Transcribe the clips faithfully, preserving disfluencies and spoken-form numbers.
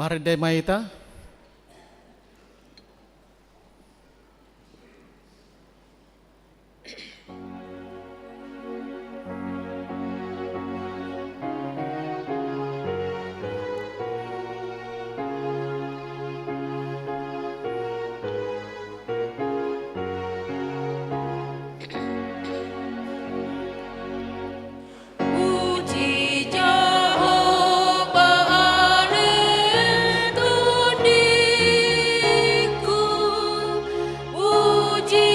Marende ma hita. Puji Jahowa, ale tondingku, puji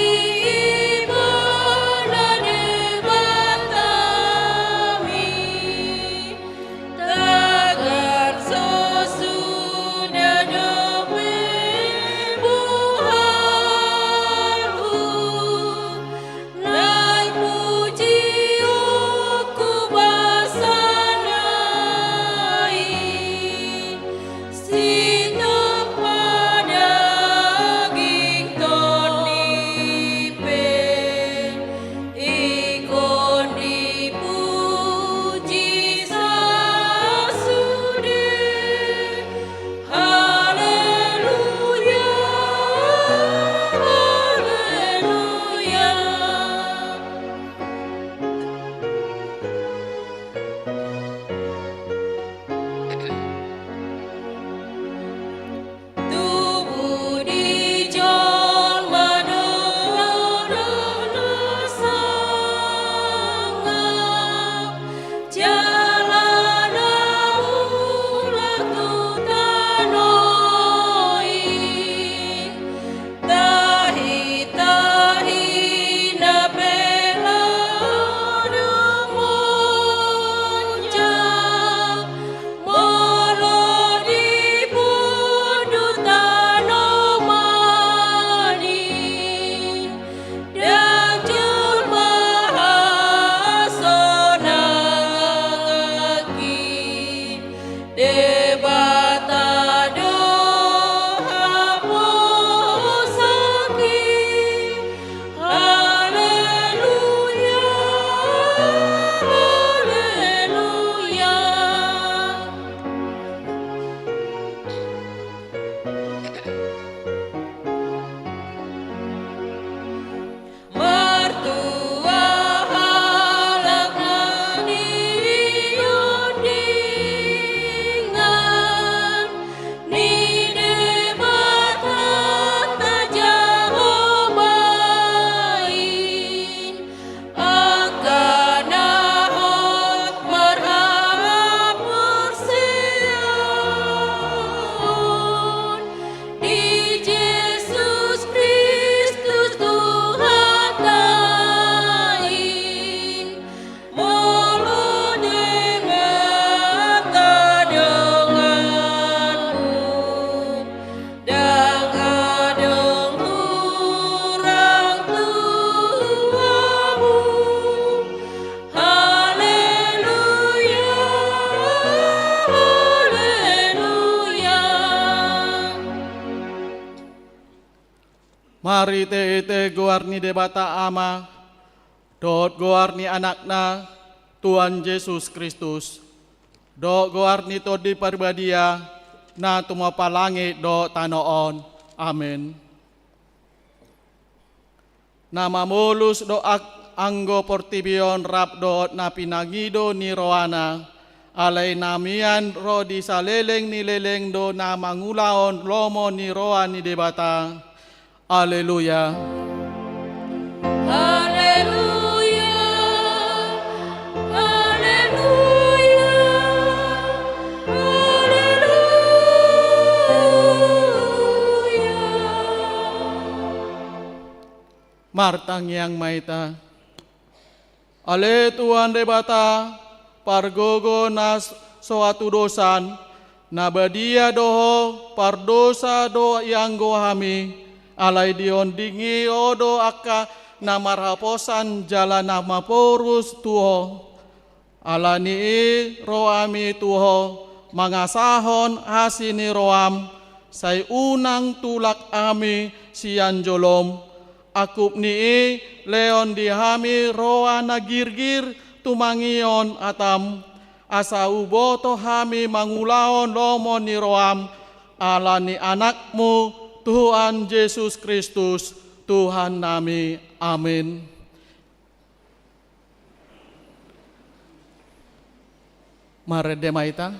Ibana Debatami, tagan so suda dope bohalhu. Naeng pujion hubasana i, sitompa daging tondi pe, ingkon dipuji sasude. Haleluya, haleluya. Tubu di jolma do na sangap, jala na mulak tu tano i. Tahi-tahina pe laho do monjak, molo di pundu tanoman i. Ndang jolma hasonangan i, Debata do haposan i. Haleluya, haleluya. Martua halak na niondingan ni Debatanta Jahowa i, angka na hot marhaporseaon di Jesus Kristus Tuhanta i. Molo dengata donganmu, ndang adong hurang tu hamu. Haleluya, haleluya. Marhite-hite goar ni Debata Ama, dohot goar ni Anakna, Tuhan Jesus Kristus, dohot goar ni Tondi Parbadia, na tumompa langit dohot tano on. Amen. Na mamolus do ang-, anggo portibi on rap dohot na pinangido ni rohana, alai na mian ro di saleleng ni leleng do na mangulahon lomo ni roha ni Debata. Haleluya. Haleluya. Haleluya. Haleluya. Martangiang ma hita. Ale Tuhan Debata, pargogo na s-, so hatudosan, na badia do Ho, pardosa do ianggo hami, alai diondingi Ho do angka na marhaposan jala na maporus tu Ho. Ala ni i ro hami tu Ho, mangasahon asi ni roham, sai unang tulak hami sian jolom, angkup ni i lehon di hami roha na girgir tumangihon hatam, asa huboto hami mangulahon lomo ni roham, ala ni Anakmu, Tuhan Jesus Kristus, Tuhannami. Amin. Marende ma hita.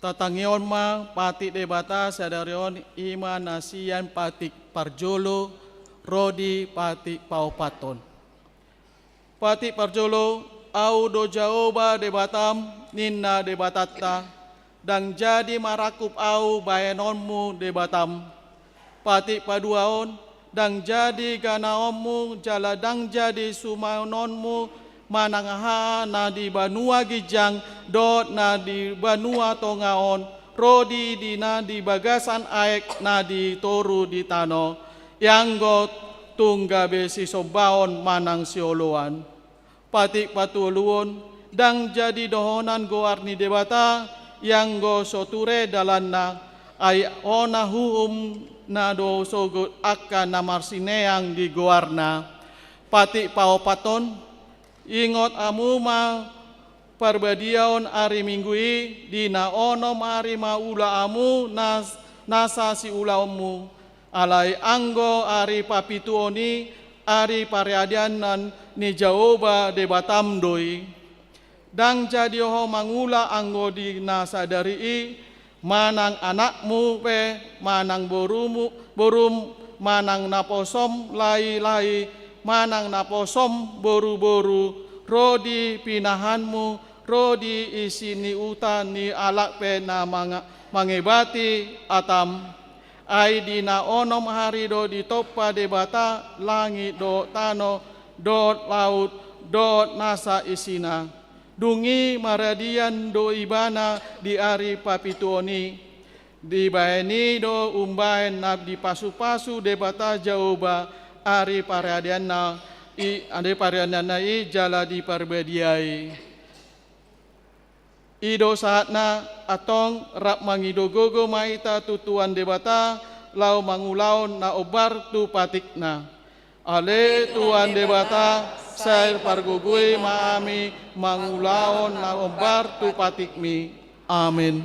Tatangihon ma patik Debata sadari on, i ma na sian patik parjolo ro di patik paopathon. Patik parjolo, Ahu do Jahowa Debatam, ninna Debatanta, ndang jadi marangkup Ahu bahenonmu Debatam. Patik paduahon, ndang jadi ganaonmu jala ndang jadi sumanonmu manang aha na di banua ginjang dohot na di banua tonga on, ro di na di bagasan aek na di toru di tano, ianggo tung gabe sisombaon manang sioloan. Patik patoluhon, ndang jadi dohonan goar ni Debata, ianggo so ture dalanna, ai hona uhumna do sogot angka na marsineang di goarna. Patik paopathon, ingot hamu ma parbadiaon ari Minggu i, di na onom ari ma ula hamu nas-, nasa siulaonmu. Alai anggo ari papituhon i, ari paradianan ni Jahowa Debatam do i. Ndang jadi ho mangula anggo di na sadari i, manang anakmu pe, manang borumu, borum, manang naposom lae-lae, manang naposom boru-boru, ro di pinahanmu, ro di isi ni huta ni halak pe na manga-, mangebati hatam. Ai di na onom ari do ditompa Debata langit dohot tano, dohot laut, dohot nasa isina. Dung i maradian do ibana di ari papituhon i. Dibahen i do umbahen na dipasu-pasu Debata Jahowa ari paradianna i, ari paradianna i jala diparbadiai. I do sahatna, antong rap mangido gogo ma hita tu Tuhan Debata, laho mangulahon na hombar tu patikna. Ale Tuhan Debata, sai pargogoi ma hami mangulahon na hombar tu patikmi. Amin.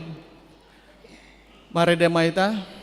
Marende ma hita.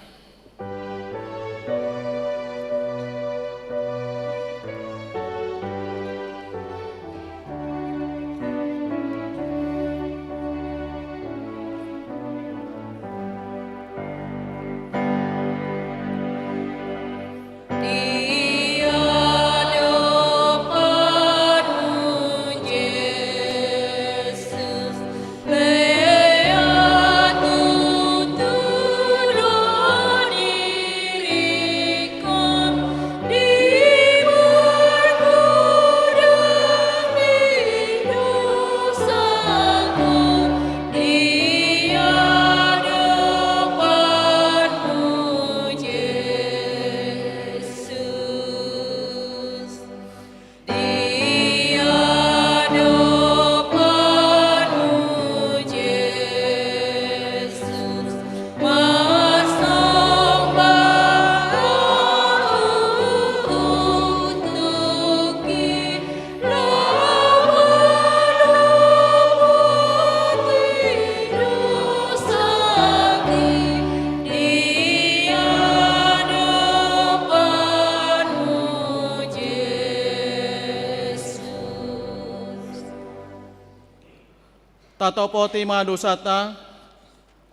Tatopoti ma dosanta.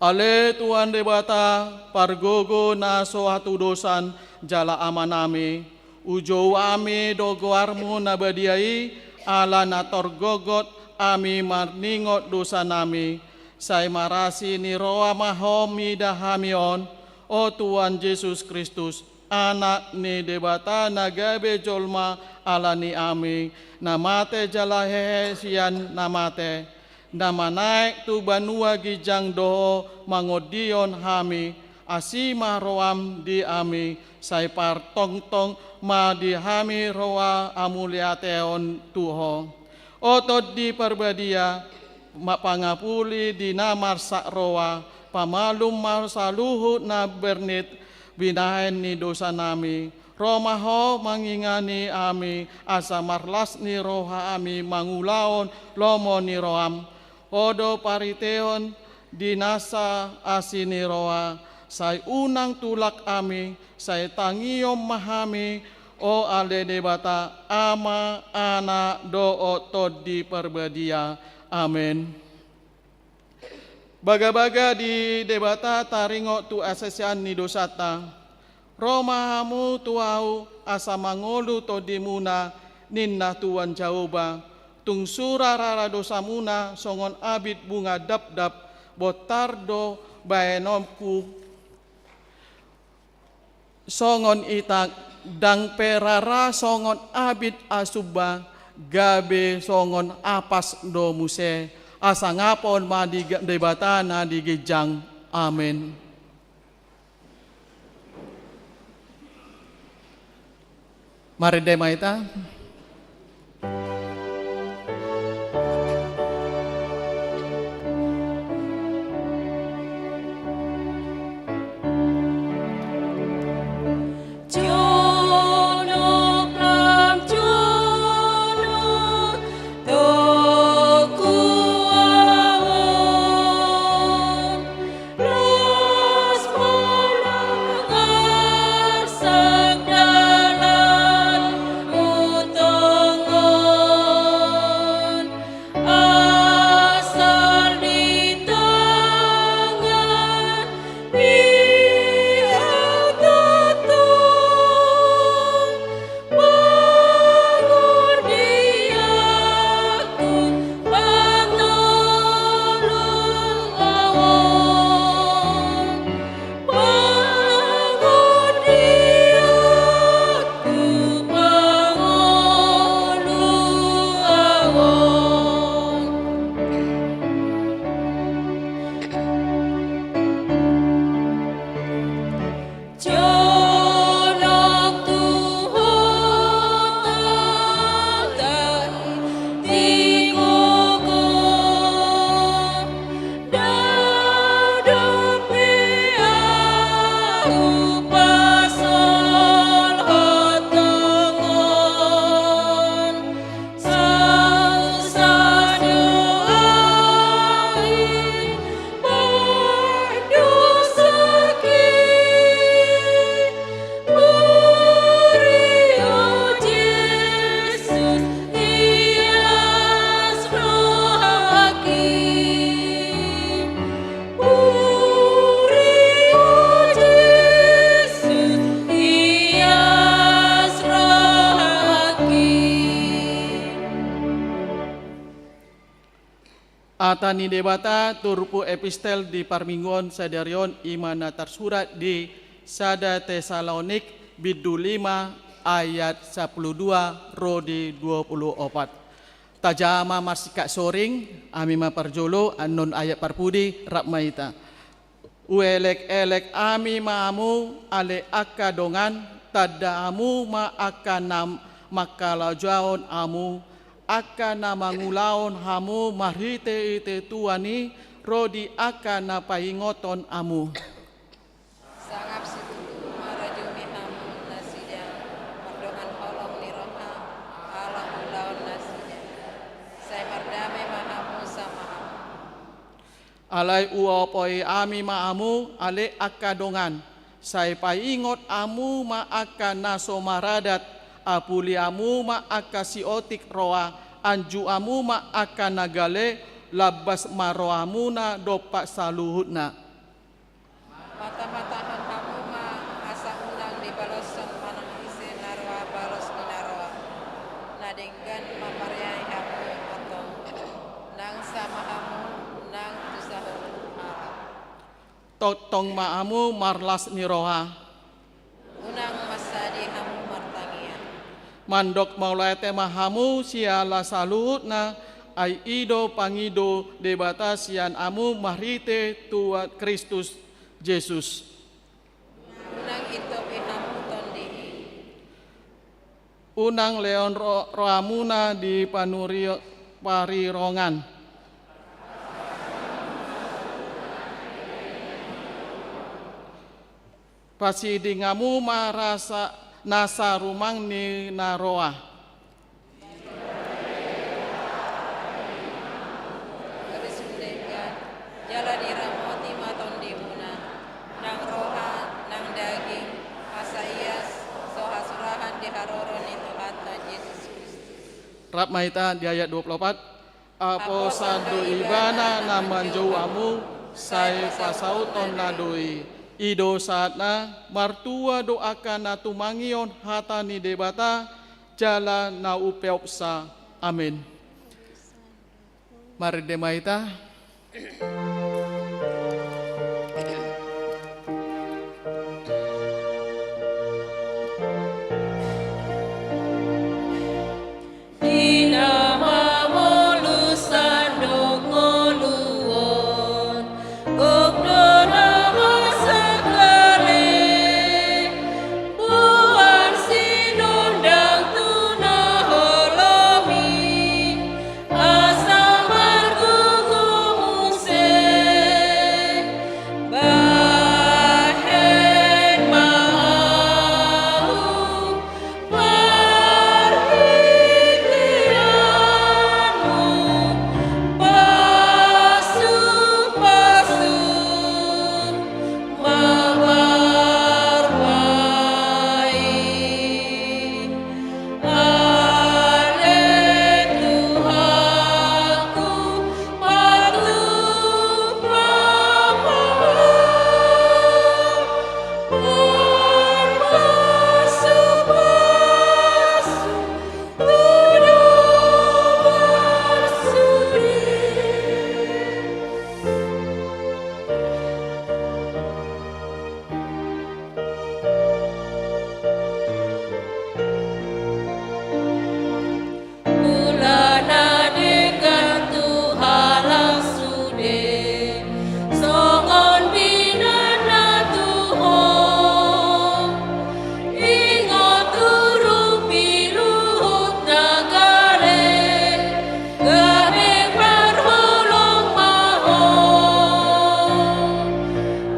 Ale Tuhan Debata, pargogo na so hatudosan jala Amanami, ujou hami do goarmu na badia i, ala na torgogot hami marningot dosanami. Sai marasi ni roha ma Ho mida hami on, o Tuhan Jesus Kristus, Anak ni Debata na gabe jolma ala ni hami, na mate jala hehe sian na mate, na manaek tu banua ginjang do Ho mangondihon hami. Asi ma roham di hami, sai partongtong ma di hami roha hamauliateon tu Ho. O Tondi Parbadia, ma pangapuli di na marsak roha, pamalum ma saluhut na bernit binahen ni dosanami. Ro ma Ho mangingani hami, asa marlas ni roha hami mangulahon lomo ni roham. Ho do pariteon di nasa asi ni roha, sai unang tulak hami, sai tangion ma hami, o ale Debata, Ama, Anak, dohot Tondi Parbadia. Amen. Bagabaga di Debata taringot tu hasesean ni dosanta. Ro ma hamu tu Ahu, asa mangolu tondimuna, ninna Tuhan Jahowa. Tung sura rara dosamuna songon abit bunga dapdap, bontar do baenonku songon itak, ndang pe rara songon abit asumba, gabe songon apas do muse. Hasangapon ma di Debata na di ginjang. Amen. Marende ma hita. Hata ni Debata turpuk epistel di parmingguon sadari on i ma na tarsurat di sada Tesalonik bindu lima ayat sampulu dua ro di dua pulu opat. Tajaha ma marsingkat soring, hami ma parjolo, annon ayat parpudi, rap ma hita. Huelek-elek hami ma hamu ale angka dongan, tanda hamu ma angka na mangkalajaon hamu, angka na mangulahon hamu marhite-hite Tuhan i ro di angka na paingothon hamu. Sangap situtu marajumi hamu nasida mardongan holong ni roha ala ulaon nasida. Sai mardame ma hamu sama hamu. Alai huopoi hami ma hamu ale angka dongan, sai paingot hamu ma angka na so maradat, apuli hamu ma angka siotik roha, anju hamu ma angka na gale, Lambas ma rohamuna dompak saluhutna. Matamatahon hamu ma, asa unang dibaloshon manang ise na roa balos ni na roa. Na denggan ma pareai hamu antong, nang sama hamu, nang tu saluhut halak. Tongtong ma hamu marlas ni roha. Unang mansadi hamu martangiang. Mandok mauliate ma hamu siala saluhutna, ai i do pangido Debata sian hamu marhite Tuhan Kristus Jesus. Unang intopi hamu tondi i. Unang lehon ro-, rohamuna di panurio-, parirongan. Pasiding hamu ma rasa nasa rumang ni na roa. Gabe sundenggan, jala diramoti ma tondimuna, nang roha, nang daging, asa ia so hasurahan di haroro ni Tuhanta Jesus Kristus. Rap ma hita di ayat dua puluh opat. Aposan do ibana na manjou hamu, sai pasautonna do i. I do sahatna, martua do angka na tumangihon hata ni Debata, jala na umpeopsa. Amen. Marende ma hita. Di na mamolus sandok ngolu on, gok do na masakali, boan sinondang tu na holom i, asa margogo muse. Bahen ma ahu parhiteanmu, pasupasu ma barbai. Ale Tuhanku, patupa ma, pasupasu tu dongan sude. Mula na denggan tu halak sude, songon binan na tu Ho. Ingot urupi luhut na gale, gabe parholong ma Ho.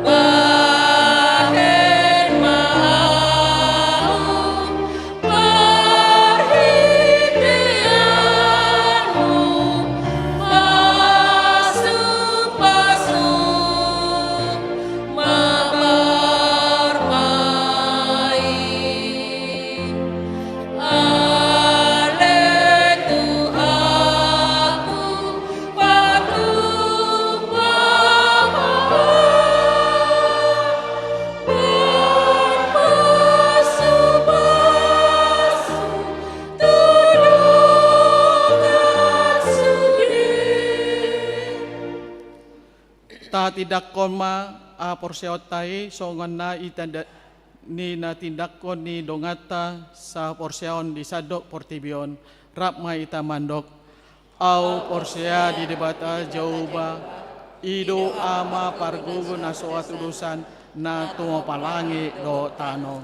Bahen ma ahu parhiteanmu, pasupasu ma barbai. Ale Tuhanku, patupa ma, pasupasu tu dongan sude. Tatindangkon ma haporseaonta i songon na i tanda ni na tindanghon ni donganta saporseaon di sandok portibi on. Rap ma hita mandok. Ahu porsea di Debata Jahowa, i do Ama pargogo na so hatudosan, na tumompa langit dohot tano.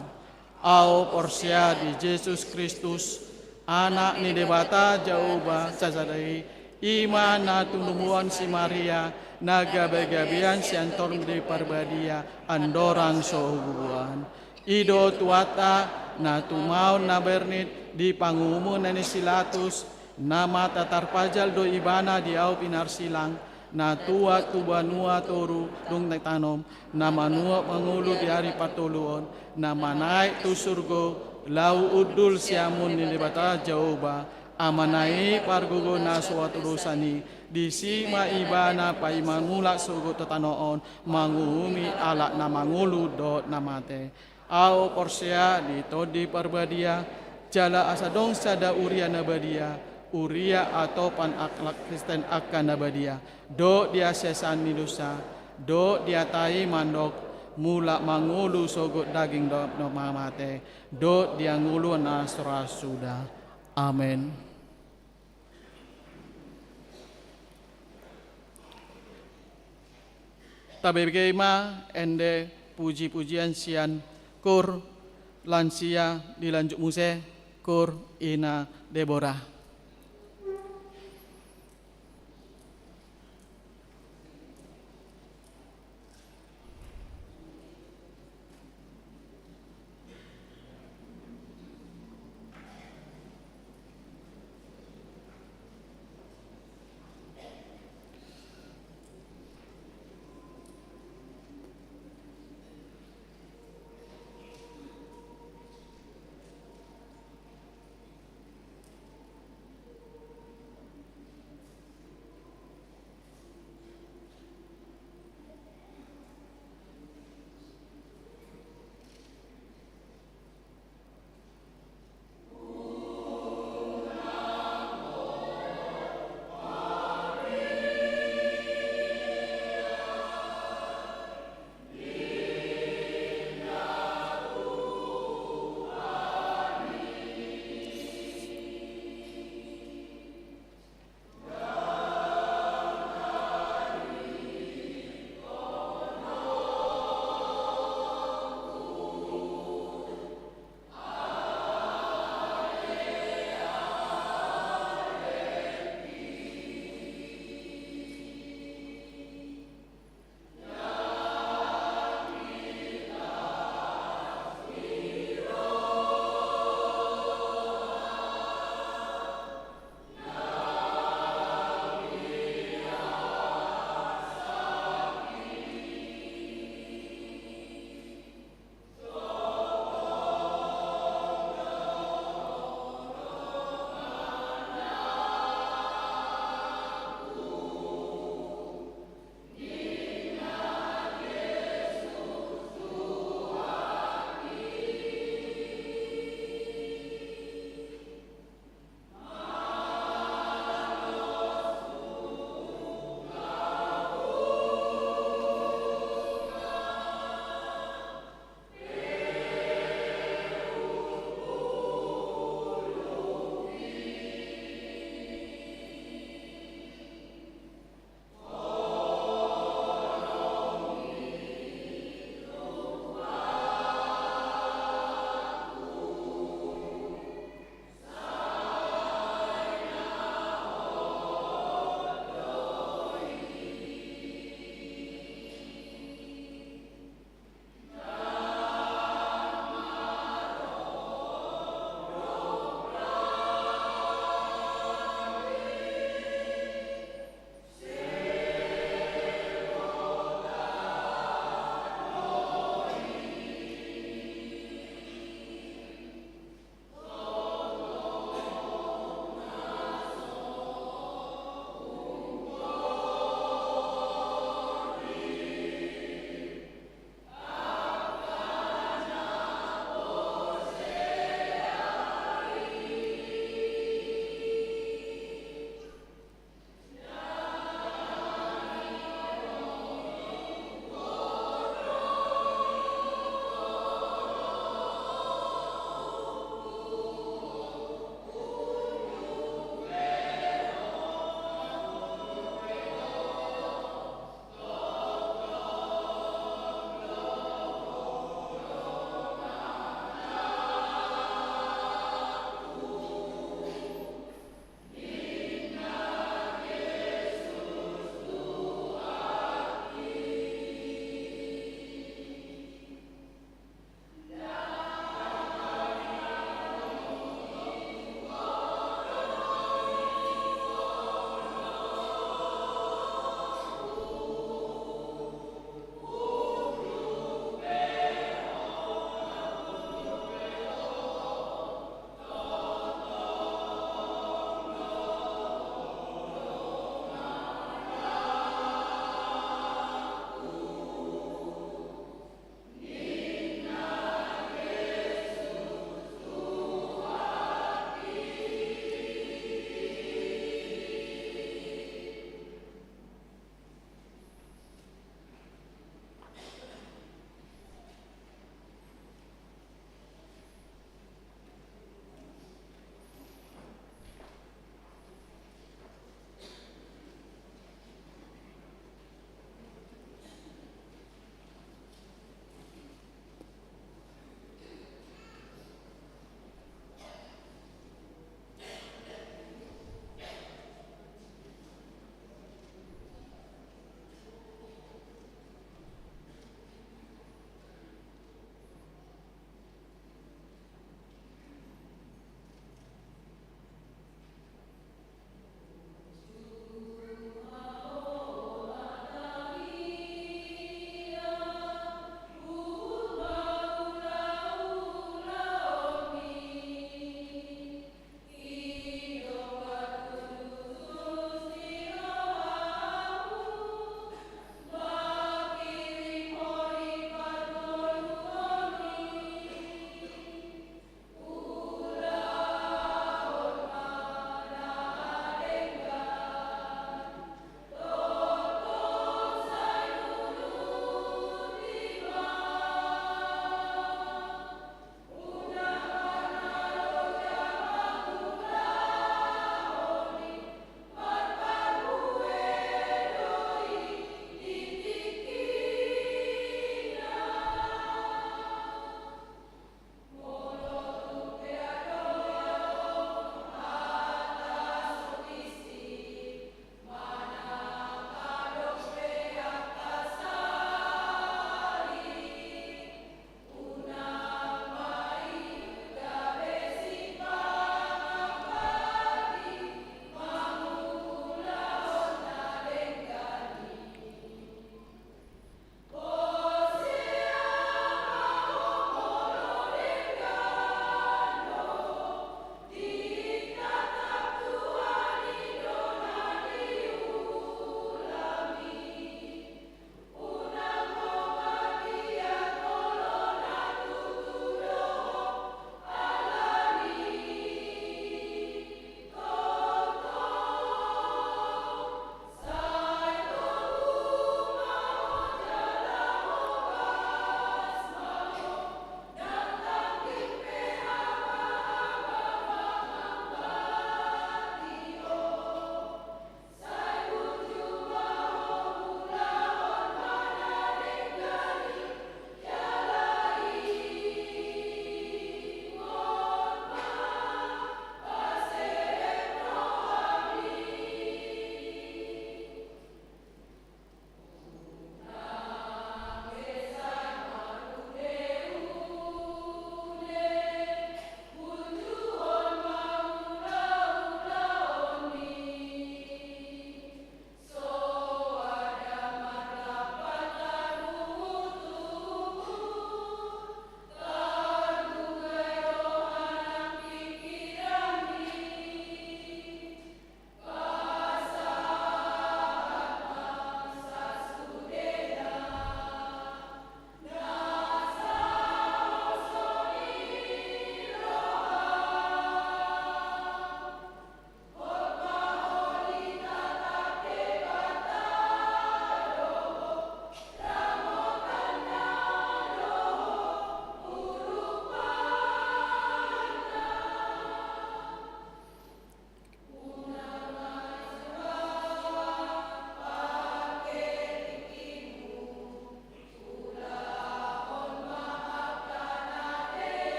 Ahu porsea di Jesus Kristus, Anak ni Debata Jahowa sasada i, i ma na tinumuan si Maria, na gabegabean sian Tondi Parbadia, andorang so hubuan. I do Tuhanta, na tumaon na bernit di panguhumuna ni si Pilatus, na mata tarpajal do ibana di ahu pinarsilang, na tuat tu banua toru dung tanom, na manuhok mangolu di ari patoluhon, na manaek tu surgo, laho hundul siamun ni Debata Jahowa, Amana i pargogo na so hatudosan i, disi ma ibana paima mulak sogot tu tano on, manguhumi halak na mangolu dohot na mate. Ahu porsea di Tondi Parbadia, jala asa adong sada huria na badia, huria hatopan halak Kristen angka na badia, dohot di hasesaan ni dosa, dohot di hata i mandok, mulak mangolu sogot daging dohot na mate, dohot di hangoluan na so ra suda. Amen. Tabege ma ende puji-pujian sian kor lansia, dilanjut muse kor Ina Debora.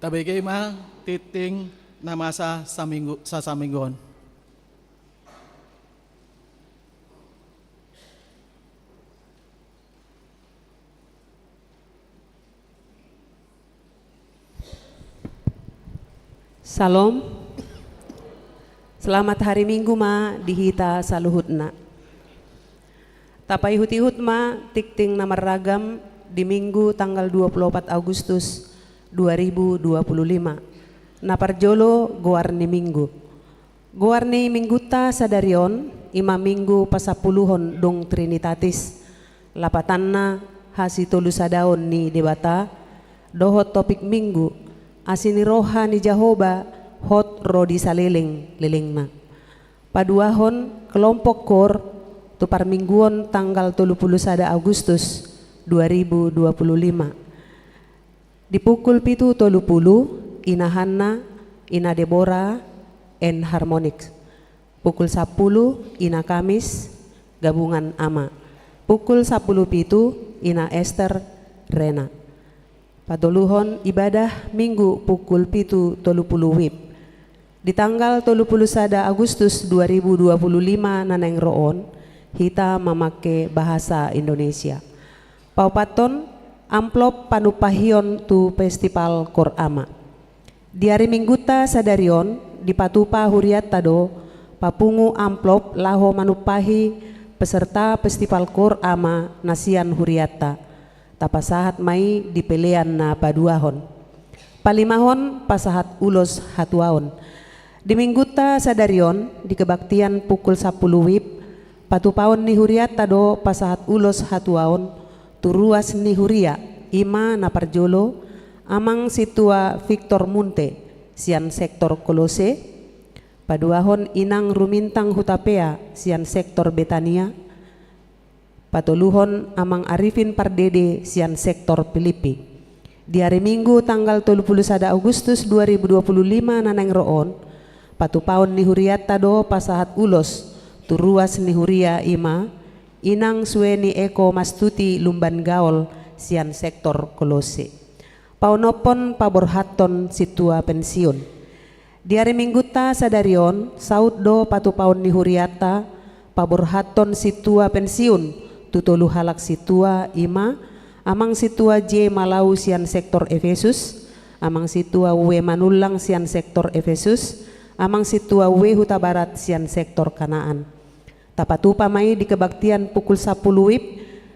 Tabege ma tingting na masa saminggu, sasaminggu on. Syalom. Selamat hari Minggu ma di hita saluhutna. Tapaihut-ihut ma tingting na marragam di Minggu tanggal dua puluh opat Agustus dua ribu dua puluh lima. Na parjolo, goar ni Minggu. Goar ni Minggunta sadari on i ma Minggu pasampuluhon dung Trinitatis. Lapatanna, hasitolusadaon ni Debata, dohot topik Minggu, asi ni roha ni Jahowa hot ro di saleleng-lelengna. Paduahon, kelompok koor tu parmingguon tanggal tolu puluh sada Agustus dua ribu dua puluh lima. Di pukul pitu tolu puluh, Ina Hanna, Ina Debora, and Harmonics. Pukul sampulu, Ina Kamis, Gabungan Ama. Pukul sampulu pitu, Ina Ester, Rena. Patoluhon, ibadah Minggu pukul pitu tolu puluh WIB. Di tanggal tolu puluh sada Agustus dua ribu dua puluh lima na naeng ro on, hita mamangke bahasa Indonesia. Paopathon, amplop panumpahion tu Festival Koor Ama. Di ari Minggunta sadari on, dipatupa hurianta do papungu amplop laho manumpahi peserta Festival Koor Ama na sian hurianta. Tapasahat ma i di pelean na paduahon. Palimahon, pasahat ulos hatuaon. Di Minggunta sadari on, di kebaktian pukul sampulu WIB, patupaon ni hurianta do pasahat ulos hatuaon tu ruas ni huria, i ma na parjolo, Amang Sintua Victor Munte, sian sektor Kolose, paduahon, Inang Rumintang Hutapea, sian sektor Betania, patoluhon, Amang Arifin Pardede, sian sektor Pilippi. Di ari Minggu tanggal tolu puluh sada Agustus dua ribu dua puluh lima na naeng ro on, patupaon ni hurianta do pasahat ulos tu ruas ni huria, i ma Inang Sueni Eko Mastuti Lumban Gaol, sian sektor Kolose. Paonomhon, paborhathon sintua pensiun. Di ari Minggunta sadari on, saut do patupaon ni hurianta paborhathon sintua pensiun tu tolu halak sintua, i ma Amang Sintua J Malau sian sektor Efesus, Amang Sintua W Manullang sian sektor Efesus, Amang Sintua W Hutabarat sian sektor Kanaan. Tapatupa ma i di kebaktian pukul sampulu WIB,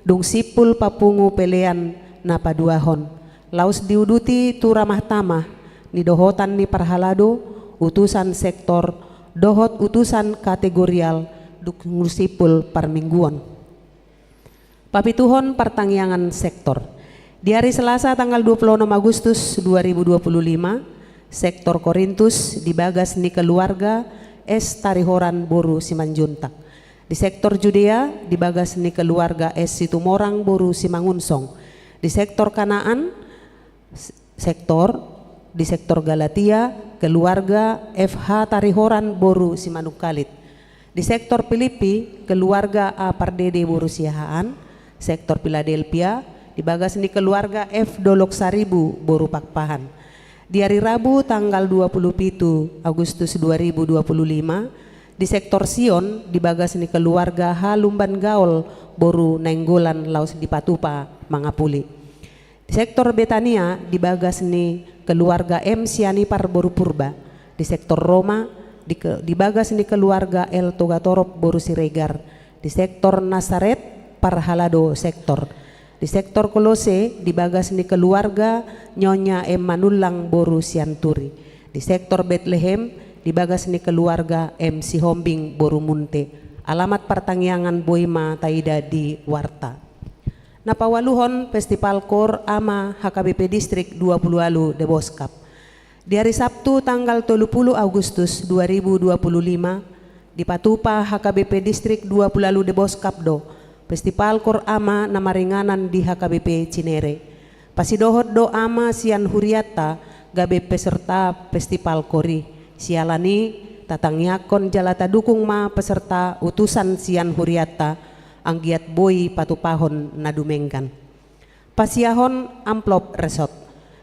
dung simpul papungu pelean na paduahon. Laos diuduti tu ramah-tamah ni dohotan ni parhalado, utusan sektor, dohot utusan kategorial, dung simpul parmingguon. Papituhon, partangiangan sektor. Di ari Selasa tanggal dua puluh onom Agustus dua ribu dua puluh lima, sektor Korintus di bagas ni keluarga S Tarihoran boru Simanjuntak. Di sektor Judea di bagas ni keluarga S Situmorang boru Simangunsong. Di sektor Kanaan, s-, sektor, di sektor Galatia, keluarga F H Tarihoran boru Simanungkalit. Di sektor Pilippi, keluarga A Pardede boru Siahaan, sektor Piladelpia, di bagas ni keluarga F Dolok Saribu boru Pakpahan. Di ari Rabu tanggal dua puluh pitu Agustus dua ribu dua puluh lima, di sektor Sion, di bagas ni keluarga H Lumban Gaol boru Nainggolan laos dipatupa mangapuli. Di sektor Betania, di bagas ni keluarga M Sianipar boru Purba. Di sektor Roma, di ke-, di bagas ni keluarga L Togatorop boru Siregar. Di sektor Nasaret, parhalado sektor. Di sektor Kolose, di bagas ni keluarga Nyonya M Manullang boru Sianturi. Di sektor Betlehem, di bagas ni keluarga M Sihombing boru Munte. Alamat partangiangan boi ma taida di warta. Na paualuhon, Festival Koor Ama H K B P Distrik dua puluh ualu Deboskap. Di ari Sabtu tanggal tolu puluh Agustus dua ribu dua puluh lima, dipatupa H K B P Distrik dua puluh ualu Deboskap do Festival Koor Ama na maringanan di H K B P Cinere. Pasidohot do ama sian hurianta gabe peserta Festival Koor i. Siala ni i, tatangiangkon jala tadukung ma peserta utusan sian hurianta, anggiat boi patupahon na dumenggan. Pasiahon amplop resort.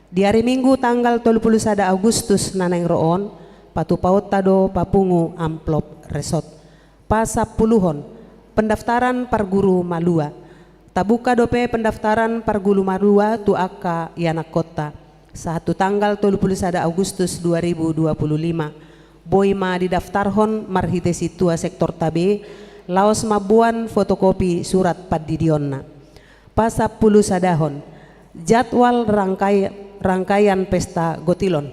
Di ari Minggu tanggal tolu pulu sada Agustus na naeng ro on, patupaonta do papungu amplop resort. Pasampuluhon, pendaftaran parguru malua. Tabuka dope pendaftaran parguru malua tu angka ianakhonta sahat tu tanggal tolu pulu sada Agustus dua ribu dua pulu lima. Boi ma didaftarhon marhite sintua sektorta be, laos mamboan fotokopi surat pandidionna. Pasampulusadahon, jadwal rangkai-, rangkaian pesta gotilon.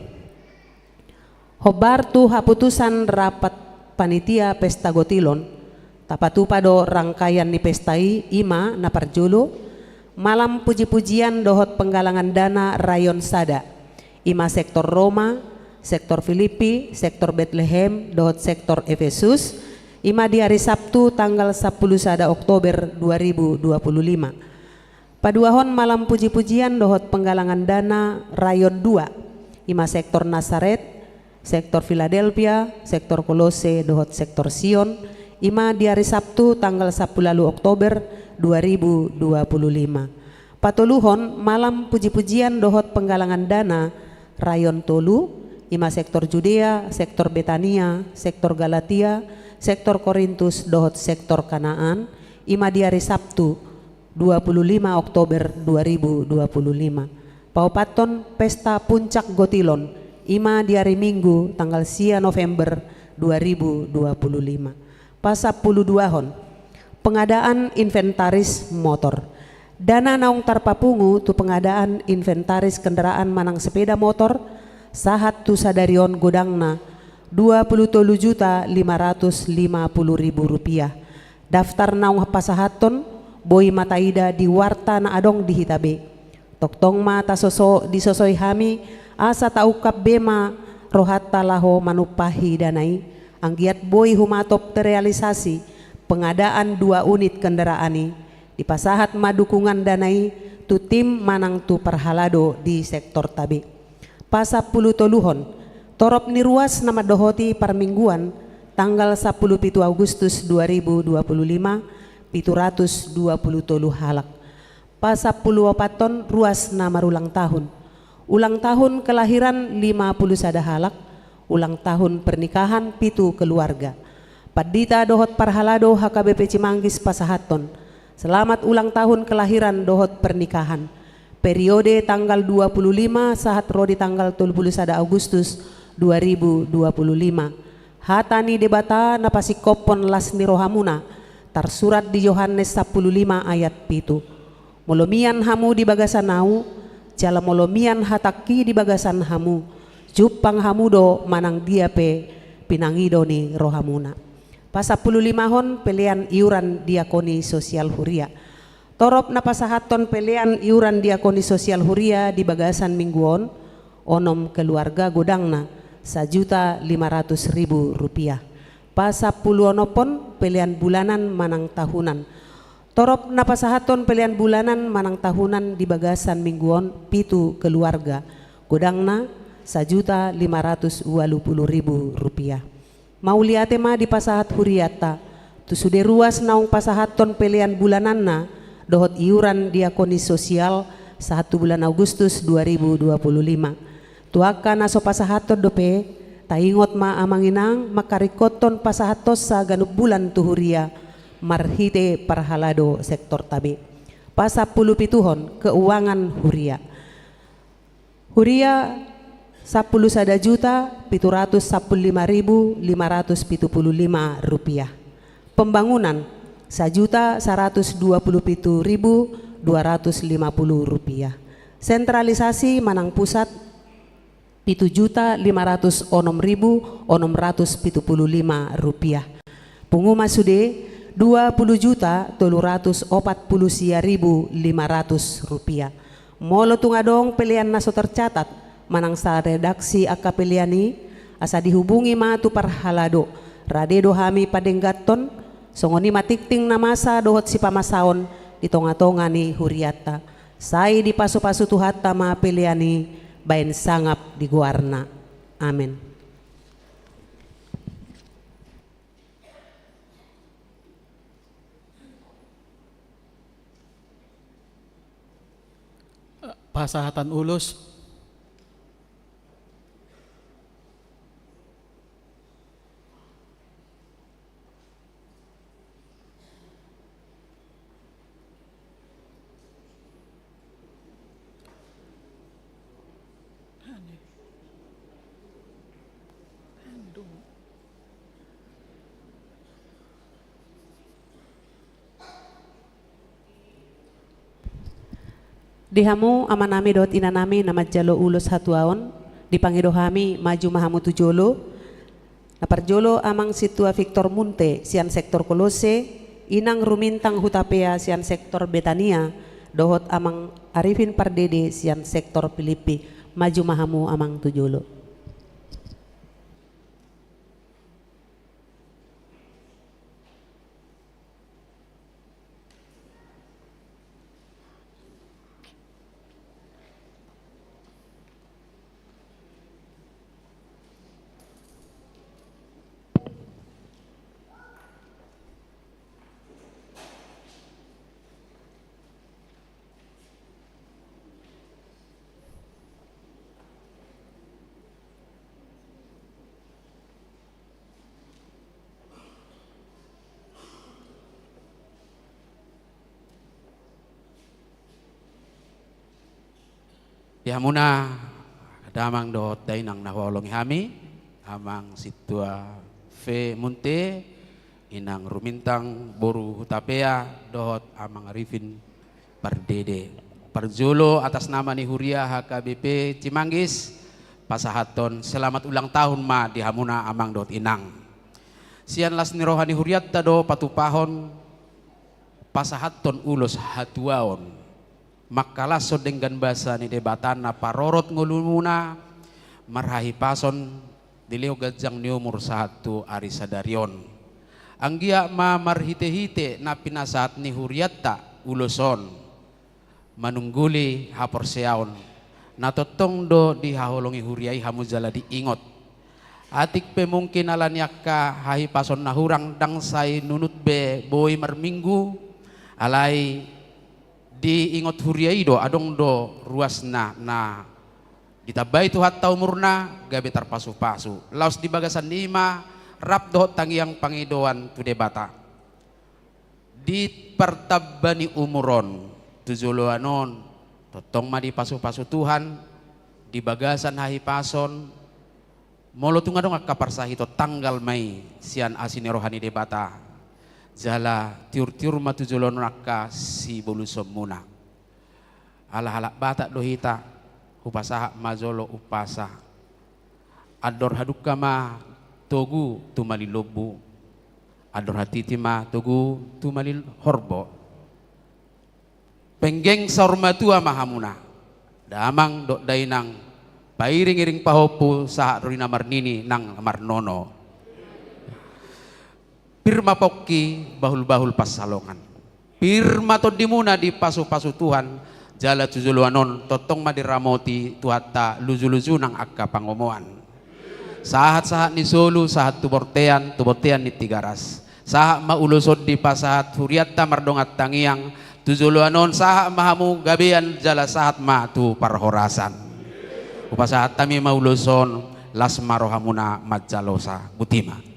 Hombar tu haputusan rapat panitia pesta gotilon, tapatupa do rangkaian ni pesta i, i ma na parjolo, malam puji-pujian dohot penggalangan dana rayon sada, i ma sektor Roma, sektor Filipi, sektor Betlehem, dohot sektor Efesus, i ma di ari Sabtu tanggal sampulu sada Oktober dua ribu dua pulu lima. Paduahon malam puji-pujian dohot penggalangan dana rayon dua, i ma sektor Nasaret, sektor Filadelfia, sektor Kolose, dohot sektor Sion, i ma di ari Sabtu tanggal sampulu ualu Oktober dua ribu dua pulu lima. Patoluhon malam puji-pujian dohot penggalangan dana rayon tolu, i ma sektor Judea, sektor Betania, sektor Galatia, sektor Korintus, dohot sektor Kanaan, i ma di ari Sabtu, dua pulu lima Oktober dua ribu dua pulu lima. Paopathon pesta puncak gotilon, i ma di ari Minggu tanggal sia November dua ribu dua pulu lima. Pasampuluduahon, pengadaan inventaris motor. Dana naung tarpapungu tu pengadaan inventaris kendaraan manang sepeda motor, sahat tu sadari on godangna dua pulu tolu juta lima ratus lima pulu ribu rupiah. Daftar naung pasahathon boi ma taida di warta na adong di hita be. Tongtong ma tasoso-, disosoi hami, asa taungkap be ma rohanta laho manumpahi dana i, anggiat boi humatop terrealisasi pengadaan dua unit kendaraan i, dipasahat ma dukungan dana i tu tim manang tu parhalado di sektorta be. Pasampulutoluhon, torop ni ruas na mandohoti parmingguan tanggal sampulu pitu Agustus dua ribu dua pulu lima, pitu ratus dua pulu tolu halak. Pasampuluopathon, ruas na marulang tahun. Ulang tahun kelahiran lima pulu sada halak, ulang tahun pernikahan pitu keluarga. Pandita dohot parhalado H K B P Cimanggis pasahathon selamat ulang tahun kelahiran dohot pernikahan. Periode tanggal dua pulu lima sahat ro di tanggal tolu pulu sada Agustus dua ribu dua pulu lima. Hata ni Debata na pasingkophon las ni rohamuna, tarsurat di Johannes sampulu lima ayat pitu. Molo mian hamu di bagasan ahu, jala molo mian hatangki di bagasan hamu, jumpang hamu do manang dia pe pinangido ni rohamuna. Pasampululimahon, pelean iuran diakoni sosial huria. Torop na pasahathon pelean iuran diakoni sosial huria di bagasan minggu on, onom keluarga, godangna sajuta lima ratus ribu rupiah. Pasampuluonomhon, pelean bulanan manang tahunan. Torop na pasahathon pelean bulanan manang tahunan di bagasan minggu on, pitu keluarga, godangna sajuta lima ratus ualu pulu ribu rupiah. Mauliate ma dipasahat hurianta tu sude ruas naung pasahathon pelean bulananna dohot iuran diakoni sosial sahat tu bulan Agustus dua ribu dua pulu lima. Tu angka na so pasahathon dope, taingot ma amang inang mangkaringkothon pasahathonsa ganup bulan tu huria marhite parhalado sektorta be. Pasampulupituhon, keuangan huria. Huria sampulu sada juta pitu ratus sampulu lima ribu lima ratus pitu pulu lima rupiah. Pembangunan sajuta saratus dua pulu pitu ribu dua ratus lima pulu rupiah. Sentralisasi manang pusat pitu juta lima ratus onom ribu onom ratus pitu pulu lima rupiah. Pungu ma sude dua pulu juta tolu ratus opat pulu sia ribu lima ratus rupiah. Molo tung adong pelean na so tercatat manang saleredaksi angka pelean i, asa dihubungi ma tu parhalado. Rade do hami padengganhon, songon i ma tingting na masa dohot sipamasaon di tonga-tonga ni hurianta. Sai dipasupasu Tuhanta ma pelean i baen sangap di goarna. Amen. Pasahatan ulos. Di hamu amanami dohot inanami na manjalo ulos hatuaon, dipangido hami maju ma hamu tu jolo. Na parjolo Amang Sintua Victor Munte sian sektor Kolose, Inang Rumintang Hutapea sian sektor Betania, dohot Amang Arifin Pardede sian sektor Pilippi. Maju ma hamu Amang tu jolo. Di hamuna damang dohot dainang na huhaholongi hami, Amang Sintua V Munte, Inang Rumintang boru Hutapea, dohot Amang Arifin Pardede. Parjolo atas nama ni huria H K B P Cimanggis, pasahathon selamat ulang tahun ma di hamuna amang dohot inang. Sian las ni roha ni hurianta do patupahon pasahathon ulos hatuaon. Mangkalashon denggan basa ni Debata na parorot ngolumuna marhahipason dilehon ganjang ni umur sahat tu ari sadari on. Anggiat ma marhitehite na pinasahat ni hurianta ulos on manungguli haporseaon na tongtong do dihaholongi huria i hamu jala diingot. Atik pe mungkin ala ni angka hahipason na hurang ndang sai nunut be boi marminggu, alai diingot huria i do adong do ruasna na ditambai Tuhanta umurna gabe tarpasupasu. Laos di bagasan i ma rap dohot tangiang pangidoan tu Debata. Di partamba ni umur on tu joloan on tongtong ma dipasupasu Tuhan di bagasan hahipason. Molo tung adong angka parsahiton tanggal ma i sian asi ni roha ni Debata. Jala tiurtiur ma tu joloan on angka sibolusonmuna. Ala halak Batak do hita, hupasahat ma jolo umpasa. Andor hadungka ma togu tumalin lombu. Andor hatiti ma togu tumalin horbo. Penggeng saur matua ma hamuna, damang dohot dainang, pairingiring pahompu sahat ro di na marnini nang marnono. Pir ma pongki, bahulbahul pansalongan. Pir ma tondimuna dipasupasu Tuhan, jala tu joloan on tongtong ma diramoti Tuhanta lujuluju nang angka pangomoan. Sahatsahat ni solu, sahat tu bortean, tu bontean ni Tigaras. Sahat ma ulos on dipasahat hurianta mardongan tangiang, tu joloan on sahat ma hamu gabean jala sahat ma tu parhorasan. Hupasahat hami ma ulos on, las ma rohamuna manjalosa. Botima.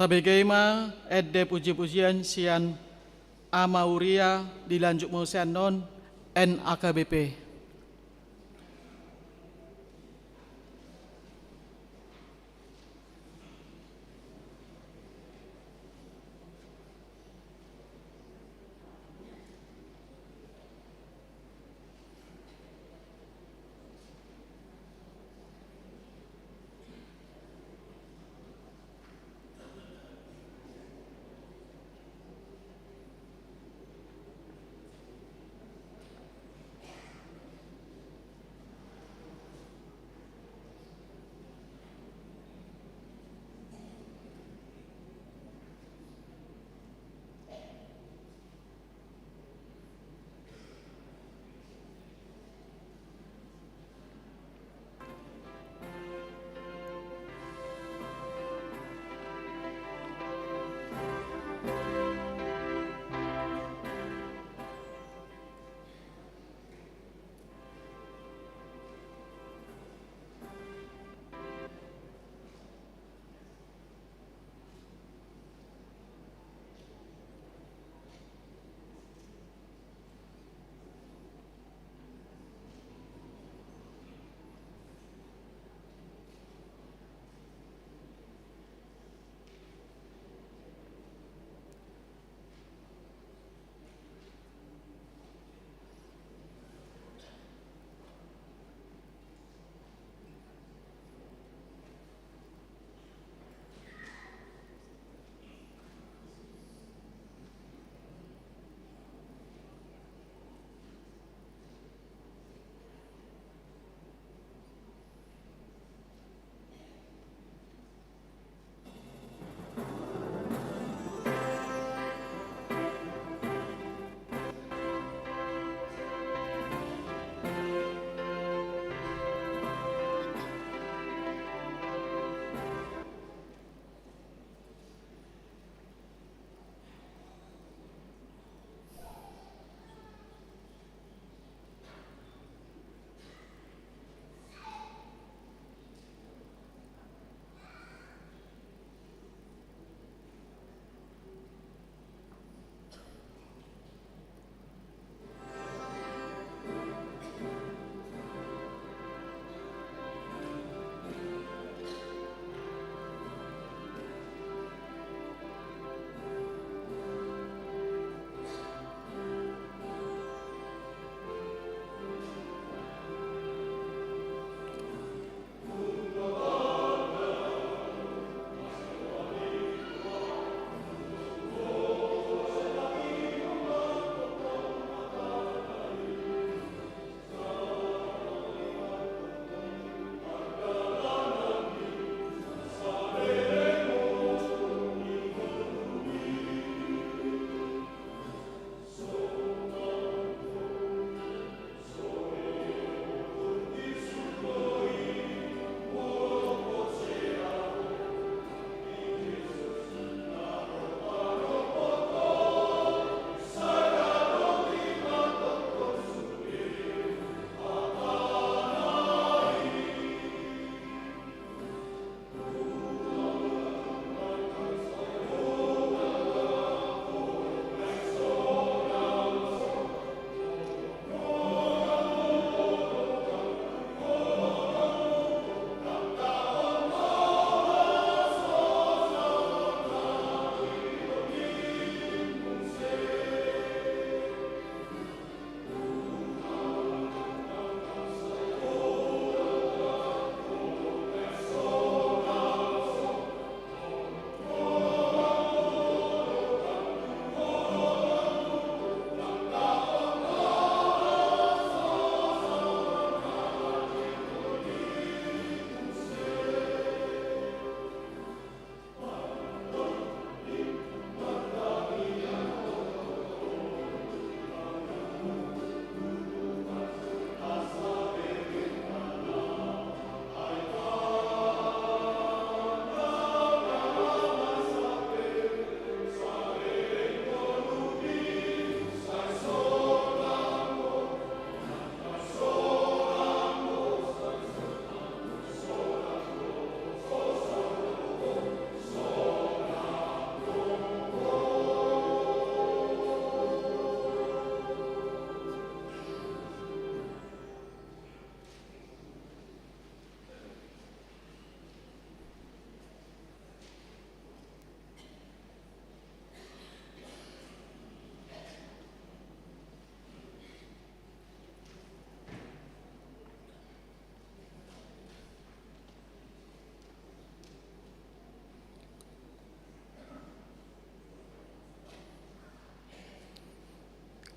Tabege ma ende puji-pujian sian Ama Uria, dilanjut muse annon N A K B P.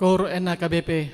Kor N H K B P.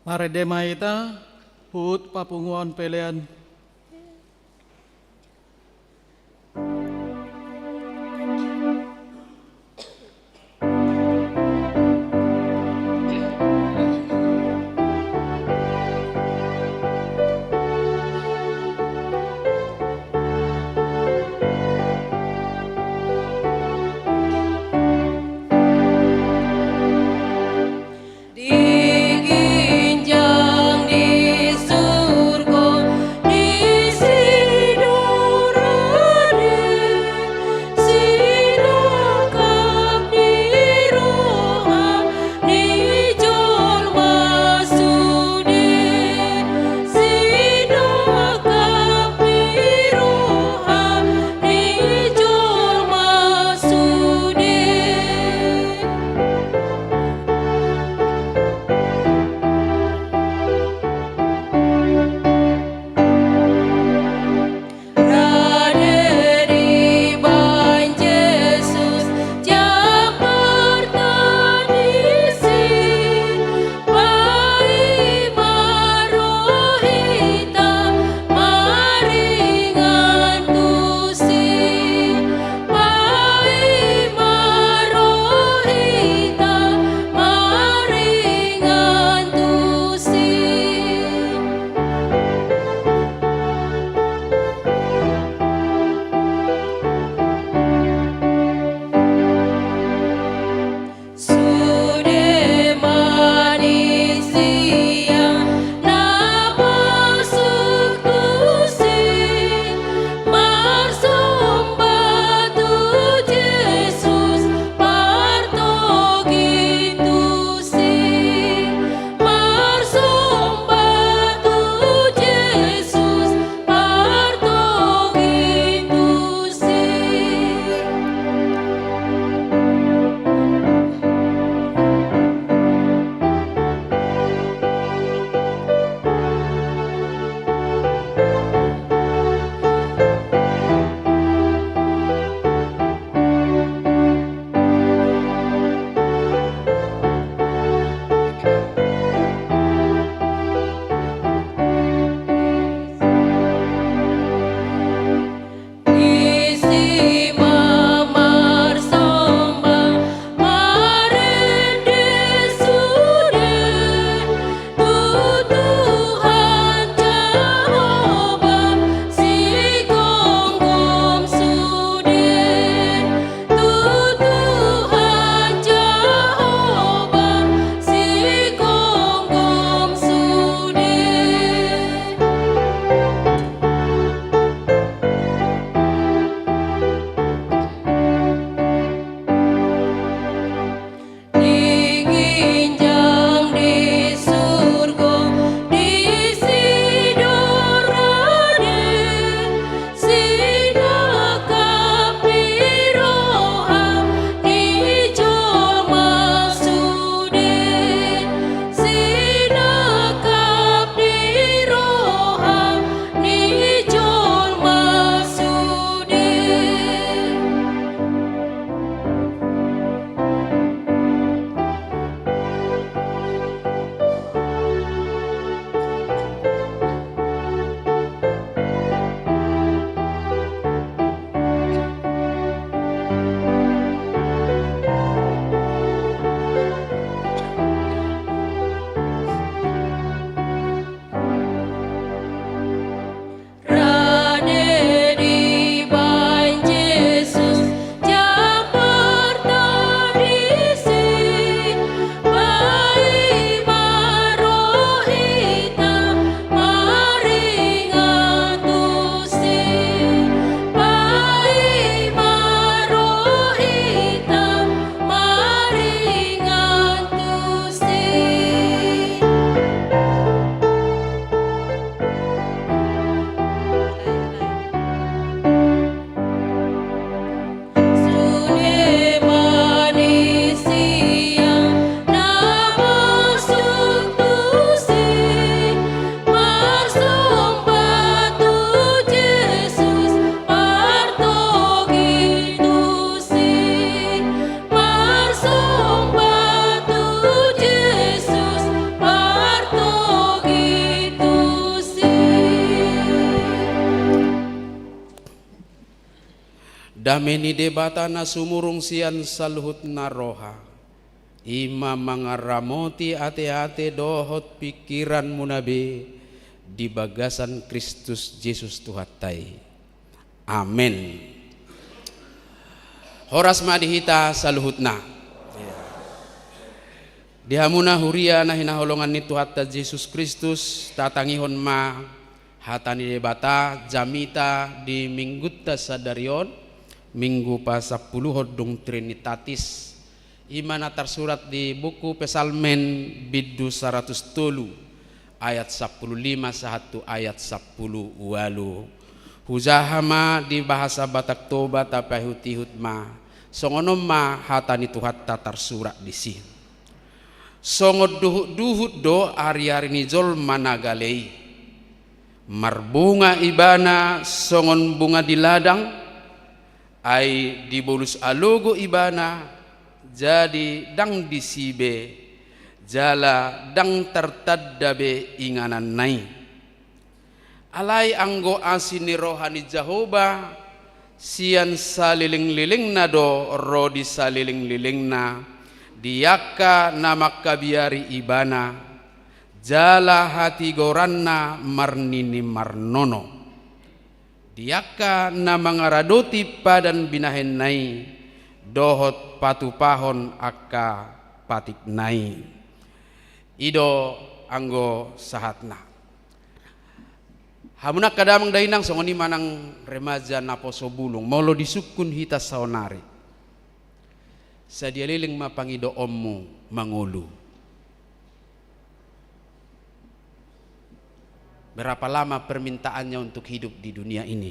Marende ma hita huhut papunguhon pelean. Di ginjang di surgo, di Dame ni Debata na sumurung sian saluhut na roha, i ma mangaramoti ateate dohot pingkiranmuna be di bagasan Kristus Jesus Tuhanta i. Amen. Horas ma di hita saluhutna. Di hamuna huria na hinaholongan ni Tuhanta Jesus Kristus, tatangihon ma hata ni Debata jamita di minggunta sadari on, minggu pasampuluhon dung Trinitatis, i ma na tarsurat di buku Psalmen bindu saratus tolu ayat sampulu lima sahat tu ayat sampulu ualu. Hujaha ma di bahasa Batak Toba, tapaihutihut ma, songon on ma hata ni Tuhanta tarsurat disi. Songon duhutduhut do ariari ni jolma na gale i. Marbunga ibana songon bunga di ladang, ai dibolus alogo ibana, jadi ndang disi be, jala ndang tartanda be ingananna i. Alai anggo asi ni roha ni Jahowa sian salelenglelengna do ro di salelenglelengna, di angka na mangkabiari ibana, jala hatigoranna marnini marnono. Di angka na mangaradoti padan binahenna i, dohot patupahon angka patikna i. I do anggo sahatna. Hamuna angka damang dainang, songon i ma nang remaja naposo bulung, molo disungkun hita saonari, sadia leleng ma pangidoonmu mangolu? Berapa lama permintaannya untuk hidup di dunia ini?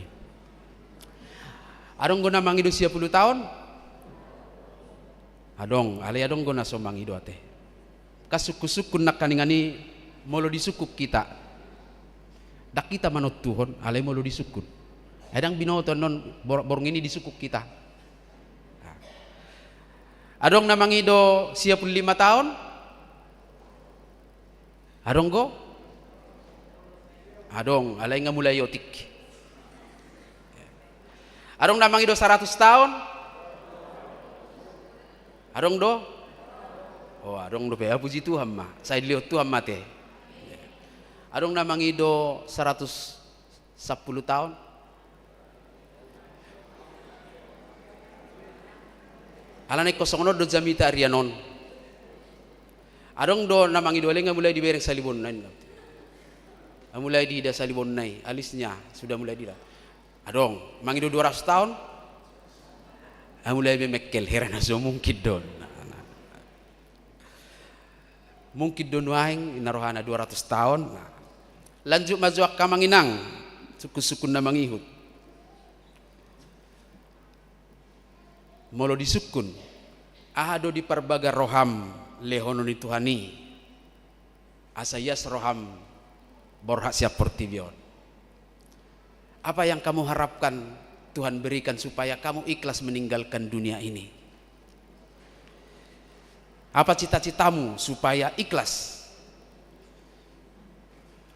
Adong do na mangido sia pulu taon? Adong, alai adong do na so mangido ate. Kan sungkunsungkun nangkaningan i, molo disungkun hita, ndang hita manontuhon, alai molo disungkun. Ai ndang binoto annon bor-, borngin i disungkun hita. Adong na mangido sia pulu lima taon? Adong do? Adong, alai nga mulai otik. Adong na mangido saratus taon? Adong do? O, adong dope, a, puji Tuhan ma. Sai dilehon Tuhan ma ate. Adong na mangido saratus sampulu taon? Alana ingkon songon on do jamita arian on. Adong do na mangido, alai nga mulai dibereng salibonna i. Nga mulai diida salibonna i, alisnya sudah mulai diida. Adong, mangido dua ratus taon? Nga mulai be mengkel, hera na so mungkin do on. Mungkin do nuaeng na rohana dua ratus taon. Lanjut ma jo angka amang inang, sungkunsungkun na mangihut. Molo disungkun, aha do diparbaga roham lehonon ni Tuhan i, asa ias roham borhat sian portibi on? Apa yang kamu harapkan Tuhan berikan supaya kamu ikhlas meninggalkan dunia ini? Apa cita-citamu supaya ikhlas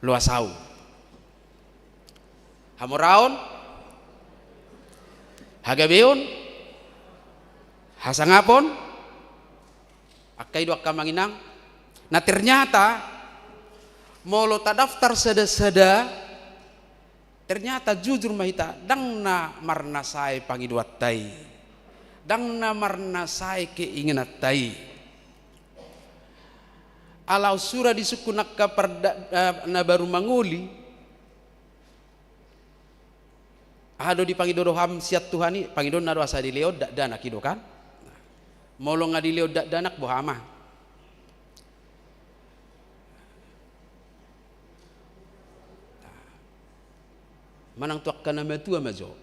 loas ahu? Hamoraon, hagabeon, hasangapon, angka i do angka amang inang. Na ternyata, molo tadaftar sada-sada, ternyata jujur ma hita, ndang na marnasae pangidoanta i, ndang na marnasae keinginanta i. Ala sura disungkun angka parda-, eh, na baru mangoli, aha do dipangido roham sian Tuhan i? Pangidoonna do asa dilehon dakdanak i do kan? Molo nga dilehon dakdanak, boha ma? Manang tu angka na matua ma jo.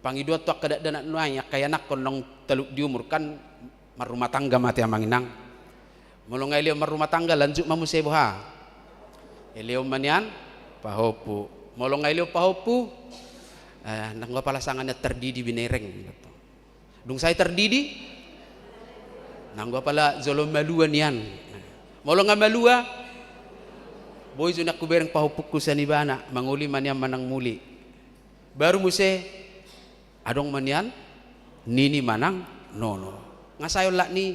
Pangidoan tu angka dakdanak nuaeng, angka ianakhon naung talup di umur kan marrumah tangga ma ate amang inang. Molo nga dilehon marrumah tangga, lanjut ma muse boha? Dilehon ma nian pahompu. Molo nga dilehon pahompu, eh, nanggo apala sanga nian tardidi binereng. Dung sae tardidi, nanggo apala jolo malua nian. Molo nga malua, boi jo nian hubereng pahompungku sian ibana, mangoli ma nian manang muli. Baru muse, Adong ma nian nini manang nono. Nga sai olat ni,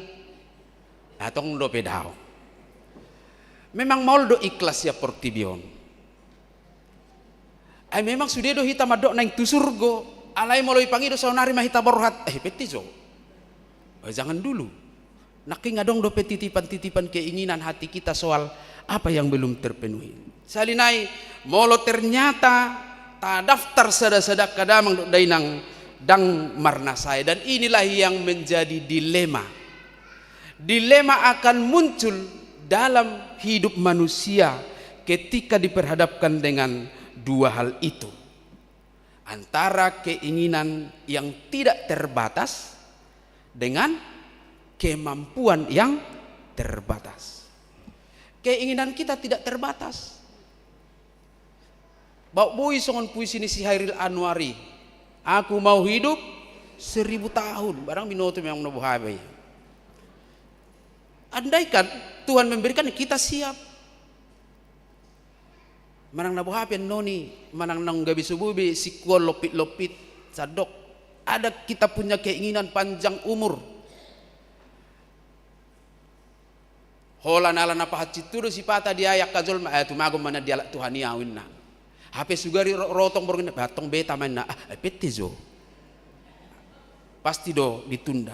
atong dope dao. Memang maol do ikhlas sian portibi on. Ai memang sude do hita mandok naeng tu surgo. Alai molo ipangido saonari ma hita borhat, eh, pette jo. Eh, jangan dulu. Nangkin adong dope titipan-titipan keinginan hati kita soal apa yang belum terpenuhi. Sahali nai, molo ternyata tadaftar sada-sada angka damang dohot dainang, ndang marnasae. Dan inilah yang menjadi dilema. Dilema akan muncul dalam hidup manusia ketika diperhadapkan dengan dua hal itu. Antara keinginan yang tidak terbatas dengan kemampuan yang terbatas. Keinginan kita tidak terbatas. Bauk boi songon puisi ni si Hairil Anwar i, "Aku mau hidup seribu tahun." Barang binoto memang na boha be. Andaikan Tuhan memberikan, kita siap. Manang na boha pe annon i, manang naung gabe so boi be singkola lompit-lompit, sandok. Ada kita punya keinginan panjang umur. Holan ala na pahansit tu do sipata di ahu angka jolma, eh, tumagon ma na dialap Tuhan i ahu inna. Hape sugari ro-, rotong borngin, antong beta ma inna, ah, eh, pette jo. Pasti do ditunda.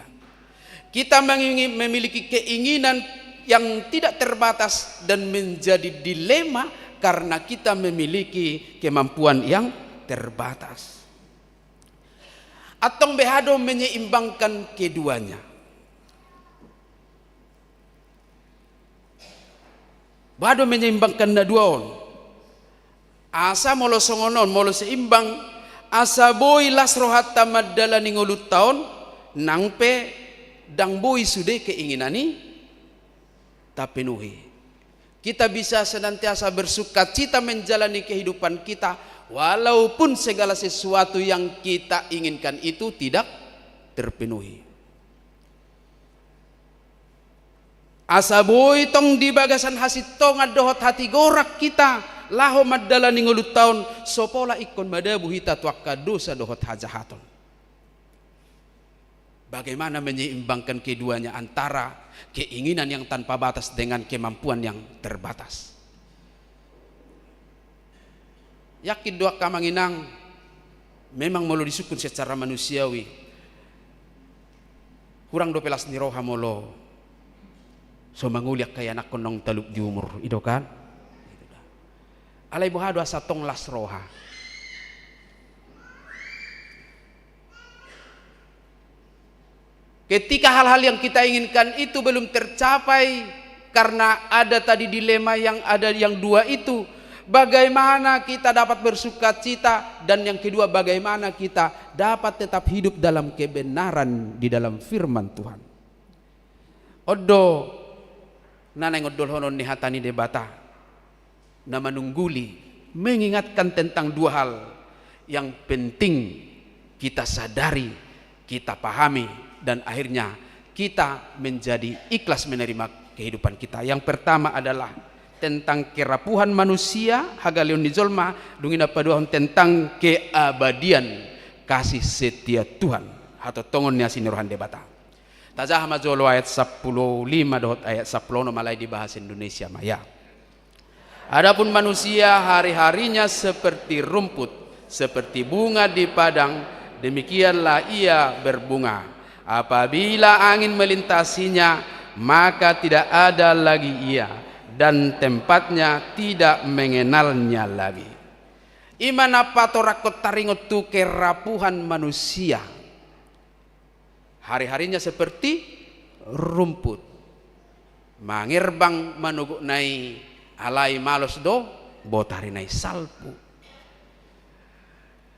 Kita mengingi-, memiliki keinginan yang tidak terbatas dan menjadi dilema karena kita memiliki kemampuan yang terbatas. Antong boha do menyeimbangkan keduanya? Boha do menyeimbangkan na dua on? Asa molo songon on, molo seimbang, asa boi las rohanta mandalani ngolunta on, nang pe ndang boi sude keinginan i tapenuhi. Kita bisa senantiasa bersukacita menjalani kehidupan kita, walaupun segala sesuatu yang kita inginkan itu tidak terpenuhi. Asa boi tong di bagasan hasintongan dohot hatigoran hita laho mandalani ngolunta on, so pola ingkon madabu hita tu angka dosa dohot hajahaton. Bagaimana menyeimbangkan keduanya antara keinginan yang tanpa batas dengan kemampuan yang terbatas? Yakin do angka amang inang, memang molo disungkun secara manusiawi, hurang dope las ni roha molo so mangoli angka ianakhon naung talup di umur, i do kan? Alai boha do asa tong las roha? Ketika hal-hal yang kita inginkan itu belum tercapai, karena ada tadi dilema yang ada yang dua itu, bagaimana kita dapat bersukacita, dan yang kedua, bagaimana kita dapat tetap hidup dalam kebenaran di dalam firman Tuhan. On do na naeng ondolhonon ni hata ni Debata, na manungguli, mengingatkan tentang dua hal yang penting kita sadari, kita pahami, dan akhirnya kita menjadi ikhlas menerima kehidupan kita. Yang pertama adalah tentang kerapuhan manusia, hagaleon ni jolma, dung i na paduahon tentang keabadian kasih setia Tuhan, hatontongon ni asi ni roha ni Debata. Tajaha ma jolo ayat sampulu lima dohot ayat sampulu onom, alai di bahasa Indonesia ma, ya. Adapun manusia, hari-harinya seperti rumput, seperti bunga di padang, demikianlah ia berbunga. Apabila angin melintasinya, maka tidak ada lagi ia, dan tempatnya tidak mengenalnya lagi. I ma na patorangkon taringot tu kerapuhan manusia. Hari-harinya seperti rumput. Mangerbang manogotna i, alai malos do botari na i salpu.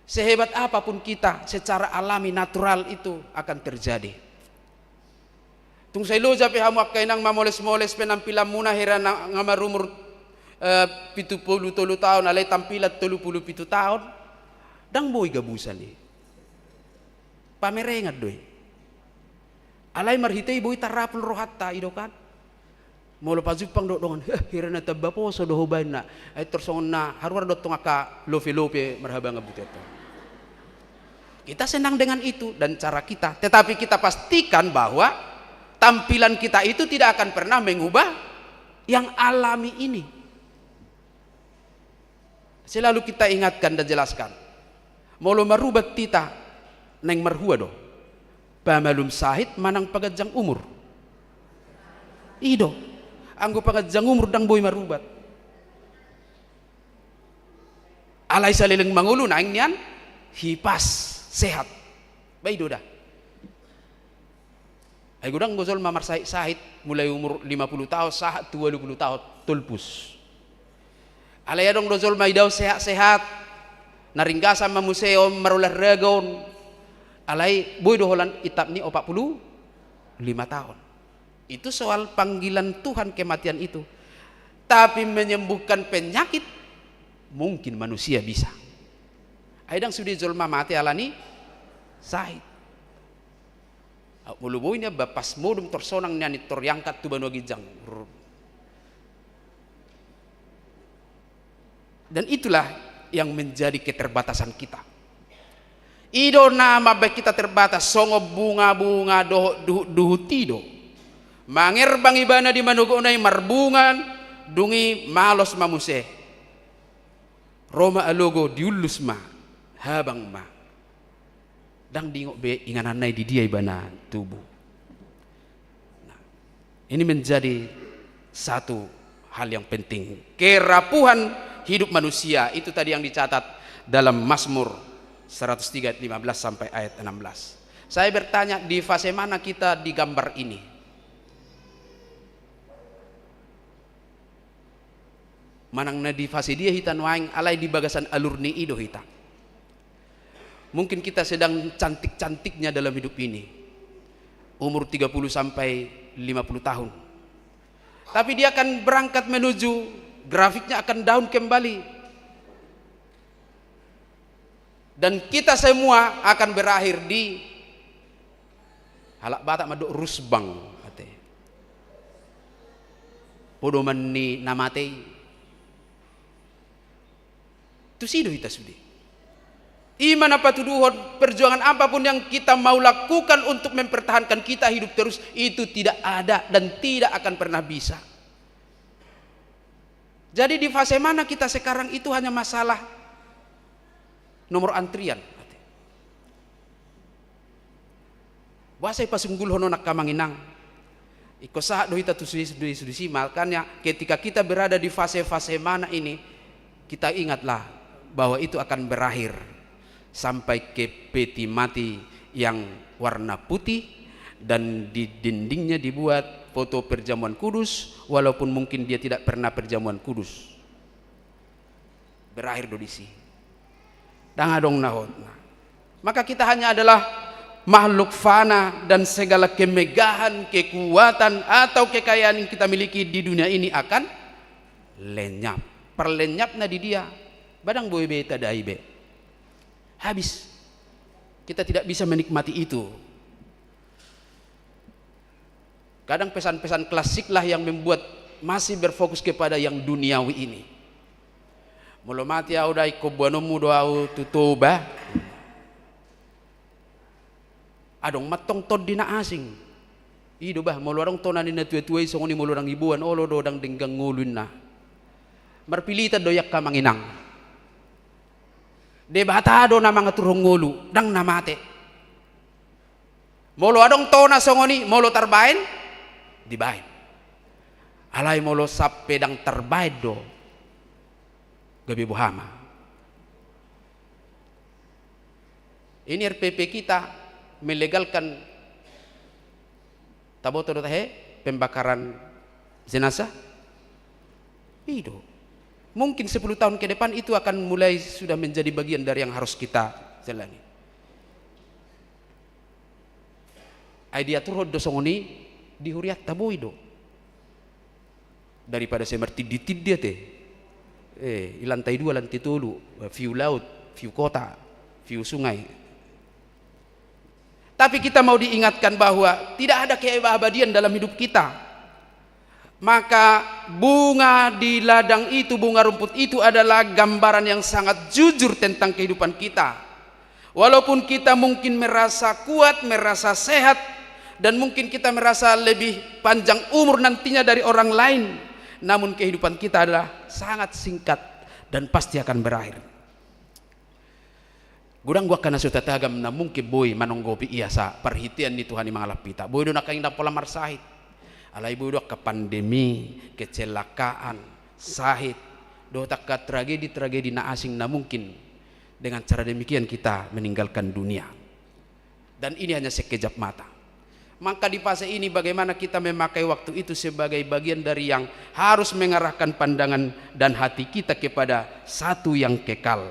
Sehebat apapun kita, secara alami, natural itu akan terjadi. Tung sai loja pe hamu angka inang mamoles-moles penampilanmuna, hira na nga marumur, eh, pitu pulu tolu taon, alai tampilan tolu pulu pitu taon, ndang boi gabusan i. Pamerengan do i. Alai marhite i boi tarapul rohanta, i do kan? Molo pajumpang dohot dongan, "Heh, hira na tamba poso do ho baen na." Ai tor songon na haruar do tong angka lope-lope marhabangan butuhanta. Kita senang dengan itu dan cara kita, tetapi kita pastikan bahwa tampilan kita itu tidak akan pernah mengubah yang alami ini. Selalu kita ingatkan dan jelaskan, molo marubat hita, naeng marhua do, pamalum sahit manang paganjang umur. I do, anggo paganjang umur ndang boi marubat. Alai saleleng mangolu naeng nian hipas, sehat. Ba i do da. Ai godang do jolma marsahit-sahit, mulai umur lima puluh taon sahat tu ualu puluh taon, tolpus. Alai adong do jolma idaon sehat-sehat, na ringgasan ma muse on marolahraga on. Alai boi do holan itap ni opat puluh lima taon. Itu soal panggilan Tuhan kematian itu. Tapi menyembuhkan penyakit, mungkin manusia bisa. Ai ndang sude jolma mate alani sahit. Molo boi nian ba pas modom tor sonang nian i tor iangkat tu banua ginjang. Dan itulah yang menjadi keterbatasan kita. I do na mambaen hita terbatas, songon bunga-bunga dohot duhut-duhut i do. Mangerbang ibana di manogotna i marbunga, dung i malos ma muse. Ro ma alogo, diullus ma, habang ma. Ndang diingot be ingananna i di dia ibana tubu. Nah, ini menjadi satu hal yang penting. Kerapuhan hidup manusia, itu tadi yang dicatat dalam Mazmur seratus tiga ayat lima belas sampai ayat enam belas. Saya bertanya, di fase mana kita di gambar ini? Manang na di fase dia hita nuaeng, alai di bagasan alur ni i do hita. Mungkin kita sedang cantik-cantiknya dalam hidup ini. Umur tiga puluh sampai lima puluh tahun. Tapi dia akan berangkat menuju grafiknya akan down kembali. Dan kita semua akan berakhir di, halak Batak mandok rusbang, ate. Podoman ni na mate i. Tusi do hita sude. I ma na patuduhon, perjuangan apapun yang kita mau lakukan untuk mempertahankan kita hidup terus, itu tidak ada dan tidak akan pernah bisa. Jadi di fase mana kita sekarang itu hanya masalah nomor antrian. Boasa i pasunggulhon on angka amang inang? Ingkon sahat do hita tu sude-sude i, makanya ketika kita berada di fase-fase mana ini, kita ingatlah bahwa itu akan berakhir. Sampai ke peti mati yang warna putih dan di dindingnya dibuat foto perjamuan kudus, walaupun mungkin dia tidak pernah perjamuan kudus. Berakhir do disi. Ndang adong na hot. Maka kita hanya adalah makhluk fana dan segala kemegahan, kekuatan, atau kekayaan yang kita miliki di dunia ini akan lenyap. Parlenyapna di dia, ba ndang boi be tadai be. Habis. Kita tidak bisa menikmati itu. Kadang pesan-pesan klasik lah yang membuat masih berfokus kepada yang duniawi ini. Molo mate au da, ingkon boanonmu do au tu Toba. Adong mantong tondi na asing. I do bah, molo adong tona ni na tua-tua i songon i, molo ndang diboan, olo do, ndang denggan ngolu inna. Marpilitan do i angka amang inang. Debata do na mangaturhon ngolu, ndang na mate. Molo adong tona songon i, molo tarbaen, dibaen. Alai molo sampe ndang tarbaen do, gabe boha ma. Ini R P P kita melegalkan, taboto do tahe, pembakaran jenazah? I do. Mungkin sepuluh tahun ke depan itu akan mulai sudah menjadi bagian dari yang harus kita jalani. Ai diaturhon do songon i di hurianta, boi do. Daripada sai martindi-tindi ate. Eh, i lantai dua, lantai tolu, fiu laut, fiu kota, fiu sungai. Tapi kita mau diingatkan bahwa tidak ada keabadian dalam hidup kita. Maka bunga di ladang itu, bunga rumput itu adalah gambaran yang sangat jujur tentang kehidupan kita. Walaupun kita mungkin merasa kuat, merasa sehat, dan mungkin kita merasa lebih panjang umur nantinya dari orang lain, namun kehidupan kita adalah sangat singkat dan pasti akan berakhir. Godang do angka na so tatagam na mungkin boi manonggopi ia asa parhitean ni Tuhan i mangalap hita. Boi do nangkin ndang pola marsahit. Alai boi do angka pandemi, kecelakaan, sahit, dohot angka tragedi-tragedi na asing na mungkin dengan cara demikian kita meninggalkan dunia. Dan ini hanya sekejap mata. Maka di fase ini bagaimana kita memakai waktu itu sebagai bagian dari yang harus mengarahkan pandangan dan hati kita kepada satu yang kekal.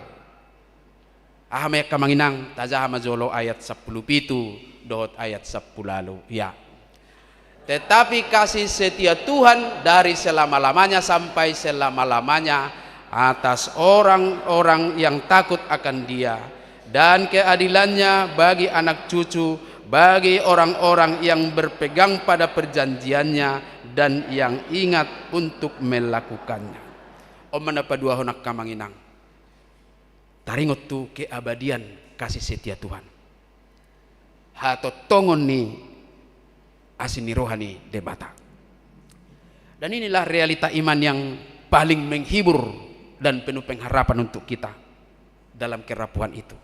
Aha ma i angka amang inang, tajaha ma jolo ayat sampulu pitu dohot ayat sampulu ualu. Ya. Tetapi kasih setia Tuhan dari selama-lamanya sampai selama-lamanya atas orang-orang yang takut akan Dia, dan keadilan-Nya bagi anak cucu, bagi orang-orang yang berpegang pada perjanjian-Nya dan yang ingat untuk melakukannya. On ma na paduahon angka amang inang. Taringot tu keabadian kasih setia Tuhan. Hatongtongon ni asi ni roha ni Debata. Dan inilah realita iman yang paling menghibur dan penuh pengharapan untuk kita dalam kerapuhan itu.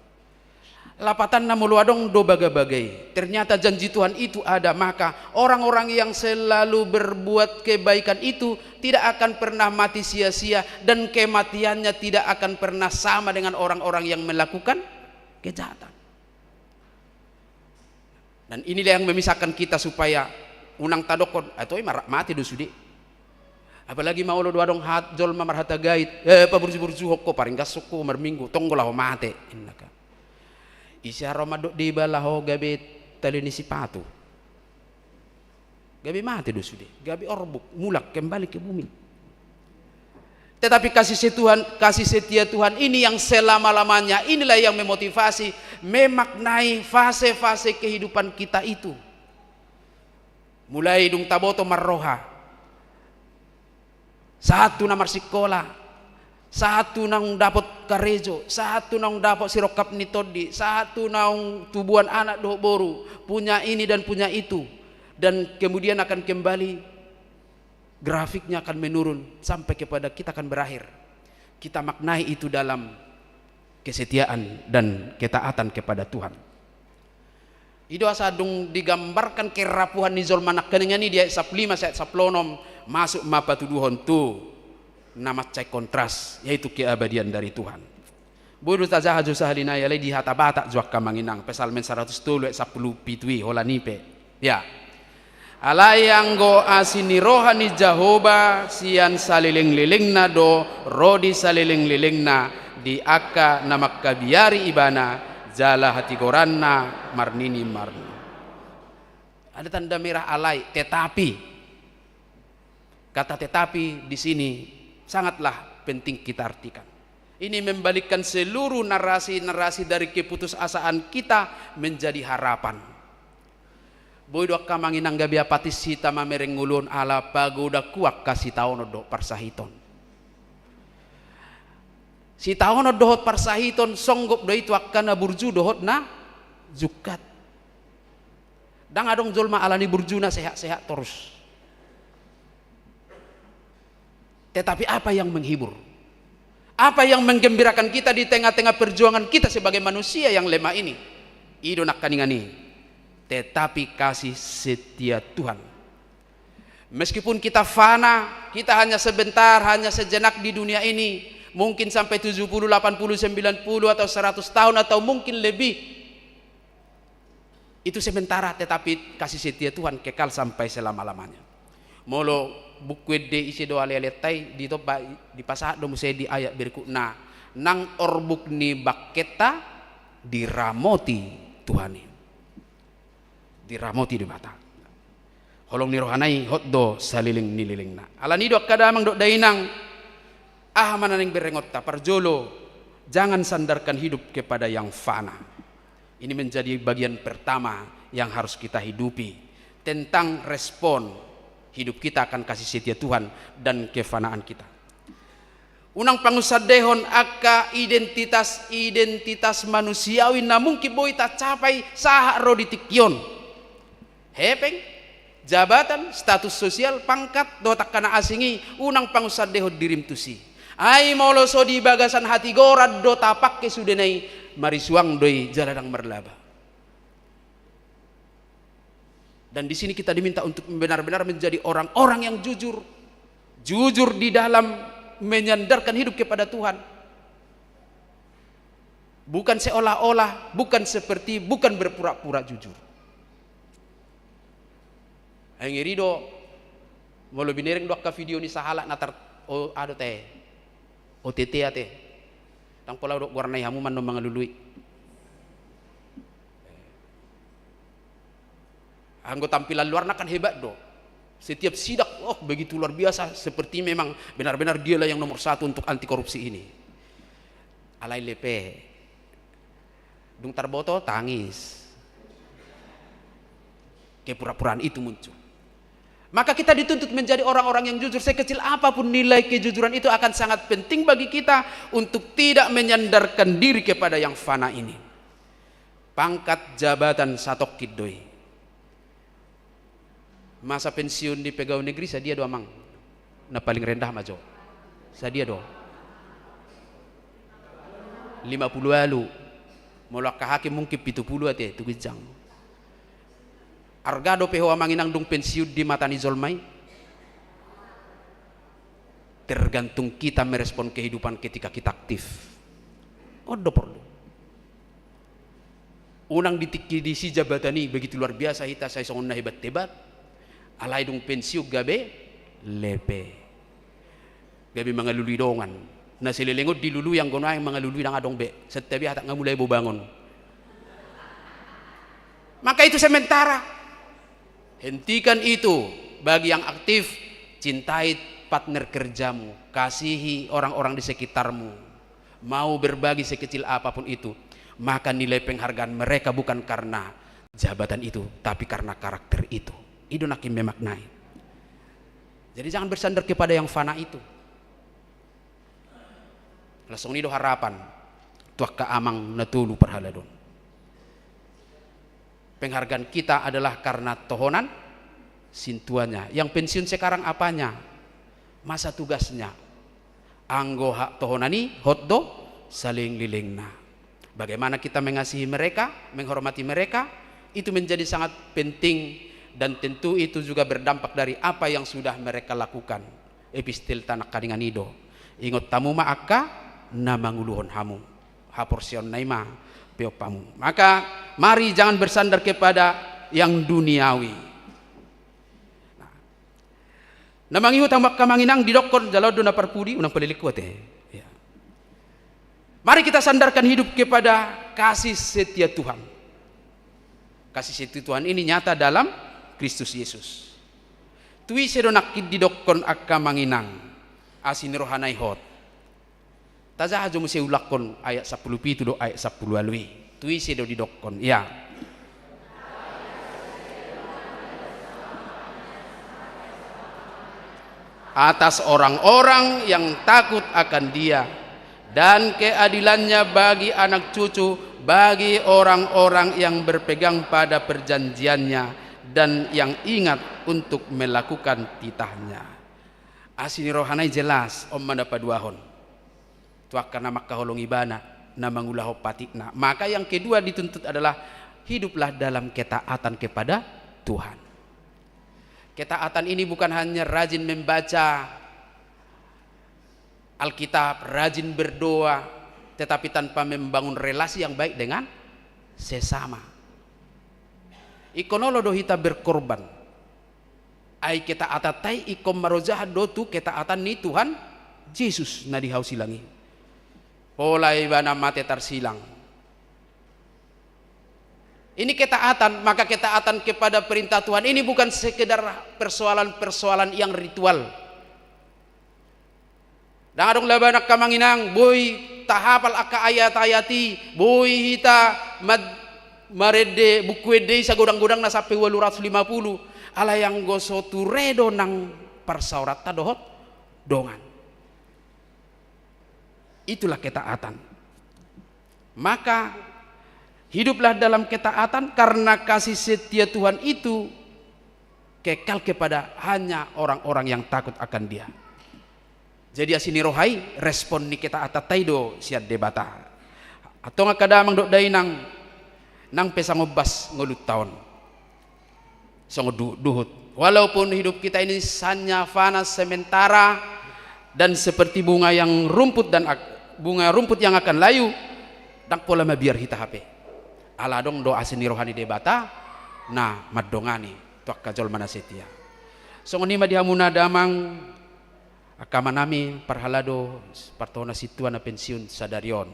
Lapatanna molo adong do bagabaga i, ternyata janji Tuhan itu ada, maka orang-orang yang selalu berbuat kebaikan itu tidak akan pernah mati sia-sia, dan kematiannya tidak akan pernah sama dengan orang-orang yang melakukan kejahatan. Dan inilah yang memisahkan kita supaya unang tadokkon, "Atoi ma, rap mate do sude." Apalagi ma olo do adong hat, jolma marhata gait, "Eh, paburju-burjuhon ho, paringgashon ho, marminggu, tong do laho mate," inna kan. Ise ro mandok deba laho gabe tali ni sipatu. Gabe mate do sude, gabe orbuk, mulak kembali ke bumi. Tetapi kasih setia Tuhan, kasih setia Tuhan ini yang selama-lamanya, inilah yang memotivasi, memaknai fase-fase kehidupan kita itu. Mulai dung taboto marroha, sahat tu na marsikola, sahat tu naung dapot karejo, sahat tu naung dapot sirongkap ni tondi, sahat tu naung tubuan anak dohot boru, punya ini dan punya itu, dan kemudian akan kembali, grafiknya akan menurun sampai kepada kita akan berakhir. Kita maknai itu dalam kesetiaan dan ketaatan kepada Tuhan. I do asa dung digambarkan kerapuhan ni jolma nangkiningan i di ayat sampulu lima, ayat sampulu onom, masuk ma patuduhon tu na mansai kontras, yaitu keabadian dari Tuhan. Boi do tajaha jo sahali nai, alai di hata Batak jo angka amang inang, Psalmen saratus tolu ayat sampulu pitu i, holan i pe. Ya. Alai anggo asi ni roha ni Jahowa sian saleleng-lelengna do ro di saleleng-lelengna di angka na mangkabiari Ibana, jala hatigoranna marnini marnini. Ada tanda merah alai, tetapi. Kata tetapi di sini sangatlah penting kita artikan. Ini membalikkan seluruh narasi-narasi dari keputusasaan kita menjadi harapan. Boi do angka amang inang gabe apatis hita mamereng ngolu on ala pagodangku angka sitaonon dohot parsahiton. Sitaonon dohot parsahiton songgop do i tu angka na burju dohot na jungkat. Ndang adong jolma ala ni burjuna sehat-sehat torus. Tetapi apa yang menghibur? Apa yang menggembirakan kita di tengah-tengah perjuangan kita sebagai manusia yang lemah ini? I do nangkiningan i. Tetapi kasih setia Tuhan. Meskipun kita fana, kita hanya sebentar, hanya sejenak di dunia ini, mungkin sampai tujuh puluh, delapan puluh, sembilan puluh, atau seratus tahun, atau mungkin lebih. Itu sementara, tetapi kasih setia Tuhan kekal sampai selama-lamanya. Molo Buku Ende ise do ale-alenta i, ditompa, dipasahat do muse di ayat berikutna, nang orbuk ni bangkenta diramoti Tuhan i. Diramoti Debata. Holong ni rohana i hot do saleleng ni lelengna. Alani i do angka damang dohot dainang, aha ma na naeng berengonta? Parjolo, jangan sandarkan hidup kepada yang fana. Ini menjadi bagian pertama yang harus kita hidupi, tentang respon hidup kita akan kasih setia Tuhan dan kefanaan kita. Unang pangunsandehon angka identitas-identitas manusiawi na mungkin boi tacapai sahat ro di tingki on. Hepeng, jabatan, status sosial, pangkat, dohot angka na asing i, unang pangunsandehon dirim tusi. Ai molo so di bagasan hatigoran do tapangke sudena i, marisuang do i jala ndang marlaba. Dan di sini kita diminta untuk benar-benar menjadi orang-orang yang jujur. Jujur di dalam menyandarkan hidup kepada Tuhan. Bukan seolah-olah, bukan seperti, bukan berpura-pura jujur. Ai ngeri do, molo binereng do angka video ni sahalak na tar-, o, aha do te, O T T ate. Ndang pola hudok goarna i, hamu ma annon mangalului. Anggo tampilan luarna kan hebat do. Setiap sidak, oh, begitu luar biasa, seperti memang benar-benar dialah yang nomor satu untuk anti korupsi ini. Alai lepe. Dung tarboto, tangis. Kepura-puraan itu muncul. Maka kita dituntut menjadi orang-orang yang jujur. Sekecil apapun nilai kejujuran, itu akan sangat penting bagi kita untuk tidak menyandarkan diri kepada yang fana ini. Pangkat, jabatan, satongkin do i. Masa pensiun di pegawai negeri sadia do, Amang? Na paling rendah ma jo. Sadia do? Lima pulu ualu. Molo angka hakim mungkin pitu pulu ate, tu ginjang. Arga dope ho, Amang Inang, dung pensiun di mata ni jolma i? Tergantung kita merespon kehidupan ketika kita aktif. On do porlu. Unang di tingki disi jabatan i begitu luar biasa hita, sai songon na hebat-hebat. Alai dung pensiun gabe lepe. Gabe mangalului dongan. Na saleleng on dilului, anggo nuaeng mangalului ndang adong be. Santabi hatang nga mulai bobangon. Maka itu sementara. Hentikan itu. Bagi yang aktif, cintai partner kerjamu, kasihi orang-orang di sekitarmu, mau berbagi sekecil apapun itu, maka nilai penghargaan mereka bukan karena jabatan itu, tapi karena karakter itu. I do nangkin memaknai. Jadi jangan bersandar kepada yang fana itu. Laos songon i do harapan tu angka amang na tolu parhalado on. Penghargaan kita adalah karena tohonan sintuannya. Yang pensiun sekarang apanya? Masa tugasnya. Anggo hak tohonan i hot do salelenglelengna. Bagaimana kita mengasihi mereka, menghormati mereka, itu menjadi sangat penting, dan tentu itu juga berdampak dari apa yang sudah mereka lakukan. Epistelta nangkaningan i do. Ingot hamu ma angka na manguluhon hamu. Haporseaonna i ma peop hamu. Maka mari jangan bersandar kepada yang duniawi. Nah, na mangihut hamu angka amang inang, didokkon jala on do na parpudi, unang paleleng ho ate. Ya. Mari kita sandarkan hidup kepada kasih setia Tuhan. Kasih setia Tuhan ini nyata dalam Kristus Yesus. Tu ise do nangkin didokkon angka amang inang, asi ni rohana i hot? Tajaha jo muse, ulakkon ayat sampulu pitu dohot ayat sampulu ualu i. Tu ise do didokkon? Ia. Atas orang-orang yang takut akan Dia, dan keadilannya bagi anak cucu, bagi orang-orang yang berpegang pada perjanjiannya dan yang ingat untuk melakukan titahnya. Asi ni rohana i jelas, on ma na paduahon tu angka na mangkaholongi ibana, na mangulahon patikna. Maka yang kedua dituntut adalah hiduplah dalam ketaatan kepada Tuhan. Ketaatan ini bukan hanya rajin membaca Alkitab, rajin berdoa, tetapi tanpa membangun relasi yang baik dengan sesama. Ingkon olo do hita berkorban. Ai ketaatanta i ingkon marojahan do tu ketaatan ni Tuhan Jesus na di hau silang i. Pola ibana mate tarsilang. Ini ketaatan, maka ketaatan kepada perintah Tuhan ini bukan sekedar persoalan-persoalan yang ritual. Ndang adong labana angka amang inang, boi tahapal angka ayat-ayat i, boi hita mad-, marende buku ende i sagodang-godangna sampe ualu ratus lima pulu, alai anggo so ture do nang parsaoranta dohot dongan. Itulah ketaatan. Maka hiduplah dalam ketaatan, karena kasih setia Tuhan itu kekal kepada hanya orang-orang yang takut akan Dia. Jadi asi ni roha i respon ni ketaatanta i do sian Debata. Antong angka damang dohot dainang, nang pe sangombas ngolunta on. Songon du-, duhut. Walaupun hidup kita ini hanya fana sementara dan seperti bunga yang rumput dan ak-, bunga rumput yang akan layu, ndang pola mabiar hita hape. Ala adong do asi ni roha ni Debata na mandongani tu angka jolma na setia. Songon i ma di hamuna damang, angka amanami parhalado, partohonan sintua na pensiun sadari on.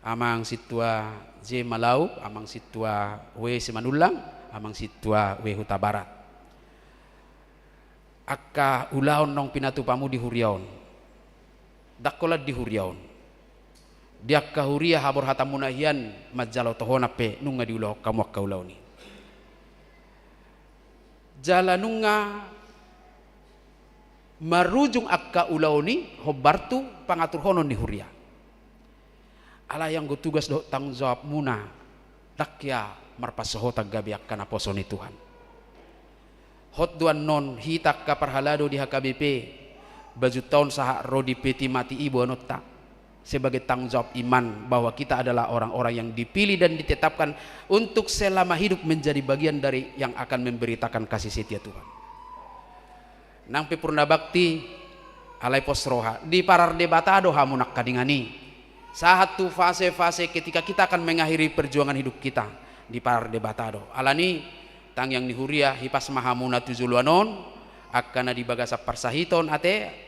Amang Sintua J Malaup, Amang Sintua W Simanullang, Amang Sintua W Hutabarat. Angka ulaon naung pinatupamu di huria on. Ndang holan di huria on. Di angka huria haborhatanmuna hian manjalo tohonan pe nunga diulahon hamu angka ulaon i. Jala nunga marujung angka ulaon i hombar tu pangaturhonon ni huria. Alai anggo tugas dohot tanggung jawabmuna, ndang hea marpansohotan gabe angka naposo ni Tuhan. Hot do annon hita angka parhalado di H K B P, bajunta on sahat ro di peti mati i boanonta. Sebagai tanggung jawab iman bahwa kita adalah orang-orang yang dipilih dan ditetapkan untuk selama hidup menjadi bagian dari yang akan memberitakan kasih setia Tuhan. Nang pe purna bakti, alai pos roha, diparar Debata do hamu nangkaningan i. Sahat tu fase-fase ketika kita akan mengakhiri perjuangan hidup kita, diparar Debata do. Alani, tangiang ni huria, hipas ma hamuna tu joloan on, angka na di bagasan parsahiton ate,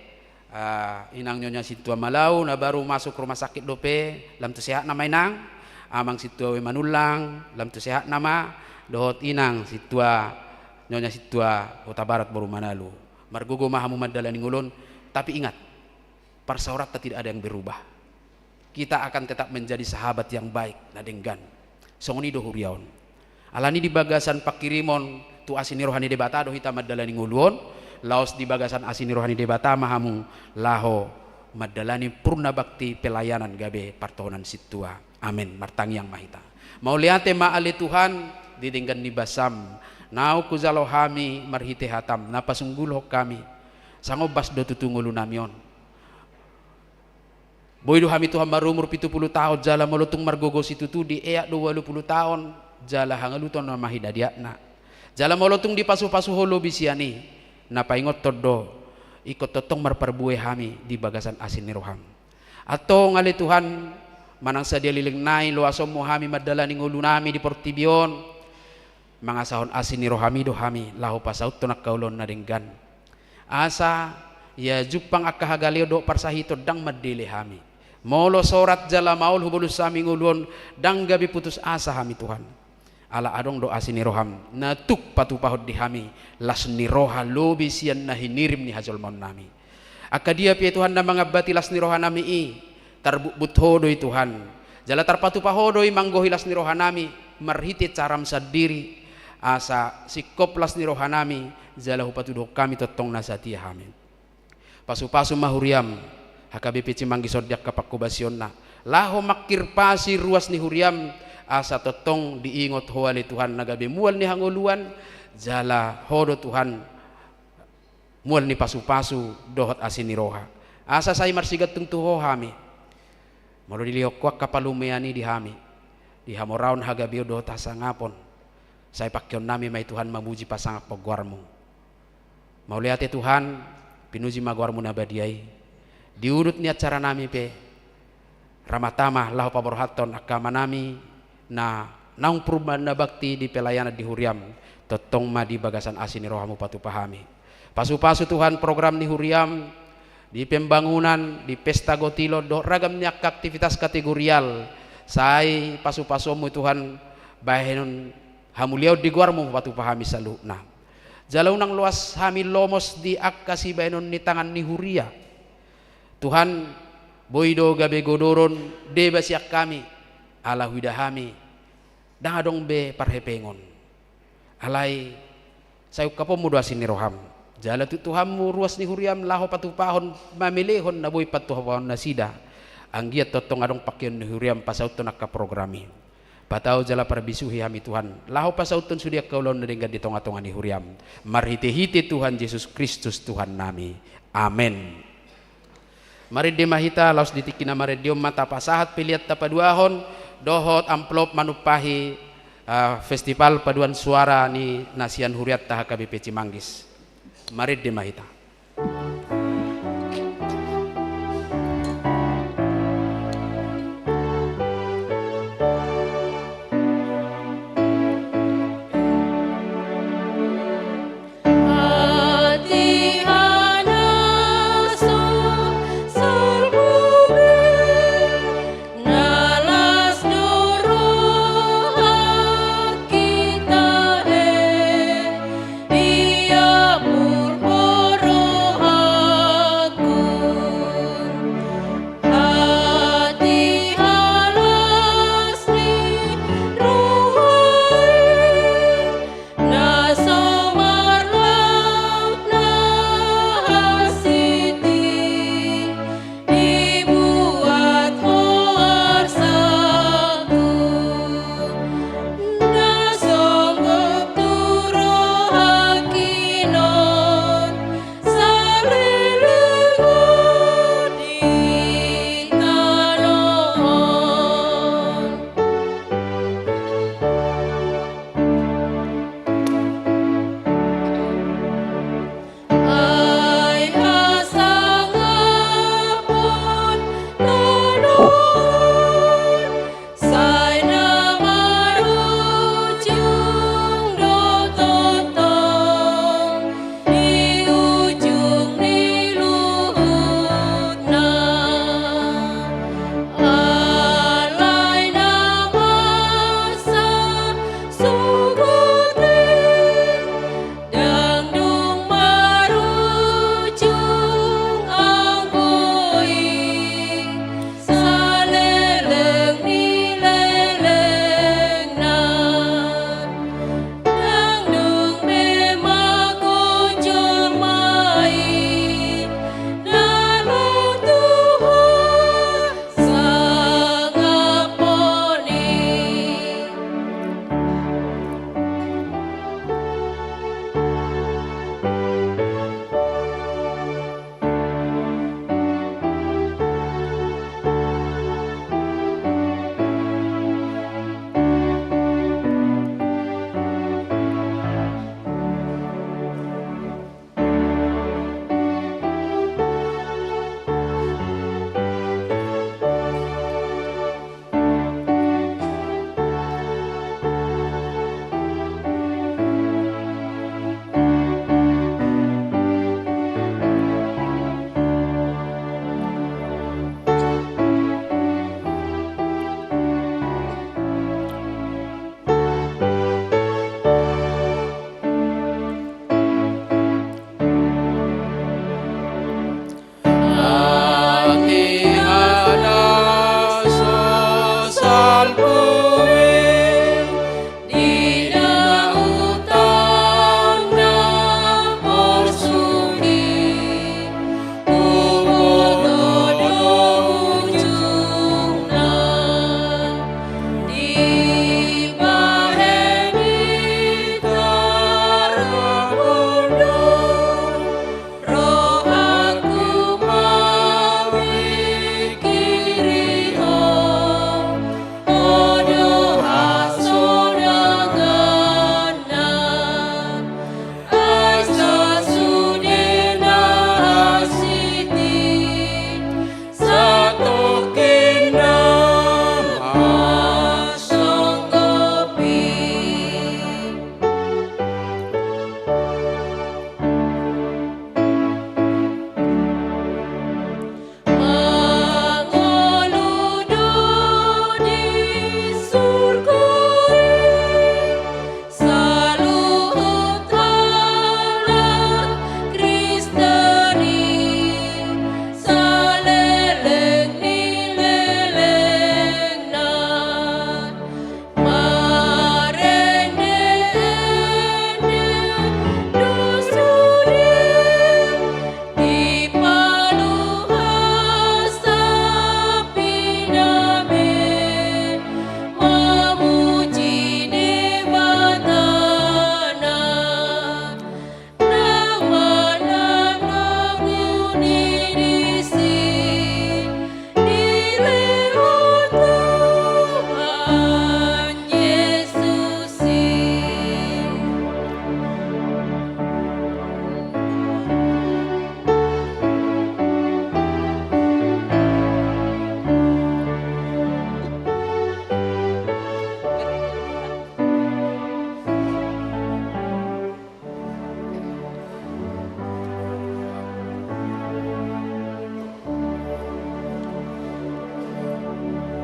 Ah, inang Nyonya Sintua Malau, na baru masuk rumah sakit dope, lam tu sehat nama inang. Amang Sintua W Manullang, lam tu sehat nama. Dohot inang Sintua, Nyonya Sintua Hutabarat boru Manalu. Margogo ma hamu mandalani ngolu on, tapi ingat, parsaoranta tidak ada yang berubah. Kita akan tetap menjadi sahabat yang baik na denggan. Songon i do huria on. Alani di bagasan pangkirimon tu asi ni roha ni Debata do hita mandalani ngolu on, laos di bagasan asi ni roha ni Debata ma hamu laho mandalani purna bakti pelayanan gabe partohonan sintua. Amen. Martangiang ma hita. Mauliate ma ale Tuhan, di denggan ni basam, naung hujalo hami marhite hatam, na pasunggulhon hami. Sangombas do tutu ngolunami on. Boi do hami Tuhan marumur pitu pulu taon, jala molo tung margogo situtu, di eak do ualu pulu taon, jala hangaluton nama hinadiakna. Jala molo tung dipasupasu Ho lobi sian i, na paingothon do, ingkon tongtong marparbue hami di bagasan asi ni roham. Antong ale Tuhan, manang sadia leleng nai loasonmu hami mandalani ngolunami di portibi on, mangasahon asi ni rohami do hami, laho pasauthon angka ulaon na denggan. Asa, ia jumpang angka hagaleon dohot parsahiton ndang mandele hami. Molo sorat jala maol hubolus hami ngolu on, ndang gabe putus asa hami Tuhan. Ala adong do asi ni roham, na tuk patupahon di hami, las ni roha lobi sian na hinirim ni hajolmaonnami. Angka dia pe Tuhan na mangambati las ni rohanami i, tarbutbut Ho do i Tuhan. Jala tarpatupa Ho do i manggohi las ni rohanami, marhite caram sandiri, asa singkop las ni rohanami, jala hupatuduhon hami tongtong na satia hami. Pasupasu ma huriam, H K B P Cimanggis on di angka panghobasionna. Laho mangkirpasi ruas ni huriam, asa tongtong diingot Ho ale Tuhan na gabe mual ni hangoluan, jala Ho do Tuhan, mual ni pasupasu dohot asi ni roha. Asa sai marsigantung tu Ho hami. Molo dilehon Ho angka palumean i di hami, di hamoraon hagabeon dohot hasangapon, sai pangkeonnami ma i Tuhan mamuji pasangaphon goarmu. Mauliate Tuhan, pinuji ma goarmu na badia i. Di udut ni acaranami pe, ramata ma laho paborhathon angka amanami na naung purba na bakti di pelayanan di huriam, tongtong ma di bagasan asi ni roham hupatupa hami. Pasupasu Tuhan program ni huriam, di pembangunan, di pesta gotilon, dohot ragam ni angka aktivitas kategorial, sai pasupasuonmu Tuhan, bahenon hamuliaon di goarmu hupatupa hami saluhutna. Jala unang loas hami lomos di angka sibahenon ni tangan ni huria. Tuhan, boi do gabe godoron deba sian hami, ala huida hami, ndang adong be parhepengon. Alai, sai ungkaponmu do asi ni roham. Jala tutuhanmu ruas ni huriam laho patupahon mamelehon na boi patupahon nasida. Anggiat tongtong adong pangkeon ni huriaM pasauthon angka program i. Patau jala parbisuhi hami Tuhan, laho pasauthon sude angka ulaon na denggan di tongatonga ni huriaM. Marhitehite Tuhan Jesus Kristus Tuhannami. Amen. Marende ma hita, laos di tingki na marende on ma tapasahat pelean tapaduahon dohot amplop manumpahi, ah, festival paduan suara ni na sian hurianta H K B P Cimanggis. Marende ma hita.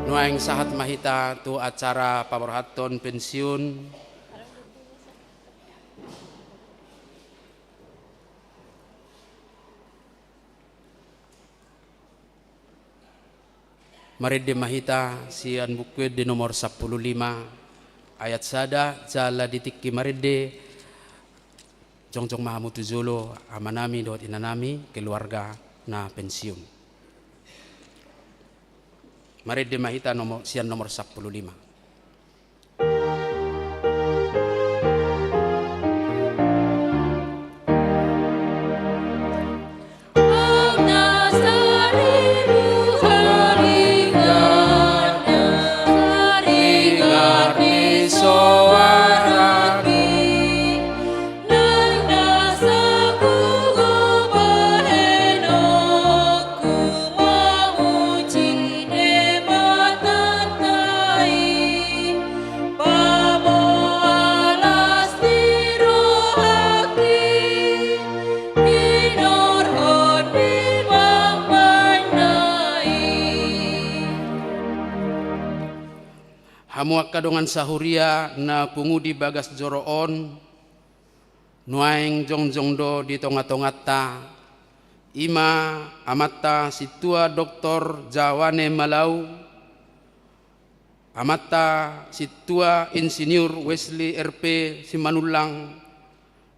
Nuaeng sahat ma hita tu acara paborhathon pensiun. Marende ma hita sian Buku Ende nomor sampulu lima, ayat sada, jala di tingki marende, jongjong ma hamu tu jolo, amanami dohot inanami, keluarga na pensiun. Marende ma hita nomor, sian nomor sampulu lima. Hamu angka dongan sahuria na pungu di bagas joro on, nuaeng jongjong do di tongatonganta, i ma amanta Sintua Doktor Jawane Malau, amanta Sintua Insinyur Wesley R P Simanullang,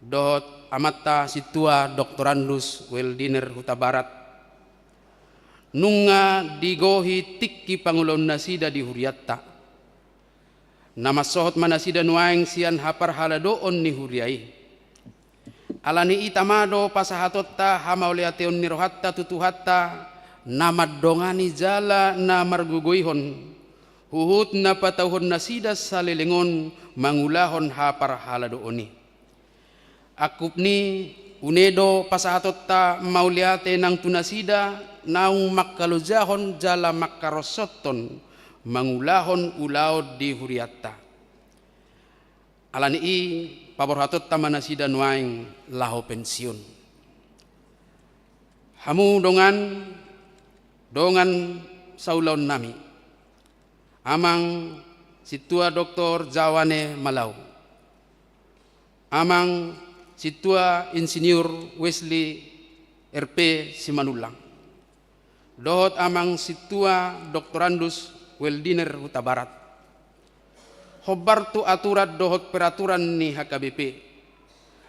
dohot amanta Sintua Doktorandus Weldiner Hutabarat. Nunga digohi tingki pangulaonnasida di hurianta. Na mansohot ma nasida nuaeng sian haparhaladoon ni huria i. Alani i tama do pasahatonta hamauliateon ni rohanta tu Tuhanta, na mandongani jala na margogoihon, huhut na patauhon nasida saleleng on mangulahon haparhaladoon i. Angkup ni, une do pasahatonta mauliate nang tu nasida naung mangkalojahon jala mangkarosonhon mangulahon ulaon di hurianta. Alani i paborhatonta ma nasida nuaeng laho pensiun. Hamu dongan, dongan saulaonnami, Amang Sintua Doktor Jawane Malau, Amang Sintua Insinyur Wesley R P Simanullang, dohot Amang Sintua Doktorandus Weldiner Hutabarat. Hombar tu aturan dohot peraturan ni H K B P,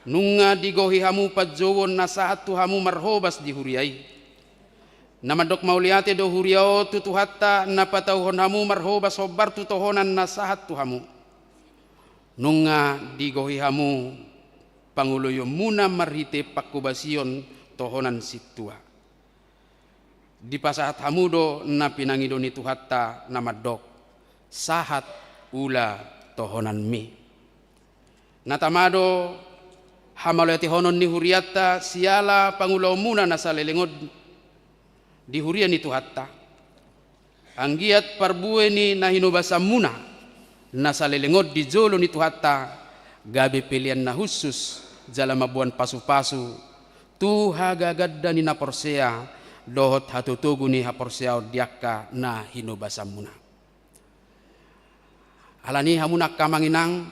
nunga digohi hamu panjouon na sahat tu hamu marhobas di huria i. Na mandok mauliate do huria on tu Tuhanta na patauhon hamu marhobas hombar tu tohonan na sahat tu hamu. Nunga digohi hamu pangoloionmuna marhite pangkobasion tohonan sintua. Dipasahat hamu do na pinangido ni Tuhanta na mandok, sahat ula tohonanmi. Na tama do hamauliatehonon ni hurianta siala pangulaonmuna na saleleng on di huria ni Tuhanta. Anggiat parbue ni na hinobasanmuna na saleleng on di jolo ni Tuhanta, gabe pelean na hushus jala mamboan pasupasu tu hagaganda ni na porsea dohot hatotogu ni haporseaon di angka na hinobasanmuna. Alani i hamu na angka amang inang,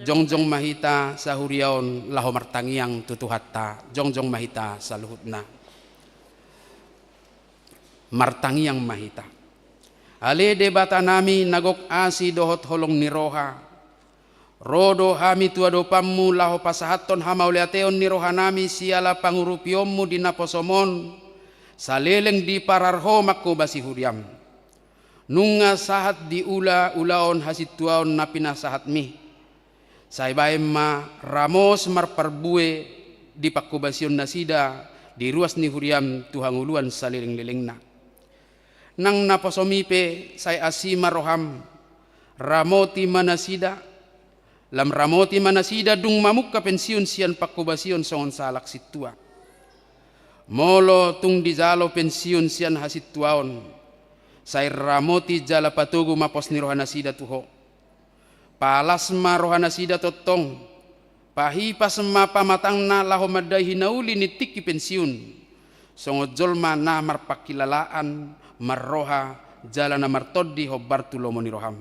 jongjong ma hita sahuria on laho martangiang tu Tuhanta, jongjong ma hita saluhutna. Martangiang ma hita. Ale Debatanami na gok asi dohot holong ni roha, ro do hami tu adopanmu laho pasahathon hamauliateon ni rohanami siala pangurupionmu di naposom on, saleleng diparar ho mangkobasi huriam. Nunga sahat diula ulaon hasintuaon na pinasahatmi. Sai baen ma ramos marparbue di pangkobasion nasida di ruas ni huriam tu hangoluan salelenglelengna. Nang naposomi pe sai asi ma roham, ramoti ma nasida, lam ramoti ma nasida dung mamungka pensiun sian pangkobasion songon sahalak sintua. Molo tung dijalo pensiun sian hasintuaon, sai ramoti jala patogu ma pos ni rohanasida tu ho. Palas ma rohanasida tongtong, pahipas ma pamatangna laho mandai hinauli ni tingki pensiun, songon jolma na marpangkilalaan, marroha, jala na martondi hombar tu lomo ni roham.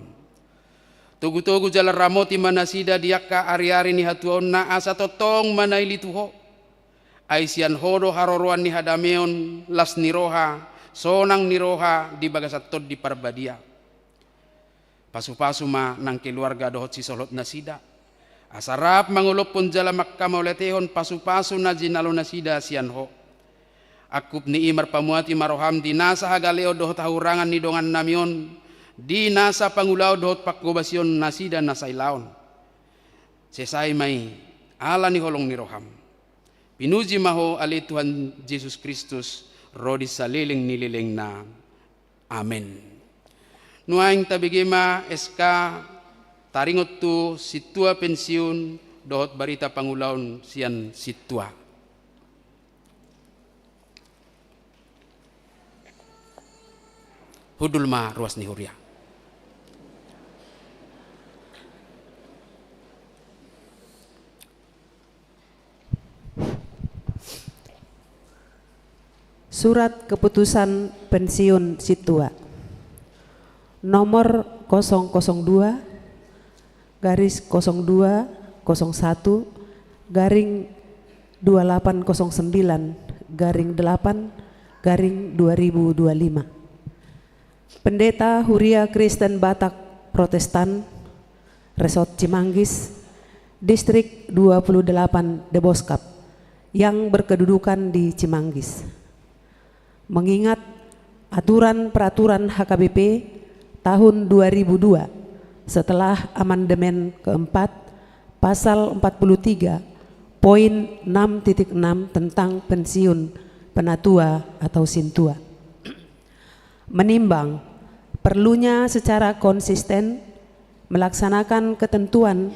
Togu-togu jala ramoti ma nasida di angka ari-ari ni hatuaonna, asa tongtong manaili tu Ho. Ai sian Ho do haroroan ni hadameon, las ni roha, sonang ni roha di bagasan Tondi Parbadia. Pasu-pasu ma nang keluarga dohot sisolhot nasida, asa rap mangolophon jala mangkamauliatehon pasu-pasu na jinalo nasida sian Ho. Angkup ni i marpamuati ma roham di nasa hagaleon dohot hahurangan ni dongannami on, di nasa pangulaon dohot panghobasion nasida na sailaon. Sesa i ma i, ala ni holong ni roham. Pinuji ma Ho ale Tuhan Jesus Kristus, ro di saleleng ni lelengna. Amen. Nuaeng tabege ma S K taringot tu sintua pensiun dohot barita pangulaon sian sintua. Hundul ma ruas ni huria. Surat keputusan pensiun sintua nomor kosong kosong dua garis kosong dua kosong satu garing dua lapan kosong sembilan garing delapan garing dua ribu dua lima. Pendeta Huria Kristen Batak Protestan, Resort Cimanggis, Distrik dua puluh delapan Deboskap, yang berkedudukan di Cimanggis. Mengingat aturan peraturan H K B P tahun dua ribu dua, setelah amandemen keempat, pasal empat puluh tiga, poin enam titik enam tentang pensiun penatua atau sintua. Menimbang perlunya secara konsisten melaksanakan ketentuan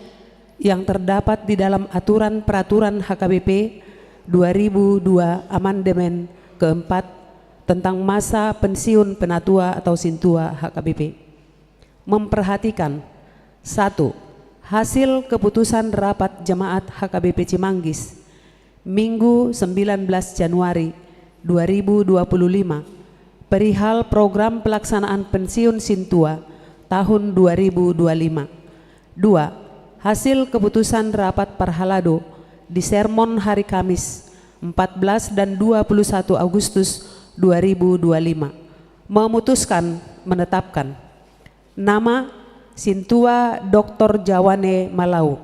yang terdapat di dalam aturan peraturan H K B P dua ribu dua amandemen keempat tentang masa pensiun penatua atau sintua H K B P. Memperhatikan: satu, hasil keputusan rapat jemaat H K B P Cimanggis, Minggu sembilan belas Januari dua ribu dua puluh lima, perihal program pelaksanaan pensiun sintua tahun dua ribu dua lima. Dua, hasil keputusan rapat parhalado di sermon hari Kamis, empat belas dan dua puluh satu Agustus dua ribu dua lima, memutuskan, menetapkan: nama, Sintua Doktor Jawane Malau.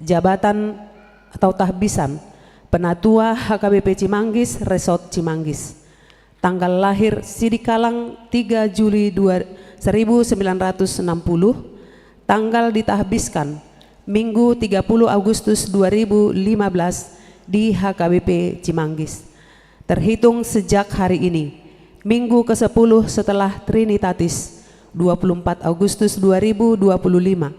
Jabatan atau tahbisan, Penatua H K B P Cimanggis, Resort Cimanggis. Tanggal lahir, Sidikalang, tiga Juli dua, seribu sembilan ratus enam puluh. Tanggal ditahbiskan, Minggu tiga puluh Agustus dua ribu lima belas di H K B P Cimanggis. Terhitung sejak hari ini, minggu kesepuluh setelah Trinitatis, dua puluh empat Agustus dua ribu dua puluh lima,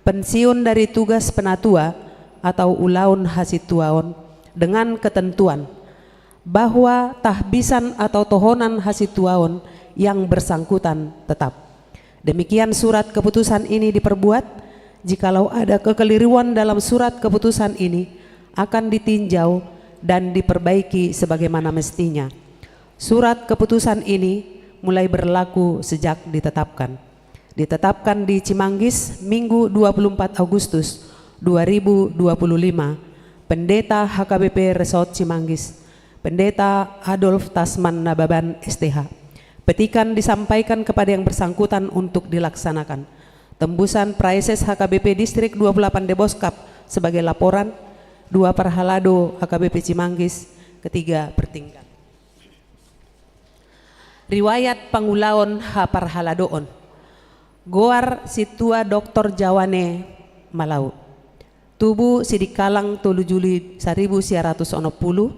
pensiun dari tugas penatua atau ulaon hasintuaon dengan ketentuan bahwa tahbisan atau tohonan hasintuaon yang bersangkutan tetap. Demikian surat keputusan ini diperbuat. Jikalau ada kekeliruan dalam surat keputusan ini, akan ditinjau dan diperbaiki sebagaimana mestinya. Surat keputusan ini mulai berlaku sejak ditetapkan. Ditetapkan di Cimanggis, Minggu dua puluh empat Agustus dua ribu dua puluh lima, Pendeta H K B P Resort Cimanggis, Pendeta Adolf Tasman Nababan, S T H. Petikan disampaikan kepada yang bersangkutan untuk dilaksanakan. Tembusan Praeses H K B P Distrik dua puluh delapan Deboskap sebagai laporan, dua parhalado H K B P Cimanggis, ketiga pertinggan. Riwayat pangulaon haparhaladoon. Goar Sintua Doktor Jawane Malau. Tubu Sidikalang, tolu Juli saribu sia ratus onom pulu.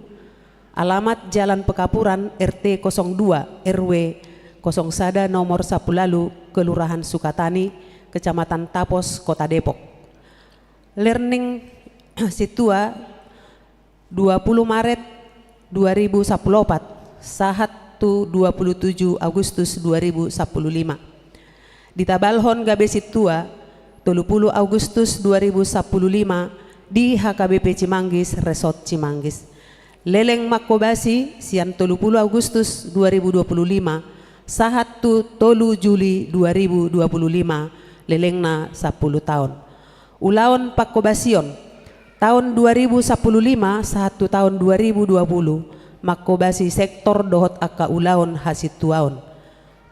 Alamat Jalan Pekapuran, R T kosong dua, R W kosong sada, nomor sampulu ualu, Kelurahan Sukatani, Kecamatan Tapos, Kota Depok. Lir ni Sintua, dua puluh Maret dua ribu sampulu opat, sahat tu dua puluh tujuh Agustus dua ribu sampulu lima. Ditabalhon gabe sintua, tolu puluh Agustus dua ribu sampulu lima, di H K B P Cimanggis, Resort Cimanggis. Leleng manghobasi sian tolu puluh Agustus dua ribu dua puluh lima sahat tu tolu Juli dua ribu dua puluh lima, lelengna sampulu taon. Ulaon pangkobasion, taon dua ribu sampulu lima sahat tu taon dua ribu dua puluh, mangkobasi sektor dohot angka ulaon hasintuaon.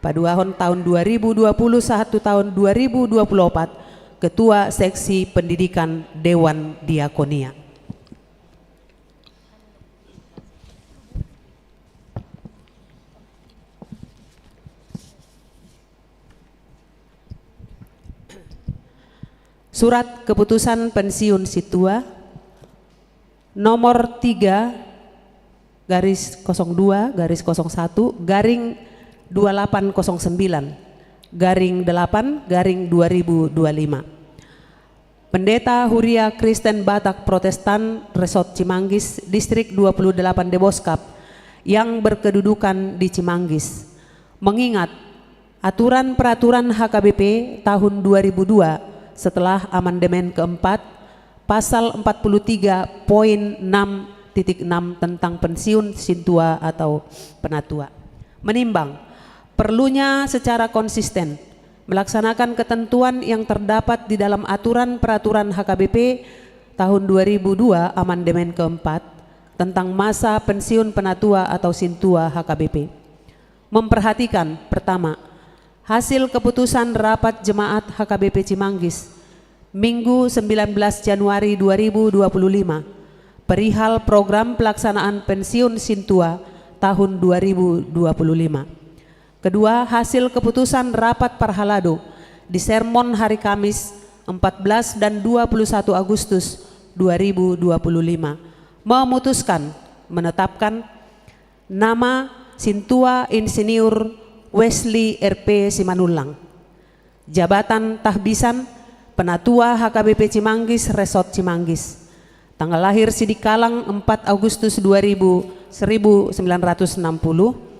Paduahon taon dua ribu dua puluh sahat tu taon dua ribu dua puluh opat, Ketua Seksi Pendidikan Dewan Diakonia. Surat keputusan pensiun sintua nomor tiga garis kosong dua garis kosong satu garing dua lapan kosong sembilan garing delapan garing dua ribu dua lima. Pendeta Huria Kristen Batak Protestan Resort Cimanggis, Distrik dua puluh delapan Deboskap, yang berkedudukan di Cimanggis, mengingat aturan peraturan H K B P tahun dua ribu dua setelah amandemen keempat, pasal empat puluh tiga poin enam titik enam tentang pensiun sintua atau penatua. Menimbang perlunya secara konsisten melaksanakan ketentuan yang terdapat di dalam aturan peraturan H K B P tahun dua ribu dua amandemen keempat tentang masa pensiun penatua atau sintua H K B P. Memperhatikan, pertama, hasil keputusan rapat jemaat H K B P Cimanggis, Minggu sembilan belas Januari dua ribu dua puluh lima, perihal program pelaksanaan pensiun sintua tahun dua ribu dua puluh lima. Kedua, hasil keputusan rapat parhalado di sermon hari Kamis empat belas dan dua puluh satu Agustus dua ribu dua puluh lima, memutuskan, menetapkan nama Sintua Insinyur Wesley R P Simanullang. Jabatan tahbisan, Penatua H K B P Cimanggis, Resort Cimanggis. Tanggal lahir Sidikalang empat Agustus dua ribu, seribu sembilan ratus enam puluh.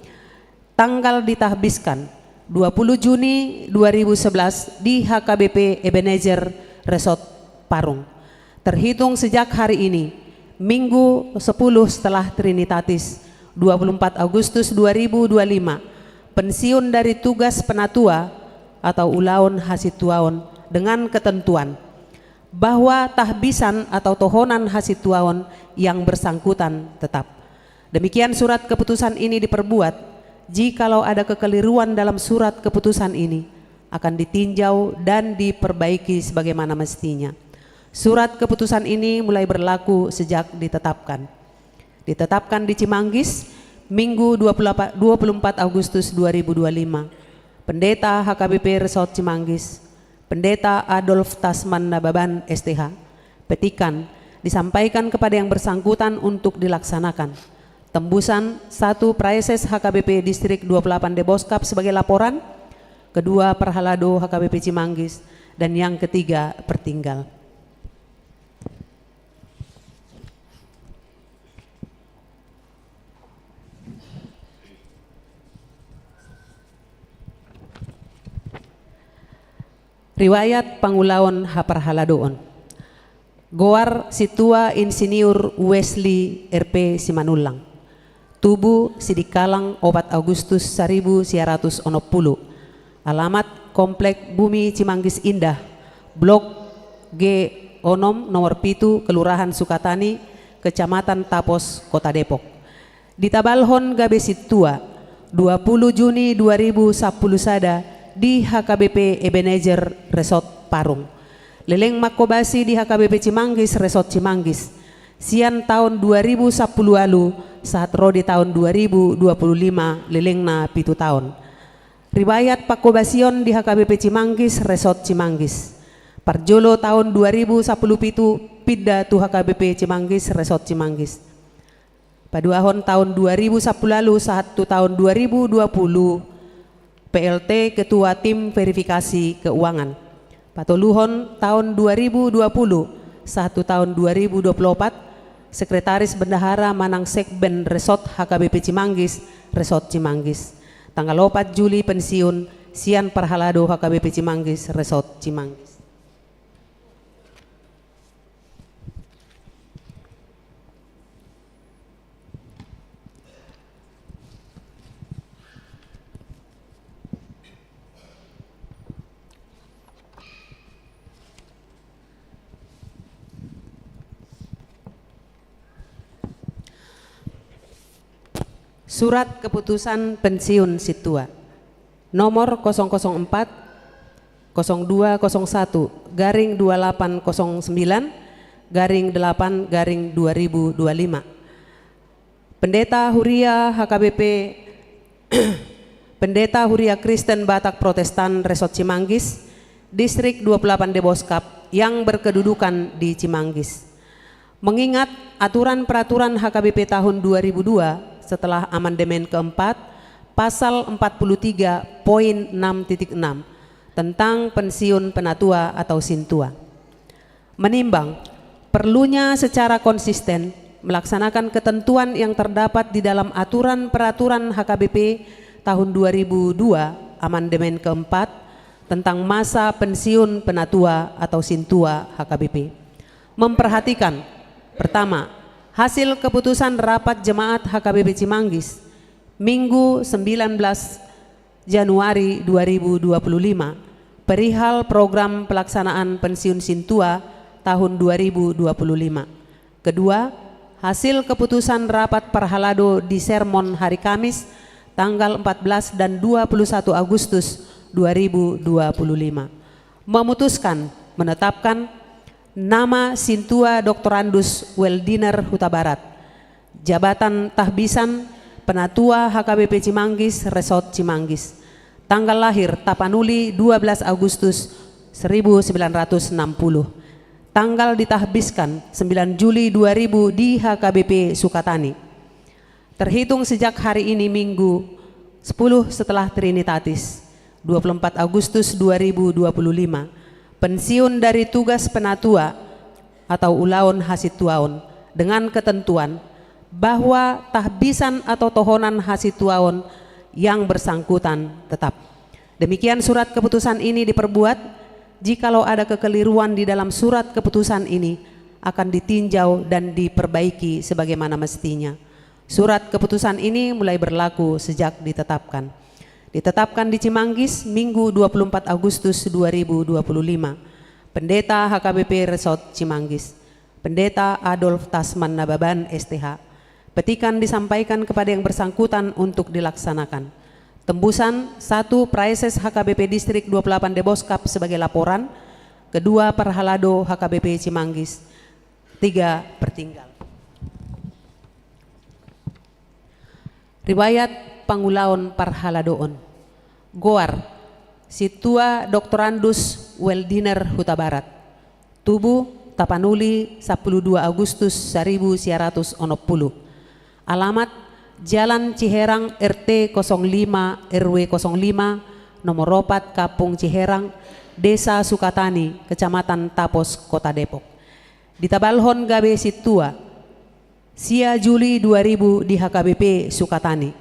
Tanggal ditahbiskan, dua puluh Juni dua ribu sebelas di H K B P Ebenezer Resort Parung. Terhitung sejak hari ini, Minggu sepuluh setelah Trinitatis, dua puluh empat Agustus dua ribu dua lima, pensiun dari tugas penatua atau ulaon hasintuaon dengan ketentuan bahwa tahbisan atau tohonan hasintuaon yang bersangkutan tetap. Demikian surat keputusan ini diperbuat. Jikalau ada kekeliruan dalam surat keputusan ini, akan ditinjau dan diperbaiki sebagaimana mestinya. Surat keputusan ini mulai berlaku sejak ditetapkan. Ditetapkan di Cimanggis, Minggu dua puluh delapan, dua puluh empat Agustus dua ribu dua lima. Pendeta H K B P Resort Cimanggis, Pendeta Adolf Tasman Nababan, S T H. Petikan disampaikan kepada yang bersangkutan untuk dilaksanakan. Tembusan, satu, Praeses H K B P Distrik dua puluh delapan Deboskap sebagai laporan, kedua, Parhalado H K B P Cimanggis, dan yang ketiga, pertinggal. Riwayat pangulaon haparhaladoon. Goar Sintua Insinyur Wesley R P Simanullang. Tubu Sidikalang opat Agustus saribu sia ratus onom pulu. Alamat Komplek Bumi Cimanggis Indah, Blok G onom, nomor pitu, Kelurahan Sukatani, Kecamatan Tapos, Kota Depok. Ditabalhon gabe sintua, dua puluh Juni dua ribu sampulu sada di H K B P Ebenezer Resort Parung. Leleng mangkobasi di H K B P Cimanggis, Resort Cimanggis. Sian taon dua ribu sampulu ualu, sahat ro di taon dua ribu dua puluh lima, lelengna pitu taon. Riwayat pangkobasion di H K B P Cimanggis, Resort Cimanggis. Parjolo taon dua ribu sampulu pitu, pinda tu H K B P Cimanggis, Resort Cimanggis. Paduahon taon dua ribu sampulu ualu sahat tu taon dua ribu dua puluh, P L T, Ketua Tim Verifikasi Keuangan. Patoluhon taon dua ribu dua puluh sahat tu taon dua ribu dua puluh opat, Sekretaris Bendahara manang Sekben Resort H K B P Cimanggis, Resort Cimanggis. Tanggal opat Juli pensiun sian Parhalado H K B P Cimanggis, Resort Cimanggis. Surat Keputusan Pensiun Sintua nomor kosong kosong empat, kosong dua kosong satu, garing dua lapan kosong sembilan, garing delapan, garing dua ribu dua lima. Pendeta Huria H K B P, Pendeta Huria Kristen Batak Protestan Resort Cimanggis, Distrik dua puluh delapan Deboskap yang berkedudukan di Cimanggis. Mengingat aturan peraturan H K B P tahun dua ribu dua setelah amandemen keempat, pasal empat puluh tiga poin enam titik enam, tentang pensiun penatua atau sintua. Menimbang perlunya secara konsisten melaksanakan ketentuan yang terdapat di dalam aturan peraturan H K B P tahun dua ribu dua, amandemen keempat, tentang masa pensiun penatua atau sintua H K B P. Memperhatikan, pertama, hasil keputusan rapat jemaat H K B P Cimanggis, Minggu sembilan belas Januari dua ribu dua puluh lima, perihal program pelaksanaan pensiun sintua tahun dua ribu dua puluh lima. Kedua, hasil keputusan rapat parhalado di sermon hari Kamis, tanggal empat belas dan dua puluh satu Agustus dua ribu dua puluh lima. Memutuskan, menetapkan nama Sintua Doktorandus Weldiner Hutabarat, jabatan tahbisan penatua H K B P Cimanggis, Resort Cimanggis. Tanggal lahir Tapanuli, dua belas Agustus seribu sembilan ratus enam puluh. Tanggal ditahbiskan, sembilan Juli dua ribu di H K B P Sukatani. Terhitung sejak hari ini, Minggu sepuluh setelah Trinitatis, dua puluh empat Agustus dua ribu dua puluh lima, pensiun dari tugas penatua atau ulaon hasintuaon, dengan ketentuan bahwa tahbisan atau tohonan hasintuaon yang bersangkutan tetap. Demikian surat keputusan ini diperbuat. Jikalau ada kekeliruan di dalam surat keputusan ini, akan ditinjau dan diperbaiki sebagaimana mestinya. Surat keputusan ini mulai berlaku sejak ditetapkan. Ditetapkan di Cimanggis, Minggu dua puluh empat Agustus dua ribu dua puluh lima. Pendeta H K B P Resort Cimanggis, Pendeta Adolf Tasman Nababan, S T H. Petikan disampaikan kepada yang bersangkutan untuk dilaksanakan. Tembusan, satu, Praeses H K B P Distrik dua puluh delapan Deboskap sebagai laporan. Kedua, Parhalado H K B P Cimanggis. Tiga, pertinggal. Riwayat pangulaon parhaladoon. Goar: Sintua Doktorandus Weldiner Hutabarat. Tubu: Tapanuli, sampulu dua Agustus saribu sia ratus onom pulu. Alamat: Jalan Ciherang, R T kosong lima, R W kosong lima, nomor opat, Kampung Ciherang, Desa Sukatani, Kecamatan Tapos, Kota Depok. Ditabalhon gabe sintua sia Juli dua ribu di H K B P Sukatani.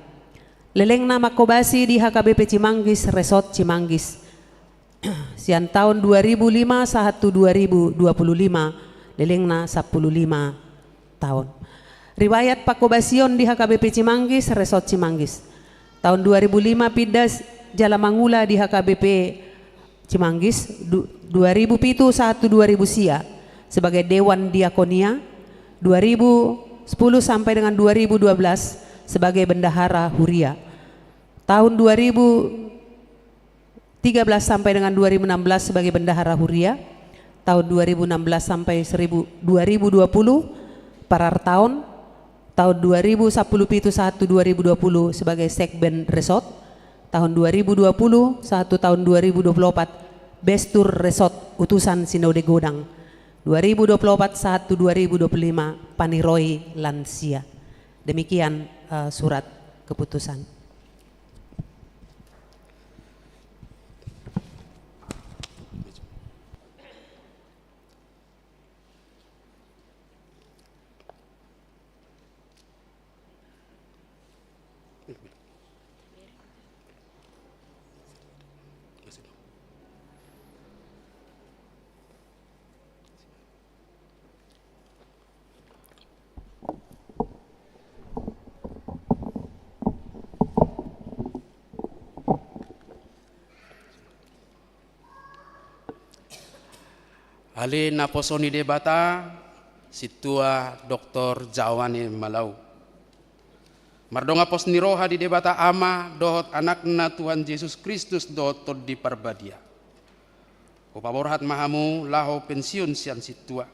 Lelengna mangkobasi di H K B P Cimanggis, Resort Cimanggis, sian taon dua ribu lima sahat tu dua ribu dua puluh lima, lelengna sampulu lima taon. Riwayat pangkobasion di H K B P Cimanggis, Resort Cimanggis. Taon dua ribu lima pinda jala mangula di H K B P Cimanggis, du-, dua ribu pitu sahat tu dua ribu sia sebagai Dewan Diakonia, dua ribu sepuluh sampai dengan dua ribu dua belas sebagai Bendahara Huria. Tahun dua ribu tiga belas sampai dengan dua ribu enam belas sebagai Bendahara Huria, tahun dua ribu enam belas sampai seribu, dua ribu dua puluh, parartaon, tahun dua ribu sampulu pitu sahat tu dua ribu dua puluh sebagai Sekben Resort, tahun dua ribu dua puluh sahat tu tahun dua ribu dua puluh opat, Bestur Resort, Utusan Sinode Godang, dua ribu dua puluh opat sahat tu dua ribu dua puluh lima, Paniroi Lansia. Demikian, eh, surat keputusan. Ale naposo ni Debata, Sintua Doktor Jaoane Malau. Mardongan pos ni roha di Debata Ama dohot Anakna Tuhan Jesus Kristus dohot Tondi Parbadia, hupaborhat ma hamu laho pensiun sian sintua.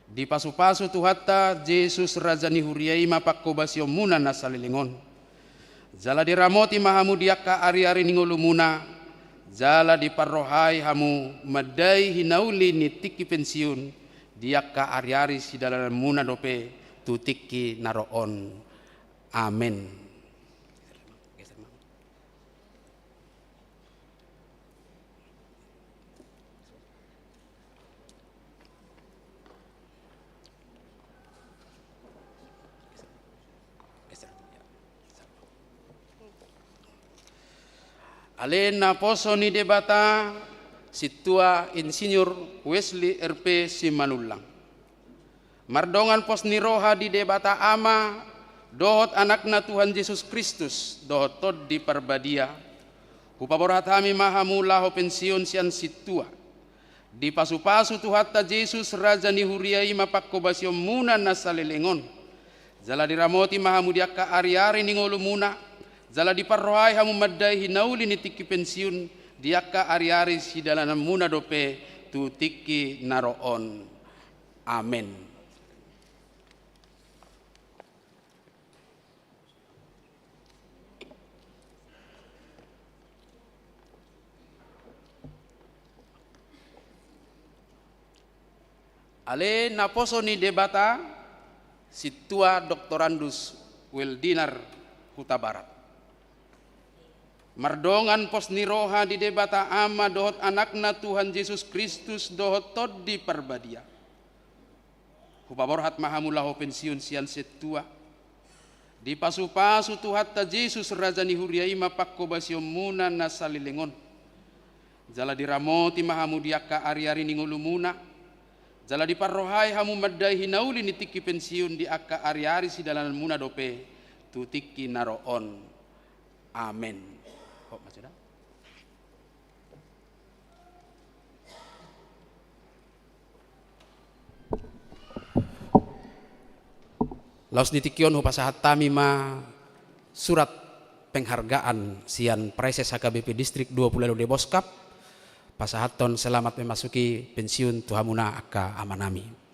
Dipasupasu Tuhanta Jesus Raja ni Huria i ma panghobasionmuna na saleleng on. Jala diramoti ma hamu di angka ariari ni ngolumuna, jala diparrohai hamu mandai hinauli ni tingki pensiun di angka ariari sidalananmuna dope tu tingki na ro on. Amen. Ale naposo ni Debata, Sintua Insinyur Wesley R P Simanullang. Mardongan pos ni roha di Debata Ama dohot Anakna Tuhan Jesus Kristus dohot Tondi Parbadia, hupaborhat hami ma hamu laho pensiun sian sintua. Dipasupasu Tuhanta Jesus Raja ni Huria i ma panghobasionmuna na saleleng on. Jala diramoti ma hamu di angka ariari ni ngolumuna, jala diparrohai hamu mandai hinauli ni tingki pensiun di angka ariari sidalananmuna dope tu tingki na ro on. Amen. Ale naposo ni Debata, Sintua Doktorandus Weldinar Hutabarat. Mardongan pos ni roha di Debata Ama dohot Anakna Tuhan Jesus Kristus dohot Tondi Parbadia, hupaborhat ma hamu laho pensiun sian sintua. Dipasupasu Tuhanta Jesus Raja ni Huria i ma panghobasionmuna na saleleng on. Jala diramoti ma hamu di angka ariari ni ngolumuna, jala diparrohai hamu mandai hinauli ni tingki pensiun di angka ariari sidalananmuna dope tu tingki na ro on. Amen. Hop, Mas Yuda. Laos di tingki on hupasahat hami ma surat penghargaan sian Praeses H K B P Distrik dua pulu ualu Deboskap, pasahathon selamat memasuki pensiun tu hamuna angka amanami.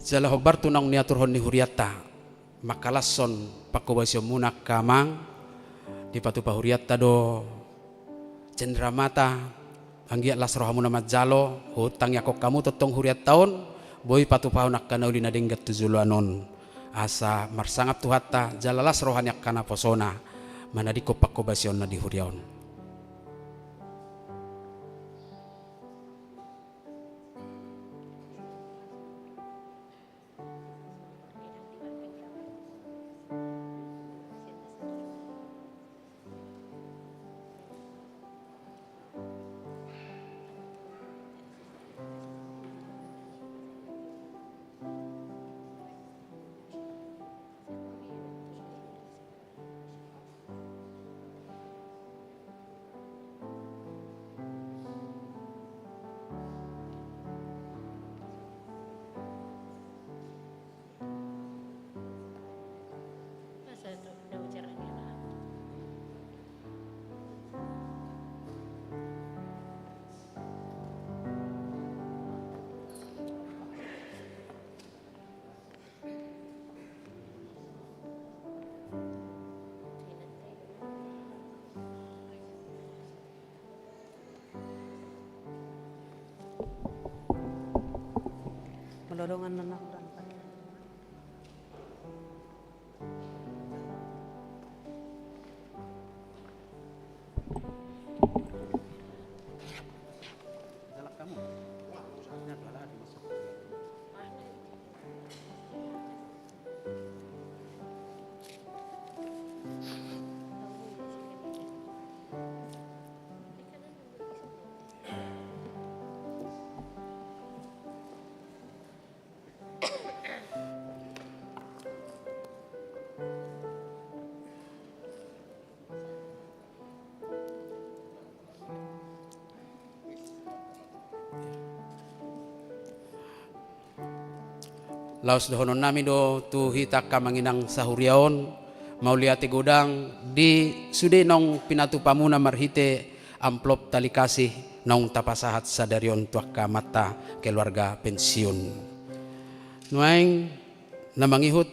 Jala hombar tu naung niaturhon ni hurianta, mangkalashon panghobasionmuna angka amang, dipatupa hurianta do cenderamata, anggiat las rohamuna manjalo, huhut tangiangkon hamu tongtong hurianta on, boi patupahon angka na uli na denggan tu joloan on. Asa marsangap Tuhanta, jala las roha ni angka naposona, manadingkon panghobasionna di huria on. Lolongan na nahuran. Laos dohonon nami do tu hita angka amang inang sahuria on, mauliate godang di sude naung pinatupamuna marhite amplop tali kasih naung tapasahat sadari on tu angka amanta keluarga pensiun. Nuaeng na mangihut,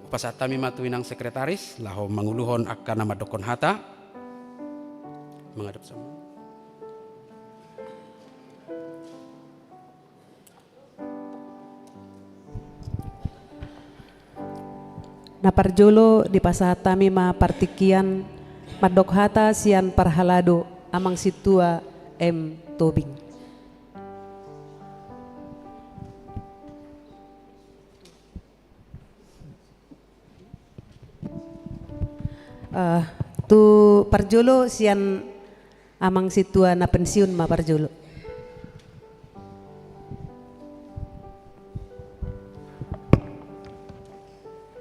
hupasahat hami ma tu inang sekretaris laho manguluhon angka na mandokkon hata. Menghadap sama. Na parjolo dipasahat hami ma partingkian mandok hata sian parhalado Amang Sintua M Tobing. Eh, tu parjolo sian Amang Sintua na pensiun ma parjolo.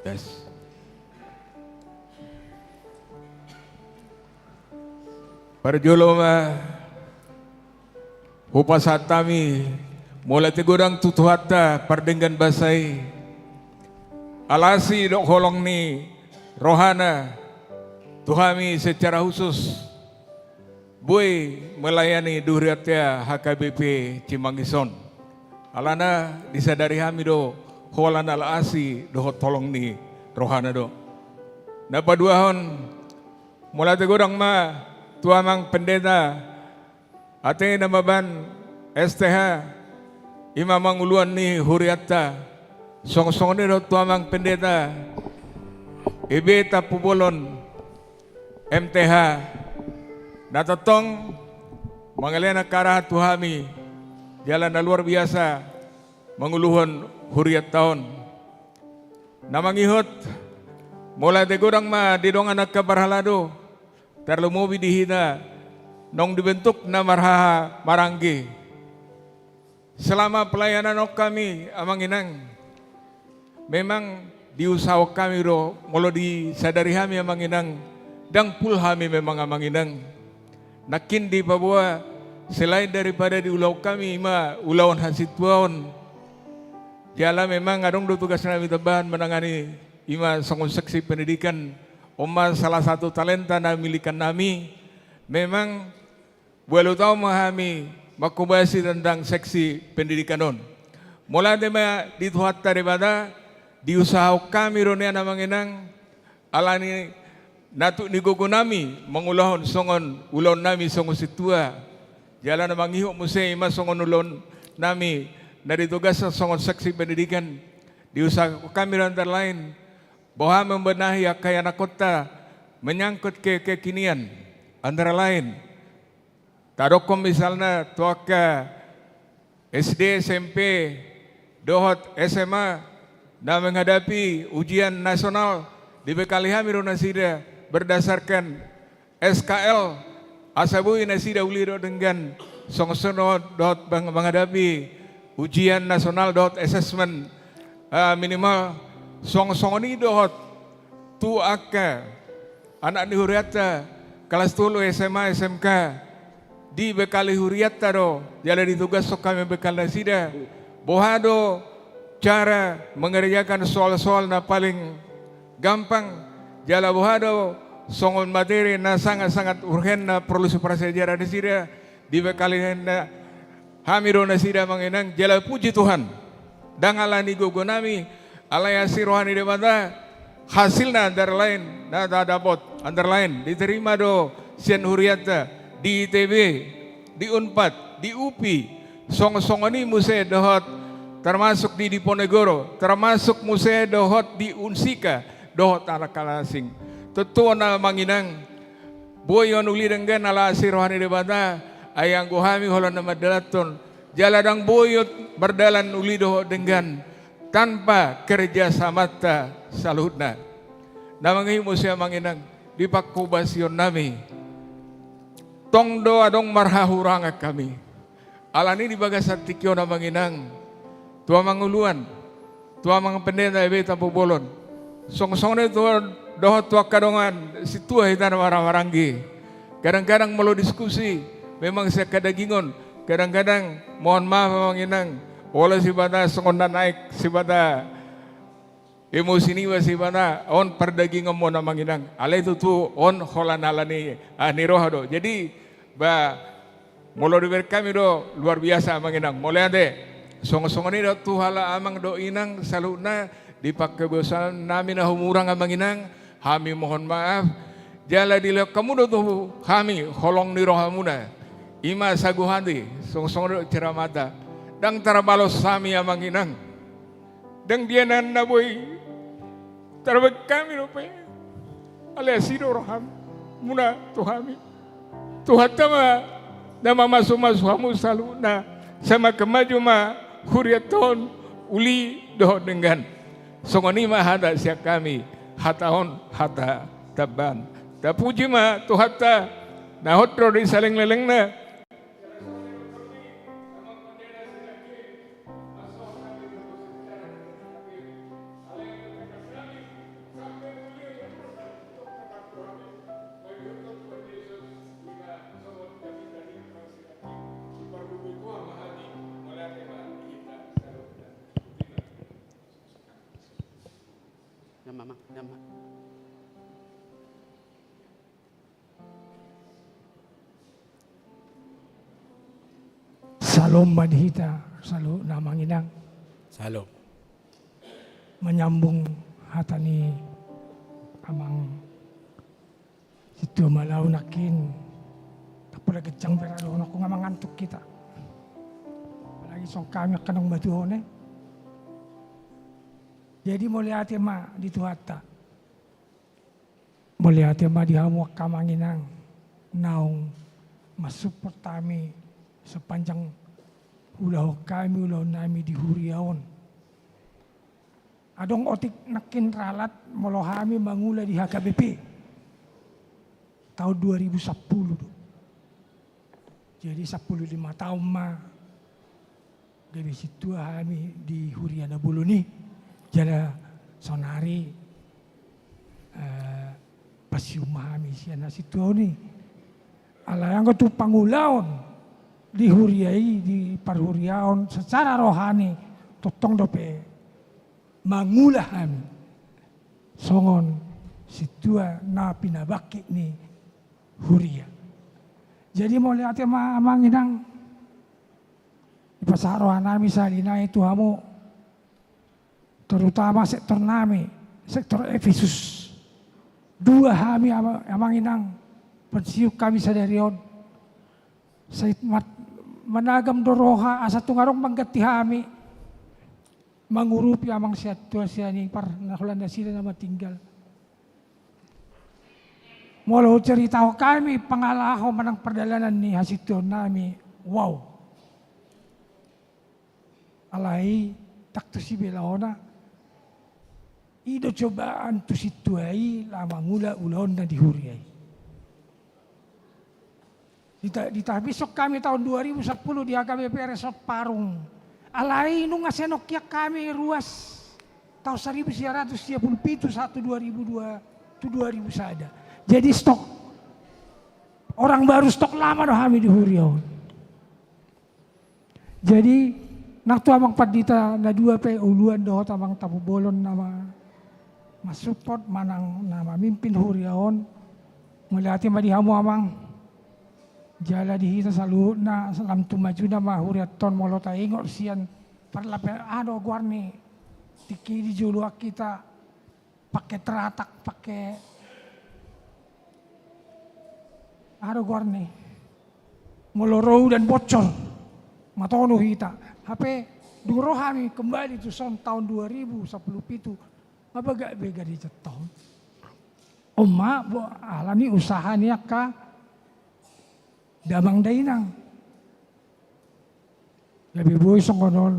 Yes. Parjolo ma hupasahat hami mauliate godang tu Tuhanta pardenggan basa i, ala asi dohot holong ni rohana tu hami secara khusus boi melayani di hurianta H K B P Cimanggis on. Alana disadari hami do holan ala asi dohot holong ni rohana do. Na paduahon, mauliate godang ma tu Amang Pendeta, ate na mambahen S T H, i ma manguluan ni hurianta, songon songon i do tu Amang Pendeta E B Tampubolon, M T H, na tongtong mangalehon angka arahan tu hami, jala na luar biasa manguluhon hurianta on. Na mangihut, mauliate godang ma di dongan angka parhalado, tarlumobi di hita naung dibentuk na marhaha maranggi. Selama pelayanan on hami, Amang Inang, memang diusahahon hami do, molo disadari hami, Amang Inang, ndang full hami memang, Amang Inang. Nangkin dipaboa selain daripada diulahon hami, i ma ulaon hasintuaon. Jala memang adong do tugas nami tambahan menangani, i ma songon seksi pendidikan, on ma salah satu talenta na milikan nami. Memang ualu taon ma hami manghobasi tentang seksi pendidikan on. Mauliate ma di Tuhanta Debata, diusahahon hami do nian, Amang Inang, ala ni na tuk ni gogo nami mangulahon songon ulaon nami songon sintua. Jala na mangihut muse, i ma songon ulaon nami na ditugashon songon seksi pendidikan, diusahahon hami do antara lain boha membenahi angka ianakkonta menyangkut ke kekinian, antara lain tadokkon misalna tu angka S D, S M P, dohot S M A na menghadapi ujian nasional, dibekali hami do nasida berdasarkan S K L, asa boi nasida uli do denggan songon songon dohot, dohot bang-, menghadapi ujian nasional dohot assessment, eh, minimal, songon songon i dohot tu angka anak ni hurianta kelas tolu S M A, S M K, dibekali hurianta do, jala ditugashon hami bekal nasida. Boha do cara mengerjakan soal-soal na paling gampang, jala boha do songon materi na sangat-sangat urgen na porlu siprasejaraan nasida, dibekali na hami do nasida, Amang Inang, jala puji Tuhan. Ndang ala ni gogo nami, alai asi roha ni Debata, hasilna antara lain na tadapot, antara lain diterima do sian hurianta di I T B, di Unpad, di UPI, songon songon i muse dohot termasuk di Diponegoro, termasuk muse dohot di Unsika, dohot halak-halak asing. Tontu on amang inang, boi on uli denggan ala asi roha ni Debata, ai anggo hami holan na mandalanhon, jala ndang boi on mardalan uli dohot denggan tanpa kerjasamanta saluhutna. Na mangihut muse amang inang, di panghobasion nami, tong do adong marhahurangan hami. Alani di bagasan tingki on amang inang, tu amang uluan, tu amang pendeta F P K Tampubolon, songon songon i tu, dohot tu angka dongan sintua hita na marhahamaranggi. Kadang-kadang molo diskusi memang sian hadagingon, kadang-kadang mohon maaf amang inang, olo sipata songon na naek sipata emosi niba sipata on pardagingonmon amang inang. Alai tutu on holan ala ni, ah, ni roha do. Jadi, ba, molo dibereng hami do luar biasa amang inang. Mauliate. Songon-songon i do tu halak amang dohot inang saluhutna di panghobasion nami na humurang amang inang. Hami mohon maaf. Jala dilehon hamu do tu hami holong ni rohamuna. I ma sagu hati. Songon-songon i do ceramata. Ndang tarbalos hami amang inang. Ndang dianan na boi tarbahen hami dope. Alai asi do rohamuna tu hami. Tuhanta ma na mamasumasu hamu saluhutna. Semakin maju ma hurianta on uli dohot denggan. Songon i ma hata sian hami, hata on hata tambaan. Tapuji ma Tuhanta na hot do di salelenglelengna. Nama, Mang, nama. Salom ma di hita saluhutna amang inang. Salom. Manyambung hata ni amang sintua Malau nangkin, tapula gejang pe ra dohononku nga mangantuk hita. Apalagi songon hami angka naung matua on e. Jadi mauliate ma di Tuhanta. Mauliate ma di hamu angka amang inang naung mansupport hami sepanjang ulahon hami ulaon nami di huria on. Adong otik nangkin ralat molo hami mangula di H K B P taon dua ribu sampulu do. Jadi sampulu lima taon ma gabe sintua hami di huria na bolon i. Jala saonari, eh, pasu ma hami sian hasintuaon i. Alai anggo tu pangulaon di huria i, di parhuriaon secara rohani, tongtong dope mangula hami songon sintua na pinabangkit ni huria. Jadi mauliate ma amang inang, dipasahat roha nami sahali nai tu hamu, terutama sektor nami, sektor Efesus. Dua hami ama-, amang inang, pensiun hami sadari on. Sai mat-, managam do roha asa tung adong mangganti hami. Mangurupi amang sian tua sian ipar na holan nasida na matinggal. Molo huceritahon hami pangalaho manang pardalanan ni hasintuaon nami, wow. Alai tangkas tu sibelaonna, i do cobaan tu sintua i laho mangula ulaonna di huria i. Dita-, ditabishon hami taon dua ribu sampulu di H K B P Resort Parung. Alai nunga senok hian hami ruas taon saribu sia ratus sia pulu pitu sahat tu dua ribu dua, tu dua ribu sada. Jadi stok orang baru, stok lama do hami di huria on. Jadi, nang tu amang pandita na dua pe, uluan dohot amang Tampubolon na ma-, mansupport manang na mamimpin huria on, mauliate ma di hamu amang. Jala di hita saluhutna, lam tu majuna ma hurianta on molo taingot sian parlape-, aha do goar ni tingki di joloan hita, pake teratak, pake aha do goarna i. Molo ro udan bocor, matonu hita. Hape Dung ro hami kembali tu son taon dua ribu sampulu pitu, nga bagak be gareja taon. On ma, bo, alani usaha ni angka damang dainang. Gabe boi songon on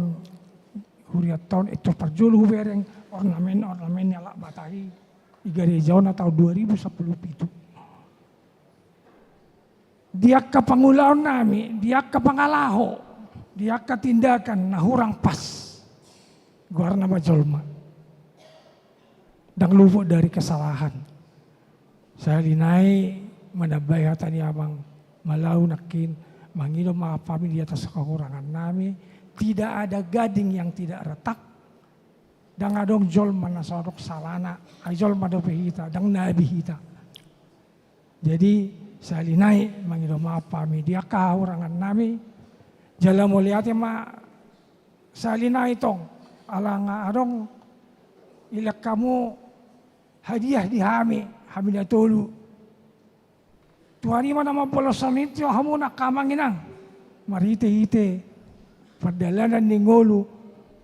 huria taon, itu parjolo hubereng ornamen-ornamen ni halak Batak i, di gareja on taon dua ribu sampulu pitu. Di angka pangulaon nami, di angka pangalaho, di angka tindakan na hurang pas, goarna ma jolma. Ndang luput dari kesalahan. Sahali nai manambai hata ni amang Malau nangkin, mangido maaf hami di atas kekurangan nami, tidak ada gading yang tidak retak, ndang adong jolma na so adong salana, ai jolma dope hita, ndang nabi hita. Jadi, sahali nai mangido maaf hami di angka hahurangan nami, jala mauliate ma sahali nai tong, ala nga adong dilehon hamu hadiah di hami, hami na tolu. Tuhan i ma na mambolosonsi tu hamu angka amang inang, marhite-hite pardalanan ni ngolu